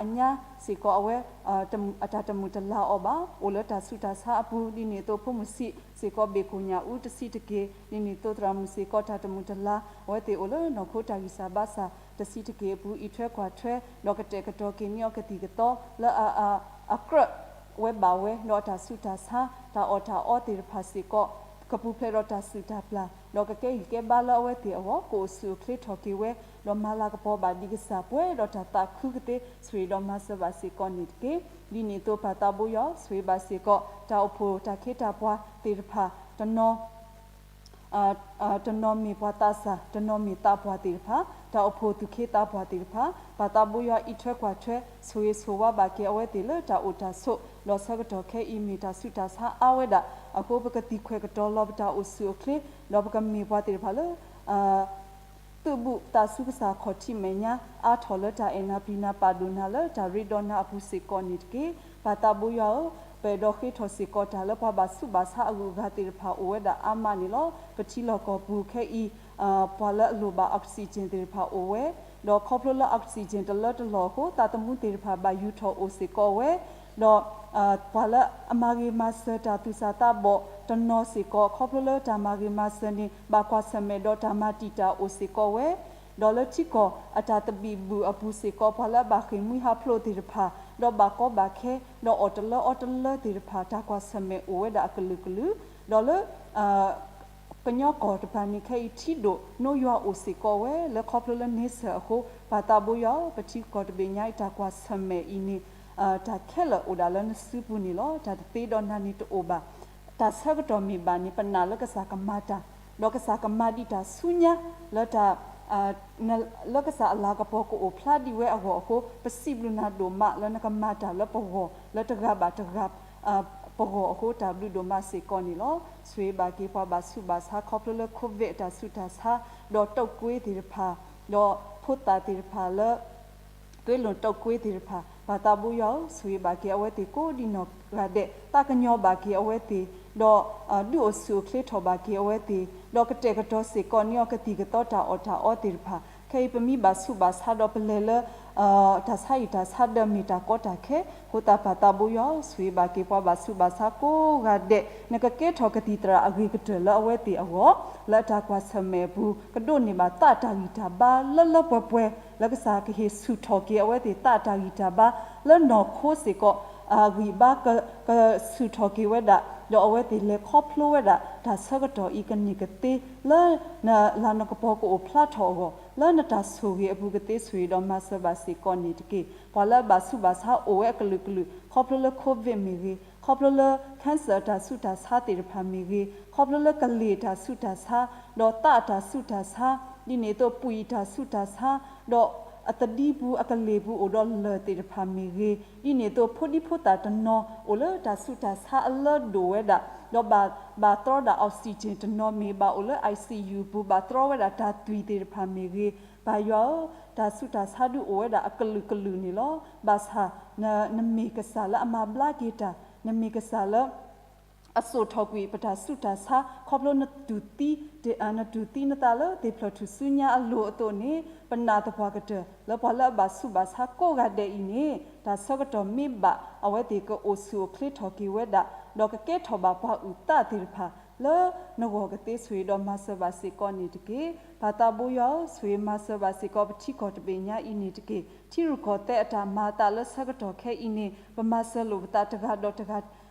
အညါစ့ၢ်ကီးအဝဲ အတၢ်တမုာ်တလၤအီၤဘၣ်, အိၣ်လၢတၢ်ဆူးတၢ်ဆါအပူၤ, ဒ်န့ၣ်အသိးဖိမုၣ်ဆံးစ့ၢ်ကီး ဘ့ၣ်ကိၣ်ညၣ်အူတဆံးတက့ၢ်, ဒ်န့ၣ်အသိးသရၣ်မုၣ်စ့ၢ်ကီး တၢ်တမုာ်တလၤ, အဝဲသ့ၣ်အိၣ်လၢနီၢ်ခိတၢ်ဂံၢ်စၢ်ဘါစၢ်တဆံးတက့ၢ်အပူၤ အံးထွဲကွၢ်ထွဲ ဒီးကတဲာ်ကတီၤက့ၤန့ၢ်အီၤကသံၣ်ကသီ လၢအကြၢးဝဲဘၣ်ဝဲ ဒီးအတၢ်ဆူးတၢ်ဆါ တၢ်အီၣ်တၢ်အီသ့ၣ်တဖၣ်စ့ၢ်ကီး ကပူၤဖျဲးဒီးတၢ်စုၣ်တၢ်ပျၢ် ဒီးကကဲဂံၢ်ကဲဘါလၢအဝဲသ့ၣ်အဂီၢ် ကအိၣ်ဆူၣ်အိၣ်ချ့ထီၣ်က့ၤဝဲ ဒီးမၤလၤကပီၤဘၣ်ဒံးကစၢ် ပှဲၤဒီးတၢ်သးခုကသ့ ဆိၣ်ဂ့ၤဒီးမၤစၢၤဘၣ်စ့ၢ်ကီးန့ၣ်တက့ၢ်. ဒ်န့ၣ်အသိးပၢ်သးဘိယွၤဧၢ, ဆိၣ်ဂ့ၤဘၣ်စ့ၢ်ကီး တၢ်အိၣ်ဖှိၣ်တၢ်ခ့တၢ်ပှၤသ့ၣ်တဖၣ် တနီၤ တနီၤမ့ၢ်ပှၤသးစၢ်, တနီၤမ့ၢ်သးပှၢ်သ့ၣ်တဖၣ်, တၢ်အိၣ်ဖှိၣ်သူၣ်ခ့သးပှၢ်သ့ၣ်တဖၣ်, ပၢ်သးဘိယွၤအံးထွဲကွၢ်ထွဲ ဆိၣ်ဂ့ၤဆိၣ်ဝါဘၣ်က့ၤအဝဲသ့ၣ်လၢတၢ်အိၣ်တၢ်ဆိး, ဒီးဆၢကတီၢ်ခဲအံၤမ့ၢ်တၢ်ဆူးတၢ်ဆါအါဝဲဒၣ်အဃိ ပကသံၣ်ခွဲးကတီၤလီၤပတၢ်အိၣ်ဆူၣ်အိၣ်ချ့, ဒီးပကမ့ၢ်ပှၤသ့ၣ်တဖၣ်လၢ သုးဘူးသးဆူကစၢ်ခီၣ်ထံးမဲာ်ညါ အါထီၣ်လၢတၢ်အဲၣ်နၤပျံၤနၤပာ်ဒိၣ်နၤလၢတၢ်ရ့ဒီးနၤအပူၤစ့ၢ်ကီးန့ၣ်တက့ၢ်. ပၢ်သးဘိယွၤဧၢ, ပအဲၣ်ဒိးဃ့ထီၣ်စ့ၢ်ကီးတၢ်လၢပှၤဘၣ်ဆူးဘၣ်ဆါအဂုၤအဂၤသ့ၣ်တဖၣ်အိၣ်ဝဲဒၣ်အါမးန့ၣ်လီၤ. ပထံလီၢ်ကီၢ်ပူၤခဲအံၤ ပှၤလၢအလိၣ်ဘၣ် oxygen သ့ၣ်တဖၣ်အိၣ်ဝဲ, ဒီးခီဖျိလၢ oxygen တလၢတလီၢ်အဃိ သးသမူသ့ၣ်တဖၣ်ဘၣ်ယူၤထီၣ်အိၣ်စ့ၢ်ကီးဝဲ, ဒီး ပှၤလၢအမၤဂ့ၤမၤစၢၤတၢ်သူၣ်စၢ်သးဘီၣ်တနီၤစ့ၢ်ကီး ခီဖျိလၢတၢ်မၤဂ့ၤမၤစၢၤန့ၣ် ဘၣ်ကွၢ်ဆၢၣ်မဲာ်ဒီးတၢ်မၤတံာ်တာ်အိၣ်စ့ၢ်ကီးဝဲ, ဒီးလၢထံကီၢ်အတၢ်သဘံၣ်ဘုၣ်အပူၤစ့ၢ်ကီး ပှၤလၢအဘၣ်ဃ့ၢ်မှံဟးဖျိးသ့ၣ်တဖၣ် ဒီးဘၣ်ကီဘၣ်ခဲ ဒီးအီၣ်တလၢအီတလၢသ့ၣ်တဖၣ် တၢ်ကွၢ်ဆၢၣ်မဲာ်အိၣ်ဝဲဒၣ်အကလုာ်ကလုာ်, ဒီးလၢ ကညီကီၢ်တဖၣ်န့ၣ်ခဲအံၤ ထံဒိၣ်နိယွၤအိၣ်စ့ၢ်ကီးဝဲ လၢခီဖျိလၢန့ဆၢၣ်အဃိ ပၢ်သးဘိယွၤဧၢ, ပထံကီၢ်တဘ့ၣ်ညါအံၤ တၢ်ကွၢ်ဆၢၣ်မဲာ်အံၤန့ၣ် တၢ်ခဲလၢာ်အိၣ်ဒၣ်လၢနစုပူၤန့ၣ်လီၤ. တၢ်တသ့ဒီးနၤန့ၣ်တအိၣ်ဘၣ်. တၢ်ဆၢကတီၢ်မ့ၢ်ဘၣ်န့ၣ် ပနာ်လၢကစၢ်ကမၤတၢ်, ဒီးကစၢ်ကမၤဒံးတၢ်ဆူညါ လၢတၢ် လၢကစၢ်အလၤကပီၤကအိၣ်ဖျါဒံးဝဲအဂီၢ်အဃိ ပစံးဘျုးနၤဒိၣ်မးလၢနကမၤတၢ်လၢပဂီၢ် လၢတဂၤဘၣ်တဂၤ ပဂီၢ်အဃိ တၢ်ဘျုးဒိၣ်မးစ့ၢ်ကီးန့ၣ်လီၤ. ဆိၣ်ဂ့ၤဘၣ်က့ၤပှၤဘၣ်ဆူးဘၣ်ဆါ ခီဖျိလၢ covid အတၢ်ဆူးတၢ်ဆါ ဒီးတုပ်ကွေးသ့ၣ်တဖၣ် ဒီးဖိသၣ်သ့ၣ်တဖၣ်လၢ သွေးလွန်တုပ်ကွေးသ့ၣ်တဖၣ် ပၢ်သးဘိယွၤဧၢ, ဆိၣ်ဂ့ၤဘၣ်က့ၤအဝဲသ့ၣ်ကိးဒံနီၢ်ဂၤဒဲး, သးကညီၤဘၣ်က့ၤအဝဲသ့ၣ်, ဒီး ဒုးအိၣ်ဆူၣ်အိၣ်ချ့ထီၣ်ဘၣ်က့ၤအဝဲသ့ၣ်, ဒီးကတဲာ်ကတီၤစ့ၢ်ကီးန့ၢ်အီၤကသံၣ်ကသီတၢ်အီၣ်တၢ်အီသ့ၣ်တဖၣ်, ခဲအံၤပမ့ၢ်ဘၣ်ဆူးဘၣ်ဆါဒီးပလဲၤလၢ တၢ်ဆါဟံၣ်တၢ်ဆါဒၢးမ့ၢ်တၢ်ကီတၢ်ခဲ, အဃိသတးပၢ်သးဘိယွၤဧၢ, ဆိၣ်ဂ့ၤဘၣ်က့ၤပှၤဘၣ်ဆူးဘၣ်ဆါကိးဂၤဒဲး, နကကဲထီၣ်ကသံၣ်သရၣ်အဂ့ၤကတၢၢ်လၢအဝဲသ့ၣ်အဂီၢ်, လၢအတၢ်ကွၢ်ဆၢၣ်မဲာ်အပူၤ ကဒိးန့ၢ်ဘၣ်သးတၢ်ဂံၢ်တၢ်ဘါလၢလၢပှဲၤပှဲၤ, လၢကစၢ်ကဟ့ၣ်ဆူၣ်ထီၣ်က့ၤအဝဲသ့ၣ်သးတၢ်ဂံၢ်တၢ်ဘါ, လၢနီၢ်ခိစ့ၢ်ကီး အဂံၢ်ဘါ ကဆူၣ်ထီၣ်က့ၤဝဲဒၣ် ဒီးအဝဲသ့ၣ်လဲၤခီဖျိဝဲဒၣ် တၢ်ဆၢကတီၢ်အံၤကန့ၢ်ကသ့ လၢနလၤနကပီၤကအိၣ်ဖျါထီၣ်အဂီၢ် လၢနတၢ်ဆိၣ်ဂ့ၤအပူၤကသ့ ဆိၣ်ဂ့ၤဒီးမၤစၢၤဘၣ်စ့ၢ်ကီးန့ၣ်တက့ၢ်. ပှၤလၢအဘၣ်ဆူးဘၣ်ဆါအိၣ်ဝဲအကလုာ်ကလုာ် ခီဖျိလၢ COVID မ့ၢ်ဂ့ၤ, ခီဖျိလၢ cancer အတၢ်ဆူးတၢ်ဆါသ့ၣ်တဖၣ်မ့ၢ်ဂ့ၤ, ခီဖျိလၢကလ့ၢ်အတၢ်ဆူးတၢ်ဆါ, ဒီးသးအတၢ်ဆူးတၢ်ဆါ, ဒ်န့ၣ်အသိး ပှံၢ်အတၢ်ဆူးတၢ်ဆါ, ဒီးအသဒံပူၤအကလ့ၢ်ပူၤအိၣ်ဒီးလၢၢ်သ့ၣ်တဖၣ်မ့ၢ်ဂ့ၤ, ဒ်န့ၣ်အသိး ဖိဒံဖိသၣ်တနီၤ အိၣ်လၢတၢ်ဆူးတၢ်ဆါအလၢဒိၣ်ဝဲဒၣ်, ဒီးဘၣ် ဘၣ်တြီဒၣ် oxygen တနီၤမ့ၢ် ဘၣ်အိၣ်လၢ ICU ပူၤ ဘၣ်တြီဝဲဒၣ်တၢ်သွံၣ်သ့ၣ်တဖၣ်မ့ၢ်ဂ့ၤ, ပၢ်ယွၤဧၢ, တၢ်ဆူးတၢ်ဆါဒုးအိၣ်ဝဲဒၣ်အကလုာ်ကလုာ်န့ၣ်လီၤ. ဘၣ်ဆၣ် နမ့ၢ်ကစၢ်လၢအမၤဘျါက့ၤတၢ်, နမ့ၢ်ကစၢ်လၢ အစိာ်ထီၣ်ကွံာ်ပတၢ်ဆူးတၢ်ဆါ ခီဖျိနတူၢ်သံ နတူၢ်သံနသးလၢသ့ၣ်ဖျၢၣ်ထူၣ်စုညါအလိၤအသိးန့ၣ်, ပနာ်သပှၢ်ကတၢၢ် လၢပှၤလၢအဘၣ်ဆူးဘၣ်ဆါကိးဂၤဒဲးအံၤန့ၣ် တၢ်ဆၢကတီၢ်မ့ၢ်ဘၣ် အဝဲသ့ၣ်ကအိၣ်ဆူၣ်အိၣ်ချ့ထီၣ်က့ၤဝဲဒၣ်, ဒီးကကဲထီၣ်ဘၣ်ပှၤအုၣ်သးသ့ၣ်တဖၣ် လၢနဂီၢ်ကသ့ ဆိၣ်ဂ့ၤဒီးမၤစၢၤဘၣ်စ့ၢ်ကီးန့ၣ်တက့ၢ်. ပၢ်သးဘိယွၤဧၢ, ဆိၣ်ဂ့ၤမၤစၢၤဘၣ်စ့ၢ်ကီးပထံကီၢ်တဘ့ၣ်ညါအံၤန့ၣ်တက့ၢ်. ထံရူၢ်ကီၢ်သဲးအတၢ်မၤအသးလၢဆၢကတီၢ်ခဲအံၤန့ၣ် ပမၤစၢၤလိာ်ပသးတဂၤဒီးတဂၤ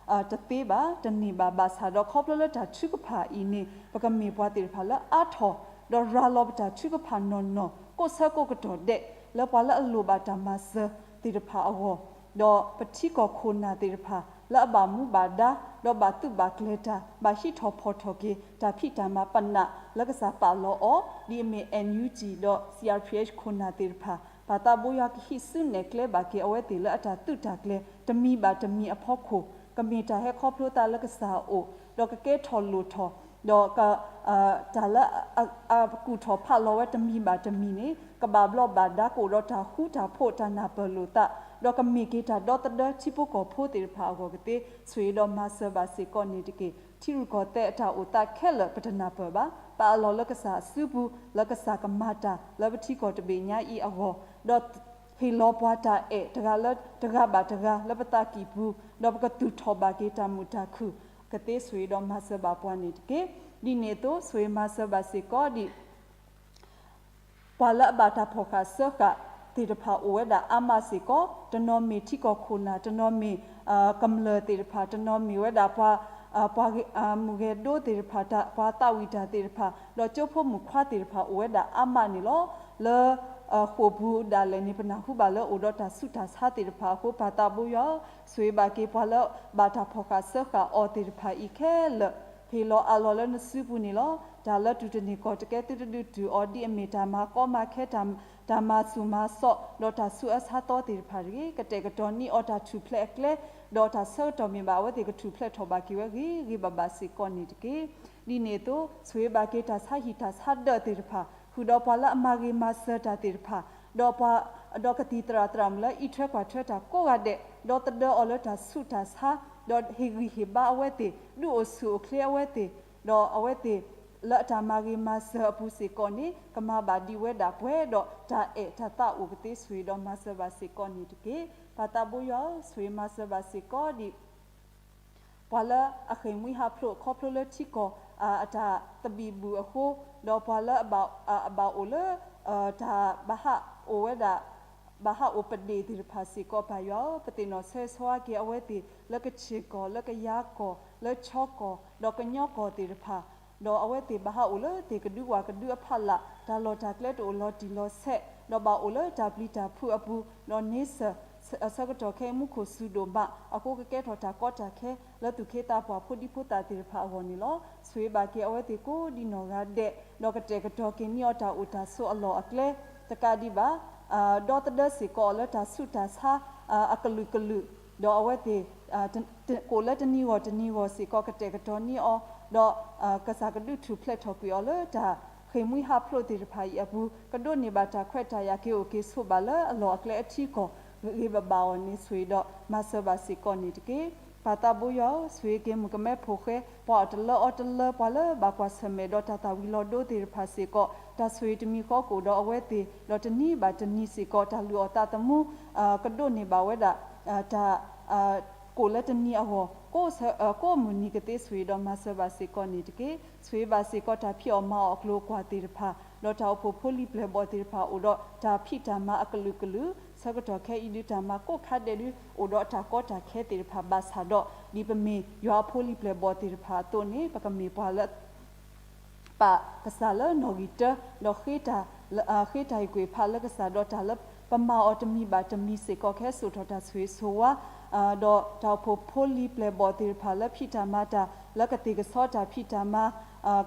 တသ့ဘၣ်, တန့ၢ်ဘၣ်. ဘၣ်ဆၣ်ဒီးခီဖျိလၢတၢ်ထုကဖၣ်အံၤန့ၣ် ပကမ့ၢ်ပှၤသ့ၣ်တဖၣ်လၢအါထီၣ် ဒီးရၤလီၤပတၢ်ထုကဖၣ်နီၢ်နီၢ် ကိးဆၢကိးကတီၢ်ဒဲး လၢပှၤလၢအလိၣ်ဘၣ်တၢ်မၤစၢၤသ့ၣ်တဖၣ်အဂီၢ်, ဒီးပထံကီၢ်ခိၣ်နၢ်သ့ၣ်တဖၣ် လၢအဘၣ်မူဘၣ်ဒါ ဒီးဘၣ်သုးဘၣ်ကျဲၤတၢ် ဘၣ်ဟံးထီၣ်ဖီၣ်ထီၣ်က့ၤ တၢ်ဖံးတၢ်မၤပနာ်လၢကစၢ်ပာ်လီၤအီၤ ဒ်အမ့ၢ် NUG ဒီး CRPH ခိၣ်နၢ်သ့ၣ်တဖၣ် ပၢ်သးဘိယွၤကဟံးစုနဲၣ်ကျဲဘၣ်က့ၤအဝဲသ့ၣ်လၢအတၢ်သုးတၢ်ကျဲၤ တမံၤဘၣ်တမံၤအဖီခိၣ် ကမ့ၢ်တၢ်ဟဲခီဖျိသးလၢကစၢ်အအိၣ် ဒီးကကဲထီၣ်လိၣ်ထီၣ် ဒီး တၢ်လၢ အကူၣ်ထီၣ်ဖးလီၤဝဲတမံၤဘၣ်တမံၤန့ၣ် ကဘၣ်ဘျီးဘၣ်ဒါ ကအိၣ်ဒီးတၢ်ဃူတၢ်ဖိး တၢ်နၢ်ပၢၢ်လိာ်သး ဒီးကမ့ၢ်က့ၤတၢ်ဒီသဒၢထံဖိကီၢ်ဖိသ့ၣ်တဖၣ်အဂီၢ်ကသ့ ဆိၣ်ဂ့ၤဒီးမၤစၢၤဘၣ်စ့ၢ်ကီးန့ၣ်တက့ၢ်. ထံရူၢ်ကီၢ်သဲးအတၢ်အိၣ်သးခဲလၢာ် ပတနၢ်ပၢၢ်ဘၣ်. ပာ်အလီၢ်လၢကစၢ်အစုပူၤ လၢကစၢ်ကမၤတၢ်လၢပထံကီၢ်တဘ့ၣ်ညါအံၤအဂီၢ် ဒီးဟ့ၣ်လီၤပှၤတၢ်အဲၣ်တဂၤလၢတဂၤဘၣ်တဂၤလၢပသးကံၢ်ပူၤ ဒီးပကသူၣ်ထီၣ်ဘၣ်က့ၤတၢ်မုာ်တၢ်ခုၣ်ကသ့ ဆိၣ်ဂ့ၤဒီးမၤစၢၤဘၣ်ပှၤန့ၣ်တက့ၢ်. ဒ်န့ၣ်အသိး ဆိၣ်ဂ့ၤမၤစၢၤဘၣ်စ့ၢ်ကီးဒံး ပှၤလၢအဘၣ်တၢ်ဖီၣ်ဃာ်စၢဃာ်သ့ၣ်တဖၣ်အိၣ်ဝဲဒၣ်အါမးစ့ၢ်ကီး, တနီၤမ့ၢ်ထံကီၢ်ခိၣ်နၢ်, တနီၤမ့ၢ် ကမျၢၢ်သ့ၣ်တဖၣ်, တနီၤမ့ၢ်ဝဲဒၣ်ပှၤ ပှၤမုၢ်ဂဲၤဒိသ့ၣ်တဖၣ်, ပှၤသးဝံၣ်တၢ်သ့ၣ်တဖၣ်, ဒီးကၠိဖိမုၣ်ခွါသ့ၣ်တဖၣ်အိၣ်ဝဲဒၣ်အါမးန့ၣ်လီၤ. လၢ ဃိာ်ပူၤဒၣ်လဲာ်န့ၣ် ပနၢ်ဟူဘၣ်လၢအိၣ်ဒီးတၢ်ဆူးတၢ်ဆါသ့ၣ်တဖၣ်အဃိ ပၢ်သးဘိယွၤဧၢ, ဆိၣ်ဂ့ၤဘၣ်က့ၤပှၤလၢဘၣ်တၢ်ဖီၣ်ဃာ်စၢဃာ်အီၤသ့ၣ်တဖၣ်အံၤခဲလၢာ် ဟ့ၣ်လီၤအးလီၤလၢနစုပူၤန့ၣ်လီၤ. တၢ်လၢတူၢ်တန့ၢ်ကီၢ်တကဲသုတဒုးတုၤအီၤ ဒ်အမ့ၢ်တၢ်မၤကီမၤခဲ တၢ်မၤဆူၣ်မၤစီး ဒီးတၢ်ဆူးအါဆါသီသ့ၣ်တဖၣ်တဂ့ၤ, ကတဲာ်ကတီၤန့ၢ်အီၤတၢ်ထူၣ်ဖျဲးအကျဲ, ဒီးတၢ်ဆၢကတီၢ်မ့ၢ်ဘၣ်အဝဲသ့ၣ်ကထူၣ်ဖျဲးထီၣ်ဘၣ်က့ၤဝဲဂ့ၤဂ့ၤဘၣ်ဘၣ်စ့ၢ်ကီးန့ၣ်တက့ၢ်. ဒ်န့ၣ်အသိး ဆိၣ်ဂ့ၤဘၣ်က့ၤတၢ်ဆါဟံၣ်တၢ်ဆါဒၢးသ့ၣ်တဖၣ်, ဃုာ်ဒီးပှၤလၢအမၤဂ့ၤမၤစၢၤတၢ်သ့ၣ်တဖၣ်, ဒီးပှၤ ဒီးကသံၣ်သရၣ်သရၣ်မုၣ်လၢအံးထွဲကွၢ်ထွဲတၢ်ကိးဂၤဒဲး, ဒီသဒၢအီၤလၢတၢ်ဆူးတၢ်ဆါ, ဒီးဟ့ၣ်ဂံၢ်ဟ့ၣ်ဘါအဝဲသ့ၣ်, ဒုးအိၣ်ဆူၣ်အိၣ်ချ့အဝဲသ့ၣ်, ဒီးအဝဲသ့ၣ် လၢအတၢ်မၤဂ့ၤမၤစၢၤအပူၤစ့ၢ်ကီးန့ၣ် ကမၤဘၣ်ဒံးဝဲဒၣ်ပှဲၤဒီးတၢ်အဲၣ်တၢ်သးအိၣ်ကသ့ ဆိၣ်ဂ့ၤဒီးမၤစၢၤဘၣ်စ့ၢ်ကီးန့ၣ်တက့ၢ်. ပၢ်သးဘိယွၤဧၢ, ဆိၣ်ဂ့ၤမၤစၢၤဘၣ်စ့ၢ်ကီးဒံး ပှၤလၢအဃ့ၢ်မှံဟးဖျိးခီဖျိလၢထံကီၢ် အတၢ်သဘံၣ်ဘုၣ်အဃိ, ဒီးပှၤလၢအဘၣ်အိၣ်လၢ တၢ်ဘၣ်ဟးအိၣ်ဝဲဒၣ် ဘၣ်ဟးအိၣ်ပဒ့ၣ်သ့ၣ်တဖၣ်စ့ၢ်ကီး ပၢ်ယွၤဧၢ, ပသ့ၣ်နီၣ်ဆၢဂ့ၤဆၢဝါက့ၤအဝဲသ့ၣ် လၢကခ့ၣ်ကီၢ်, လၢကယၤကီၢ်, လၢခၠီကီၢ်, ဒီးကညီကီၢ်သ့ၣ်တဖၣ်, ဒီးအဝဲသ့ၣ်ဘၣ်ဟးအိၣ်လၢသ့ၣ်ကဒုဝၣ်ကဒုအဖီလာ်, တၢ်လီၢ်တၢ်ကျဲတအိၣ်လီၤတံၢ်လီၤဆဲး, ဒီးဘၣ်အိၣ်လၢတၢ်ပျံၤတၢ်ဖုးအပူၤ, ဒီးန့ဆၢၣ် ဆၢကတီၢ်ခဲအံၤမူခိၣ်စူၤဒိၣ်မးအဃိ ကကဲထီၣ်တၢ်ကီတၢ်ခဲ လၢသူၣ်က့သးပှၢ်ဖိဒံဖိသၣ်သ့ၣ်တဖၣ်အဂီၢ်န့ၣ်လီၤ. ဆိၣ်ဂ့ၤဘၣ်က့ၤအဝဲသ့ၣ်ကိးဒံနီၢ်ဂၤဒဲး, ဒီးကတဲာ်ကတီၤက့ၤန့ၢ်အီၤတၢ်အိၣ်တၢ်ဆိးအလီၢ်အကျဲ, တကးဒံးဘၣ် ဒီသဒၢစ့ၢ်ကီးအီၤလၢတၢ်ဆူးတၢ်ဆါ အကလုာ်ကလုာ်, ဒီးအဝဲသ့ၣ် ကိၣ်လၢတနံၤဂီၢ်တနံၤဂီၢ်စ့ၢ်ကီး ကတဲာ်ကတီၤန့ၢ်အီၤ, ဒီး ကစၢ်ကဒုးထူၣ်ဖျဲးထီၣ်ကွံာ်အီၤလၢတၢ်ဃ့ၢ်မှံဟးဖျိးသ့ၣ်တဖၣ်အံၤအပူၤ ကဒိးန့ၢ်ဘၣ်တၢ်ခွဲးတၢ်ယာ်က့ၤအိၣ်က့ၤဆိးဘၣ်လၢအလီၢ်အကျဲအထံအကီၢ် ဂ့ၤဂ့ၤဘၣ်ဘၣ်အီၤန့ၣ် ဆိၣ်ဂ့ၤဒီးမၤစၢၤဘၣ်စ့ၢ်ကီးန့ၣ်တက့ၢ်. ပၢ်သးဘိယွၤဧၢ, ဆိၣ်ဂ့ၤက့ၤမုၣ်ကမဲဖိဃဲ ပှၤအီၣ်တလၢအီတလၢ ပှၤလၢဘၣ်ကွၢ်ဆၢၣ်မဲာ်ဒီးတၢ်သၣ်ဝံၤလီၤဒိသ့ၣ်တဖၣ်စ့ၢ်ကီး တၢ်ဆိၣ်ဂ့ၤတမံၤဃီကအိၣ်ဒီးအဝဲသ့ၣ်, ဒီးတနံၤဘၣ်တနံၤစ့ၢ်ကီး တၢ်လုၢ်အီၣ်သးသမူ ကဒိးန့ၢ်ဘၣ်ဝဲဒၣ် တၢ် ကိၣ်လၢတနံၤအဂီၢ် ကိးမုၢ်နံၤကသ့ ဆိၣ်ဂ့ၤဒီးမၤစၢၤဘၣ်စ့ၢ်ကီးန့ၣ်တက့ၢ်. ဆိၣ်ဂ့ၤဘၣ်စ့ၢ်ကီးတၢ်ဖံးအီၣ်မၤအီၣ်အကျိၤအကွာ်သ့ၣ်တဖၣ်, ဒီးတၢ်အိၣ်ဖှိၣ်ဖိလံၤပျဲၢ်ဘီၣ်သ့ၣ်တဖၣ်အိၣ်ဒီးတၢ်ဖံးတၢ်မၤအကလုာ်ကလုာ်, ဆၢကတီၢ်ခဲအံၤဒုးတၢ်မၤကိးခါဒဲးဒုး အိၣ်ဒီးတၢ်ကီတၢ်ခဲသ့ၣ်တဖၣ်ဘၣ်ဆၣ်ဒီး ဒ်ပမ့ၢ်ယွၤအဖိလံၤပျဲၢ်ဘီၣ်သ့ၣ်တဖၣ်အသိးန့ၣ် ပကမ့ၢ်ပှၤလၢ ပာ်ကစၢ်လၢနီၣ်ဂံၢ်တၢ ဒီးဃ့တၢ် ဃ့တၢ်အံၤကွံာ်ဖးလၢကစၢ်ဒီးတၢ်လၢပမၤအီၤတမံၤဘၣ်တမံၤစ့ၢ်ကီး ကဟဲစိာ်ထီၣ်တၢ်ဆိၣ်ဂ့ၤဆိၣ်ဝါ ဒီးတၢ်အိၣ်ဖှိၣ်ဖိလံၤပျဲၢ်ဘီၣ်သ့ၣ်တဖၣ်လၢဖံးတၢ်မၤတၢ် လၢကသ့ၣ်ကဆီတၢ်ဖံးတၢ်မၤ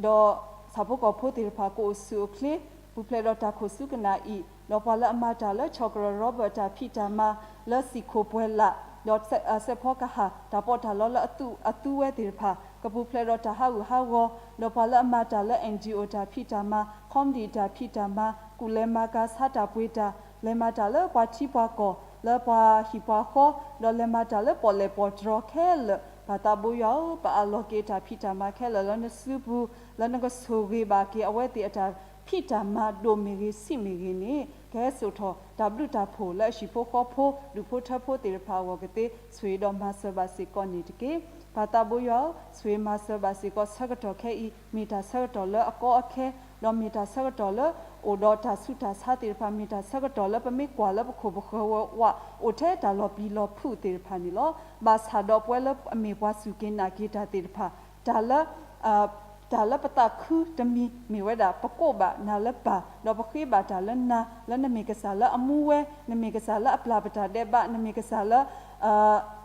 ဒီးဆၣ်ဖိကီၢ်ဖိသ့ၣ်တဖၣ်ကအိၣ်ဆူၣ်အိၣ်ချ့ ပူၤဖျဲးဒီးတၢ်ခိၣ်ဆူကနၣ်အံၤ ဒီးပှၤလၢအမၤတၢ်လၢ ခၠီၣ်ကရၢၣ် Robert တၢ်ဖံးတၢ်မၤ လၢစံၣ်ခိၣ်ပှဲၤလာ် ဒီးစဲးဖီကဟၣ် တၢ်ပီးတၢ်လီလၢအသူဝဲသ့ၣ်တဖၣ် ကပူၤဖျဲးဒီးတၢ်ဟးဂူာ်ဟးဂီၤ ဒီးပှၤလၢအမၤတၢ်လၢ NGO တၢ်ဖံးတၢ်မၤ ခီမဒံၣ်တၢ်ဖံးတၢ်မၤ ကူၣ်လဲၤမၤကၤဆါတၢ်ပှ့ၤတၢ် လဲၤမၤတၢ်လၢပှၤထံပှၤကီၢ် လၢပှၤဟံၣ်ပှၤဃီ ဒီးလဲၤမၤတၢ်လၢပီၣ်လဲၣ်ပီၣ်တြီၤခဲလၢာ် ပၢ်သးဘိယွၤဧၢ, ပအးလီၤက့ၤတၢ်ဖံးတၢ်မၤခဲလၢာ်လၢနစုပူၤ လၢနကဆိၣ်ဂ့ၤဘၣ်က့ၤအဝဲသ့ၣ်အတၢ်ဖံးတၢ်မၤဒိၣ်မ့ၢ်ဂ့ၤဆံးမ့ၢ်ဂ့ၤန့ၣ် ကဟဲစိာ်ထီၣ်တၢ်ဘျုးတၢ်ဖှိၣ်လၢအဟံၣ်ဖိဃီဖိ ဒူၣ်ဖိထၢဖိသ့ၣ်တဖၣ်အဂီၢ်ကသ့ ဆိၣ်ဂ့ၤဒီးမၤစၢၤဘၣ်စ့ၢ်ကီးန့ၣ်တက့ၢ်. ပၢ်သးဘိယွၤဧၢ, ဆိၣ်ဂ့ၤမၤစၢၤဘၣ်စ့ၢ်ကီးဆၢကတီၢ်ခဲအံၤ မ့ၢ်တၢ်ဆၢကတီၢ်လၢအကီအခဲ ဒီးမ့ၢ်တၢ်ဆၢကတီၢ်လၢအိၣ်ဒီးတၢ်ဆူးတၢ်ဆါသ့ၣ်တဖၣ် မ့ၢ်တၢ်ဆၢကတီၢ်လၢပမ့ၢ်ကွၢ်လၢပခိၣ်ပဃၢၤဝဲဝး အိၣ်ထဲတၢ်လီၤပျံၤလီၤဖုးသ့ၣ်တဖၣ်န့ၣ်လီၤ. ဘၣ်ဆၣ်ဒီးပဝဲလၢအမ့ၢ်ပှၤစူၢ်က့ၤနာ်က့ၤတၢ်သ့ၣ်တဖၣ် တၢ်လၢ တၢ်လၢပသးခုတမံၤမ့ၢ်ဝဲဒၣ် ပကိးဘၣ်နၤလၢပၢ် ဒီးပဃ့ဘၣ်တၢ်လၢနၤ လၢနမ့ၢ်ကစၢ်လၢအမူဝဲ, နမ့ၢ်ကစၢ်လၢအပျၢ်ပတၢ်ဒဲးဘး, နမ့ၢ်ကစၢ်လၢ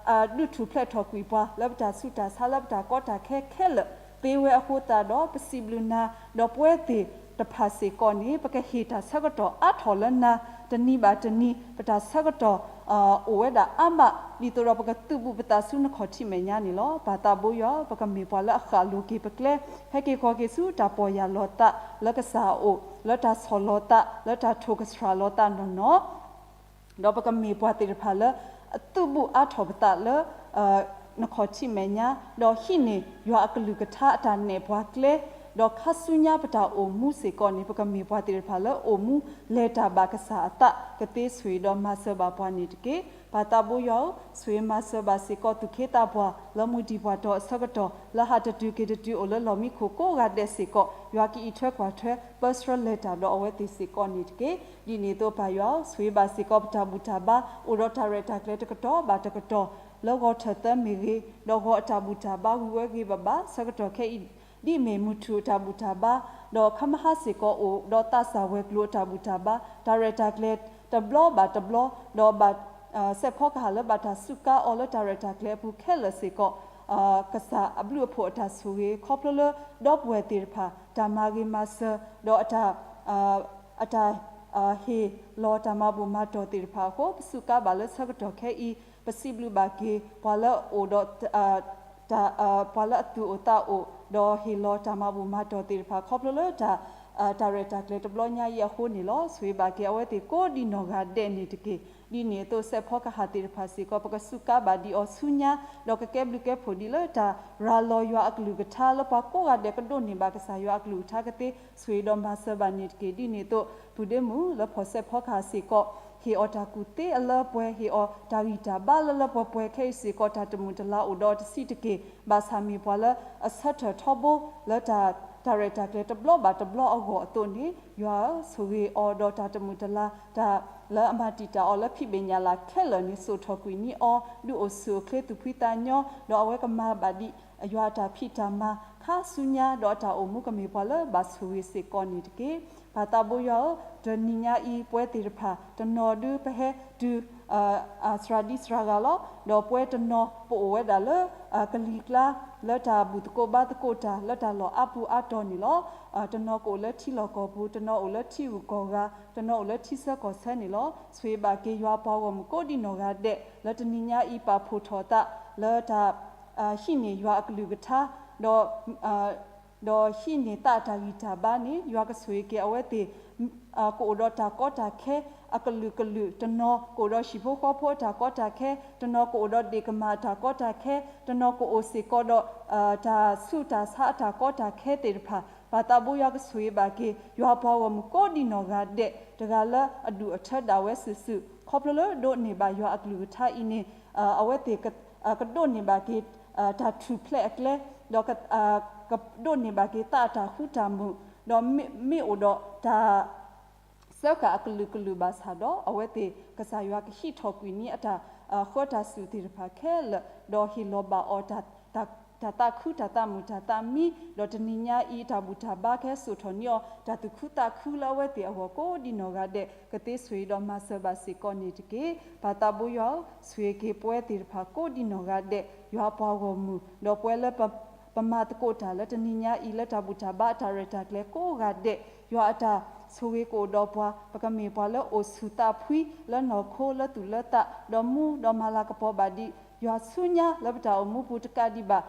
အဒုးထူၣ်ဖျဲးထီၣ်ကွံာ်ပှၤ လၢပတၢ်ဆူးတၢ်ဆါ လၢပတၢ်ကီတၢ်ခဲခဲလၢာ် သ့ဝဲအဃိသတးဒီး ပစံးဘျုးနၤ, ဒီးပဝဲသ့ၣ်တဖၣ်စ့ၢ်ကီးန့ၣ် ပကဟ့ၣ်တၢ်ဆၢကတီၢ်အါထီၣ်လၢနၤ တနံၤဘၣ်တနံၤ ပတၢ်ဆၢကတီၢ် အိၣ်ဝဲဒၣ်အါမး ဒ်သိးဒီးပကသုးဘူးပသးဆူနခီၣ်ထံးမဲာ်ညါန့ၣ်လီၤ. ပၢ်သးဘိယွၤဧၢ, ပကမ့ၢ်ပှၤလၢအဃၣ်လိၤက့ၤပကျဲ, ဟဲက့ၤခီၣ်က့ၤဆူတၢ်ပီၢ်ယၢ်လီၤသးလၢကစၢ်အအိၣ်, လၢတၢ်ဆီၣ်လီၤသး, လၢတၢ်ထိၣ်ကဆှၣ်လီၤသးနီၢ်နီၢ် ဒီးပကမ့ၢ်ပှၤသ့ၣ်တဖၣ်လၢ အသုးဘူးအါထီၣ်ပသးလၢ နခီၣ်ထံးမဲာ်ညါ, ဒီးဟံးန့ၢ်ယွၤအကလုၢ်ကထါအတၢ်နဲၣ်ပှၤကျဲ, ဒီးခါဆူညါပတၢ်အိၣ်မူစ့ၢ်ကီးန့ၣ် ပကမ့ၢ်ပှၤသ့ၣ်တဖၣ်လၢအိၣ်မူလဲၤတၢ်ဘၣ်ကစၢ်အသး ကသ့ဆိၣ်ဂ့ၤဒီးမၤစၢၤဘၣ်ပှၤန့ၣ်တက့ၢ်. ပၢ်သးဘိယွၤဧၢ, ဆိၣ်ဂ့ၤမၤစၢၤဘၣ်စ့ၢ်ကီးသူၣ်က့သးပှၢ် လၢမူဒံးပှၤတီၤအဆၢကတီၢ် လၢဟးတတုၤက့ၤတတုၤအိၣ်လၢလီၢ်မံခိၣ်ကိးဂၤဒဲးစ့ၢ်ကီး ယွၤကအံးထွဲကွၢ်ထွဲ ပၢဆှၢလဲၤတၢ်ဒီးအဝဲသ့ၣ်စ့ၢ်ကီးန့ၣ်တက့ၢ်. ဒ်န့ၣ်အသိးပၢ်ယွၤဧၢ, ဆိၣ်ဂ့ၤဘၣ်စ့ၢ်ကီးပတၢ်ဘူၣ်တၢ်ဘါ အိၣ်ဒီးတၢ်ရဲၣ်တၢ်ကျဲၤတကတီၢ်ဘၣ်တကတီၢ် လၢဂီၤထၢၣ်သၢမ့ၢ်ဂ့ၤ, ဒီးဂီၤအတၢ်ဘူၣ်တၢ်ဘါဝံၤဝဲဂ့ၤဘၣ်ဘၣ် ဆၢကတီၢ်ခဲအံၤ ဒ်အမ့ၢ်မုၢ်ထူၣ်အတၢ်ဘူၣ်တၢ်ဘါ, ဒီးခါမဟါစ့ၢ်ကီးအိၣ်ဒီးသးစၢ်ဝဲၤကျိၤအတၢ်ဘူၣ်တၢ်ဘါ, တၢ်ရဲၣ်တၢ်ကျဲၤတဘျီဘၣ်တဘျီ, ဒီးဘၣ် စဲးဖီကဟၣ်လၢဘၣ်တၢ်စူးကါအီၤလၢတၢ်ရဲၣ်တၢ်ကျဲၤအပူၤခဲလၢာ်စ့ၢ်ကီး, ကစၢ်အဘျုးအဖှိၣ်အတၢ်ဆိၣ်ဂ့ၤ ခီဖျိလၢဒီပုၢ်ဝဲၢ်သ့ၣ်တဖၣ် တၢ်မၤဂ့ၤမၤစၢၤ ဒီးအတၢ် အတၢ်ဟ့ၣ်လီၤတၢ်မၤဘူၣ်မၤတီၢ်သ့ၣ်တဖၣ်အဃိ ပစူးကါဘၣ်လၢဆၢကတီၢ်ခဲအံၤ ပစံးဘျုးဘၣ်က့ၤ ပှၤလၢအအိၣ်ဒီး တၢ် ပှၤလၢအသူၣ်အိၣ်သးအိၣ် ဒီးဟ့ၣ်လီၤတၢ်မၤဘူၣ်မၤတီၢ်သ့ၣ်တဖၣ် ခီဖျိလၢတၢ် တၢ်ရဲၣ်တၢ်ကျဲၤတဘျီညါအံၤအဃိန့ၣ်လီၤ. ဆိၣ်ဂ့ၤဘၣ်က့ၤအဝဲသ့ၣ်ကိးဒံနီၢ်ဂၤဒဲးန့ၣ်တက့ၢ်. ဒ်န့ၣ်အသိးစဲးဖီကဟၣ်သ့ၣ်တဖၣ်စ့ၢ်ကီး ပကစူးကါဘၣ်ဒံးအီၤဆူညါ ဒီးကကဲဘျုးကဲဖှိၣ်ဒံးလၢတၢ်ရၤလီၤယွၤအကလုၢ်ကထါ လၢပှၤကိးဂၤဒဲးကဒိးန့ၢ်ဘၣ်ကစၢ်ယွၤအကလုၢ်ကထါကသ့ ဆိၣ်ဂ့ၤဒီးမၤစၢၤဘၣ်န့ၣ်တက့ၢ်. ဒ်န့ၣ်အသိး ပုၢ်ဒ့မုၣ်လၢဖီၣ်စဲးဖီကဟၣ်စ့ၢ်ကီး ဟ့ၣ်အီၤတၢ်ကူၣ်သ့အလၢပှဲၤ ဟ့ၣ်အီၤတၢ်ဂံၢ်တၢ်ဘါလၢလၢပှဲၤပှဲၤ ခဲအံၤစ့ၢ်ကီးတၢ်တမုာ်တလၤအိၣ်ဒီးတဆံးတက့ၢ်. ဘၣ်ဆၣ်မ့ၢ်ပှၤလၢအဆၢထၢၣ်ထီဘိ လၢတၢ် တၢ်ရဲၣ်တၢ်ကျဲၤတဘျီဘၣ်တဘျီအဂီၢ်အသိးန့ၣ် ယွၤဧၢ ဆိၣ်ဂ့ၤအီၤဒီးတၢ်တမုာ်တလၤ တၢ်လၢအမၤတံာ်တာ်အီၤလၢဖံးဘ့ၣ်ညၣ်လၢ်ခဲလၢာ်န့ၣ် စိာ်ထီၣ်ကွံာ်န့ၢ်အီၤ ဒုးအိၣ်ဆူၣ်အိၣ်ချ့သူၣ်ဖှံသးညီ ဒီးအဝဲကမၤဘၣ်ဒံး ယွၤအတၢ်ဖံးတၢ်မၤ ခါဆူညါ ဒီးအတၢ်အိၣ်မူကမ့ၢ်ပှၤလၢဘၣ်ဆိၣ်ဂ့ၤစ့ၢ်ကီးန့ၣ်တက့ၢ်. ပၢ်သးဘိယွၤဧၢ, တနံၤညါအံၤ ပဝဲသ့ၣ်တဖၣ် တနီၤဒုးပဟဲတုၤ သရၣ်ဒံသရၣ်ဂၤလီၤ. ဒီးပဝဲတနီၤပအိၣ်ဝဲဒၣ်လၢ ကလံၤကျါ လၢတၢ်ဘူၣ်သကိးဘါသကိးတၢ် လၢတၢ်လီၢ်အါပူၤအါတီၤန့ၣ်လီၤ. တနီၤကအိၣ်လၢထံလီၢ်ကီၢ်ပူၤ, တနီၤအိၣ်လၢထံဂုၤကီၢ်ဂၤ, တနီၤအိၣ်လၢထံဆၢကီၢ်ဆၢန့ၣ်လီၤ. ဆိၣ်ဂ့ၤဘၣ်က့ၤယွၤပှၤဂီၢ်မုၢ်ကိးဒံနီၢ်ဂၤဒဲး လၢတနံၤညါအံၤ ပာ်ဖှိၣ်ထီၣ်အသး လၢတၢ် ဟံးန့ၢ်ယွၤအကလုၢ်ကထါ ဒီး ဒီးဟံးန့ၢ်သးအတၢ်ဂံၢ်တၢ်ဘါန့ၣ် ယွၤကဆိၣ်ဂ့ၤက့ၤအဝဲသ့ၣ် ကအိၣ်ဒီးတၢ်ကီတၢ်ခဲ အကလုာ်ကလုာ်, တနီၤကအိၣ်ဒီးဟံၣ်ဖိဃီဖိအတၢ်ကီတၢ်ခဲ, တနီၤကအိၣ်ဒီးဒ့ၣ်ကမၢ်အတၢ်ကီတၢ်ခဲ, တနီၤကအိၣ်စ့ၢ်ကီးဒီး တၢ်ဆူးတၢ်ဆါအတၢ်ကီတၢ်ခဲသ့ၣ်တဖၣ်, ပၢ်သးဘိယွၤကဆိၣ်ဂ့ၤဘၣ်က့ၤ ယွၤပှၤဂီၢ်မုၢ်ကိးဒံနီၢ်ဂၤဒဲး တဂၤလၢအဒူၣ်အထၢဒၣ်ဝဲစုာ်စုာ် ခီဖျိလၢဒိးန့ၢ်ဘၣ်ယွၤအကလုၢ်ကထါအံၤန့ၣ် အဝဲသ့ၣ် ကဒိးန့ၢ်ဘၣ်က့ၤ တၢ်ထူၣ်ဖျဲးအကျဲ, ဒီး ကဒိးန့ၢ်ဘၣ်က့ၤသးအတၢ်ဃူတၢ်မုာ်, ဒီးမ့ၢ်အိၣ်ဒီးတၢ် စၢဃာ်အကလုာ်ကလုာ်ဘၣ်ဆၣ်ဒီး အဝဲသ့ၣ်ကစၢ်ယွၤကဟံးထီၣ်ကွံာ်န့ၢ်အတၢ်ဃၢတၢ်စူၢ်သ့ၣ်တဖၣ်ခဲလၢာ်, ဒီးဟ့ၣ်လီၤဘၣ်အီၤ တၢ်သးခု တၢ်သးမုာ်တၢ်သးမံ, ဒီးတနံၤညါအံၤ တၢ်ဘူၣ်တၢ်ဘါကဟဲစိာ်ထီၣ်န့ၢ်အီၤ တၢ်သူၣ်ခုသးခုလၢအဝဲသ့ၣ်အဂီၢ်ကိးဒံနီၢ်ဂၤဒဲး ကသ့ဆိၣ်ဂ့ၤဒီးမၤစၢၤဘၣ်စ့ၢ်ကီးန့ၣ်တက့ၢ်. ပၢ်သးဘိယွၤဧၢ, ဆိၣ်ဂ့ၤက့ၤပဝဲသ့ၣ်တဖၣ်ကိးဒံနီၢ်ဂၤဒဲး, ယွၤအပှၤဂီၢ်မုၢ်, ဒီးပဝဲလၢပ ပမၤသကိးတၢ်လၢတနံၤညါအံၤ လၢတၢ်ဘူၣ်တၢ်ဘါအတၢ်ရဲၣ်တၢ်ကျဲၤကိးဂၤဒဲး, ယွၤအတၢ်ဆိၣ်ဂ့ၤကအိၣ်ဒီးပှၤ, ပကမ့ၢ်ပှၤလၢအိၣ်ဆူၣ်သးဖှံ လၢနီၢ်ခိ လၢသူၣ်လၢသး, ဒီးမူဒီးမၤလၤကပီၤဘၣ်ဒံး ယွၤဆူညါလၢပတၢ်အိၣ်မူပူၤတကးဒံးဘၣ်,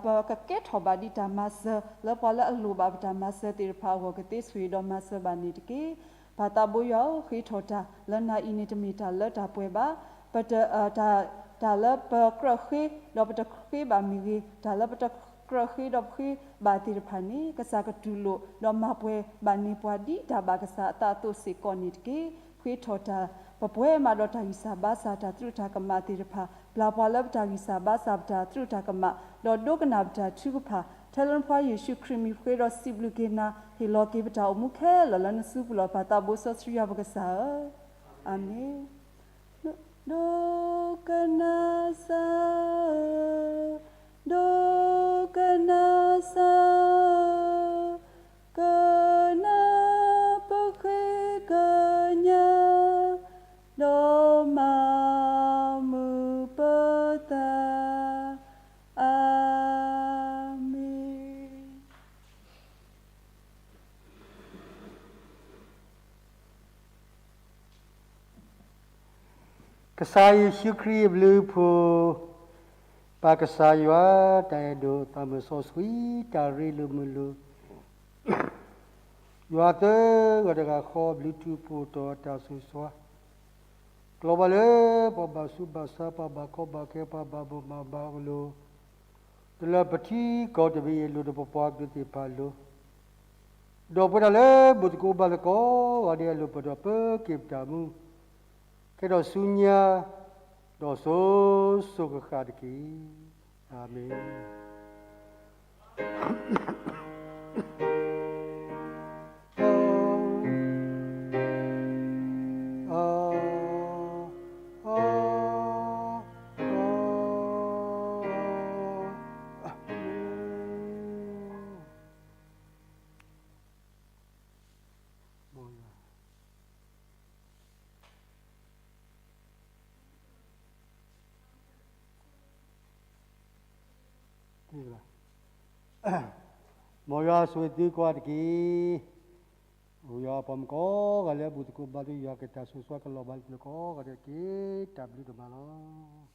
ပကကဲထီၣ်ဘၣ်ဒံးတၢ်မၤစၢၤ လၢပှၤလၢအလိၣ်ဘၣ်ပတၢ်မၤစၢၤသ့ၣ်တဖၣ်အဂီၢ် ကသ့ဆိၣ်ဂ့ၤဒီးမၤစၢၤဘၣ်န့ၣ်တက့ၢ်. ပၢ်သးဘိယွၤဧၢ, ဃ့ထီၣ်တၢ်လၢနၤအံၤန့ၣ် တမ့ၢ်တၢ်လၢတၢ်ပှဲၤဘၣ်, ပတ တၢ်လၢပကြၢးဃ့ ဒီးပတဃ့ဘၣ်မ့ၢ်ဂ့ၤ, တၢ်လၢပတကြၢးဃ့ဒီးပဃ့ဘၣ်သ့ၣ်တဖၣ်န့ၣ် ကစၢ်ကတူၢ်လိာ်ဒီးမၤပှဲၤဘၣ်န့ၢ်ပှၤဒ်တၢ်ဘၣ်ကစၢ်အသးအသိးစ့ၢ်ကီးန့ၣ်တက့ၢ်. ဃ့ထီၣ်တၢ် ပပှဲၤမးဒီးတၢ်ဂံၢ်စၢ်ဘါစၢ်တၢ်သရူးတၢ်ကမၣ်သ့ၣ်တဖၣ်, ပျၢ်ပှၤလၢပတၢ်ဂံၢ်စၢ်ဘါစၢ်ပတၢ်သရူးတၢ်ကမၣ်, ဒီးဒိကနၣ်ပတၢ်ထုကဖၣ်, ထဲလၢနဖိယ့ၣ်ၡူးခရံာ်မံၤပဃ့ဒီးစံးဘျုးက့ၤနၤ, ဟ့ၣ်လီၤက့ၤပတၢ်အိၣ်မူခဲလၢာ်လၢနစုပူၤလီၤ. ပၢ်သးဘိစီဆှံယွၤပကစၢ်ဧၢ, အၤမ့ၣ်. ဒိကနၣ်စၢ်ဧၢ, ဒိကနၣ်စၢ်ဧၢ, ကနၢ်ပဃ့ကညး, ဒီးမၤမုာ်ပသး, အၤမ့ၣ်. ကစၢ်ယ့ၣ်ၡူးခရံာ်အဘျုးအဖှိၣ်, ပၢ်ကစၢ်ယွၤတၢ်အဲၣ်ဒိး သးမုၢ်စီဆှံ တၢ်ရ့လိာ်မုာ်လိာ်, ယွၤသၢဂၤတဂၤဃီအဘျုးထူးဖှိၣ်တီၤအတၢ်ဆိၣ်ဂ့ၤဆိၣ်ဝါ, ကလီၤဘၣ်လၢပှၤဘၣ်ဆူးဘၣ်ဆါ ပှၤဘၣ်ကီဘၣ်ခဲ ပှၤဘၣ်ဘိၣ်မၤဘၣ်အလိၤ, တလၢပထံကီၢ်တဘ့ၣ်အလိၤ ဒီးပပှၤကလုာ်သ့ၣ်တဖၣ်အလိၤ, ဒီးပဝဲဒၣ်လၢဘူၣ်သကိးဘါသကိးဂၤဒဲးအလိၤ ပဒီးပက့ၤပတၢ်မူ, ခဲဒီးဆူညါ, ဒီးစိၤစိၤဃၣ်ဃၣ်တက့ၢ်. အၤမ့ၣ်. မ်ယွၤဆိၣ်ဂ့ၤသုကိးဂၤတက့ၢ်. အိၣ်ယွၤအပှၤမုၣ်ကိးဂၤလၢအဘူၣ်သကိးဘါသကိး ယွၤကတၢ်ဆိၣ်ဂ့ၤဆိၣ်ဝါကလီၤဘၣ်လၢသုကိးဂၤဒဲးတက့ၢ်. တၢ်ဘျုးဒိၣ်မးလီၤ.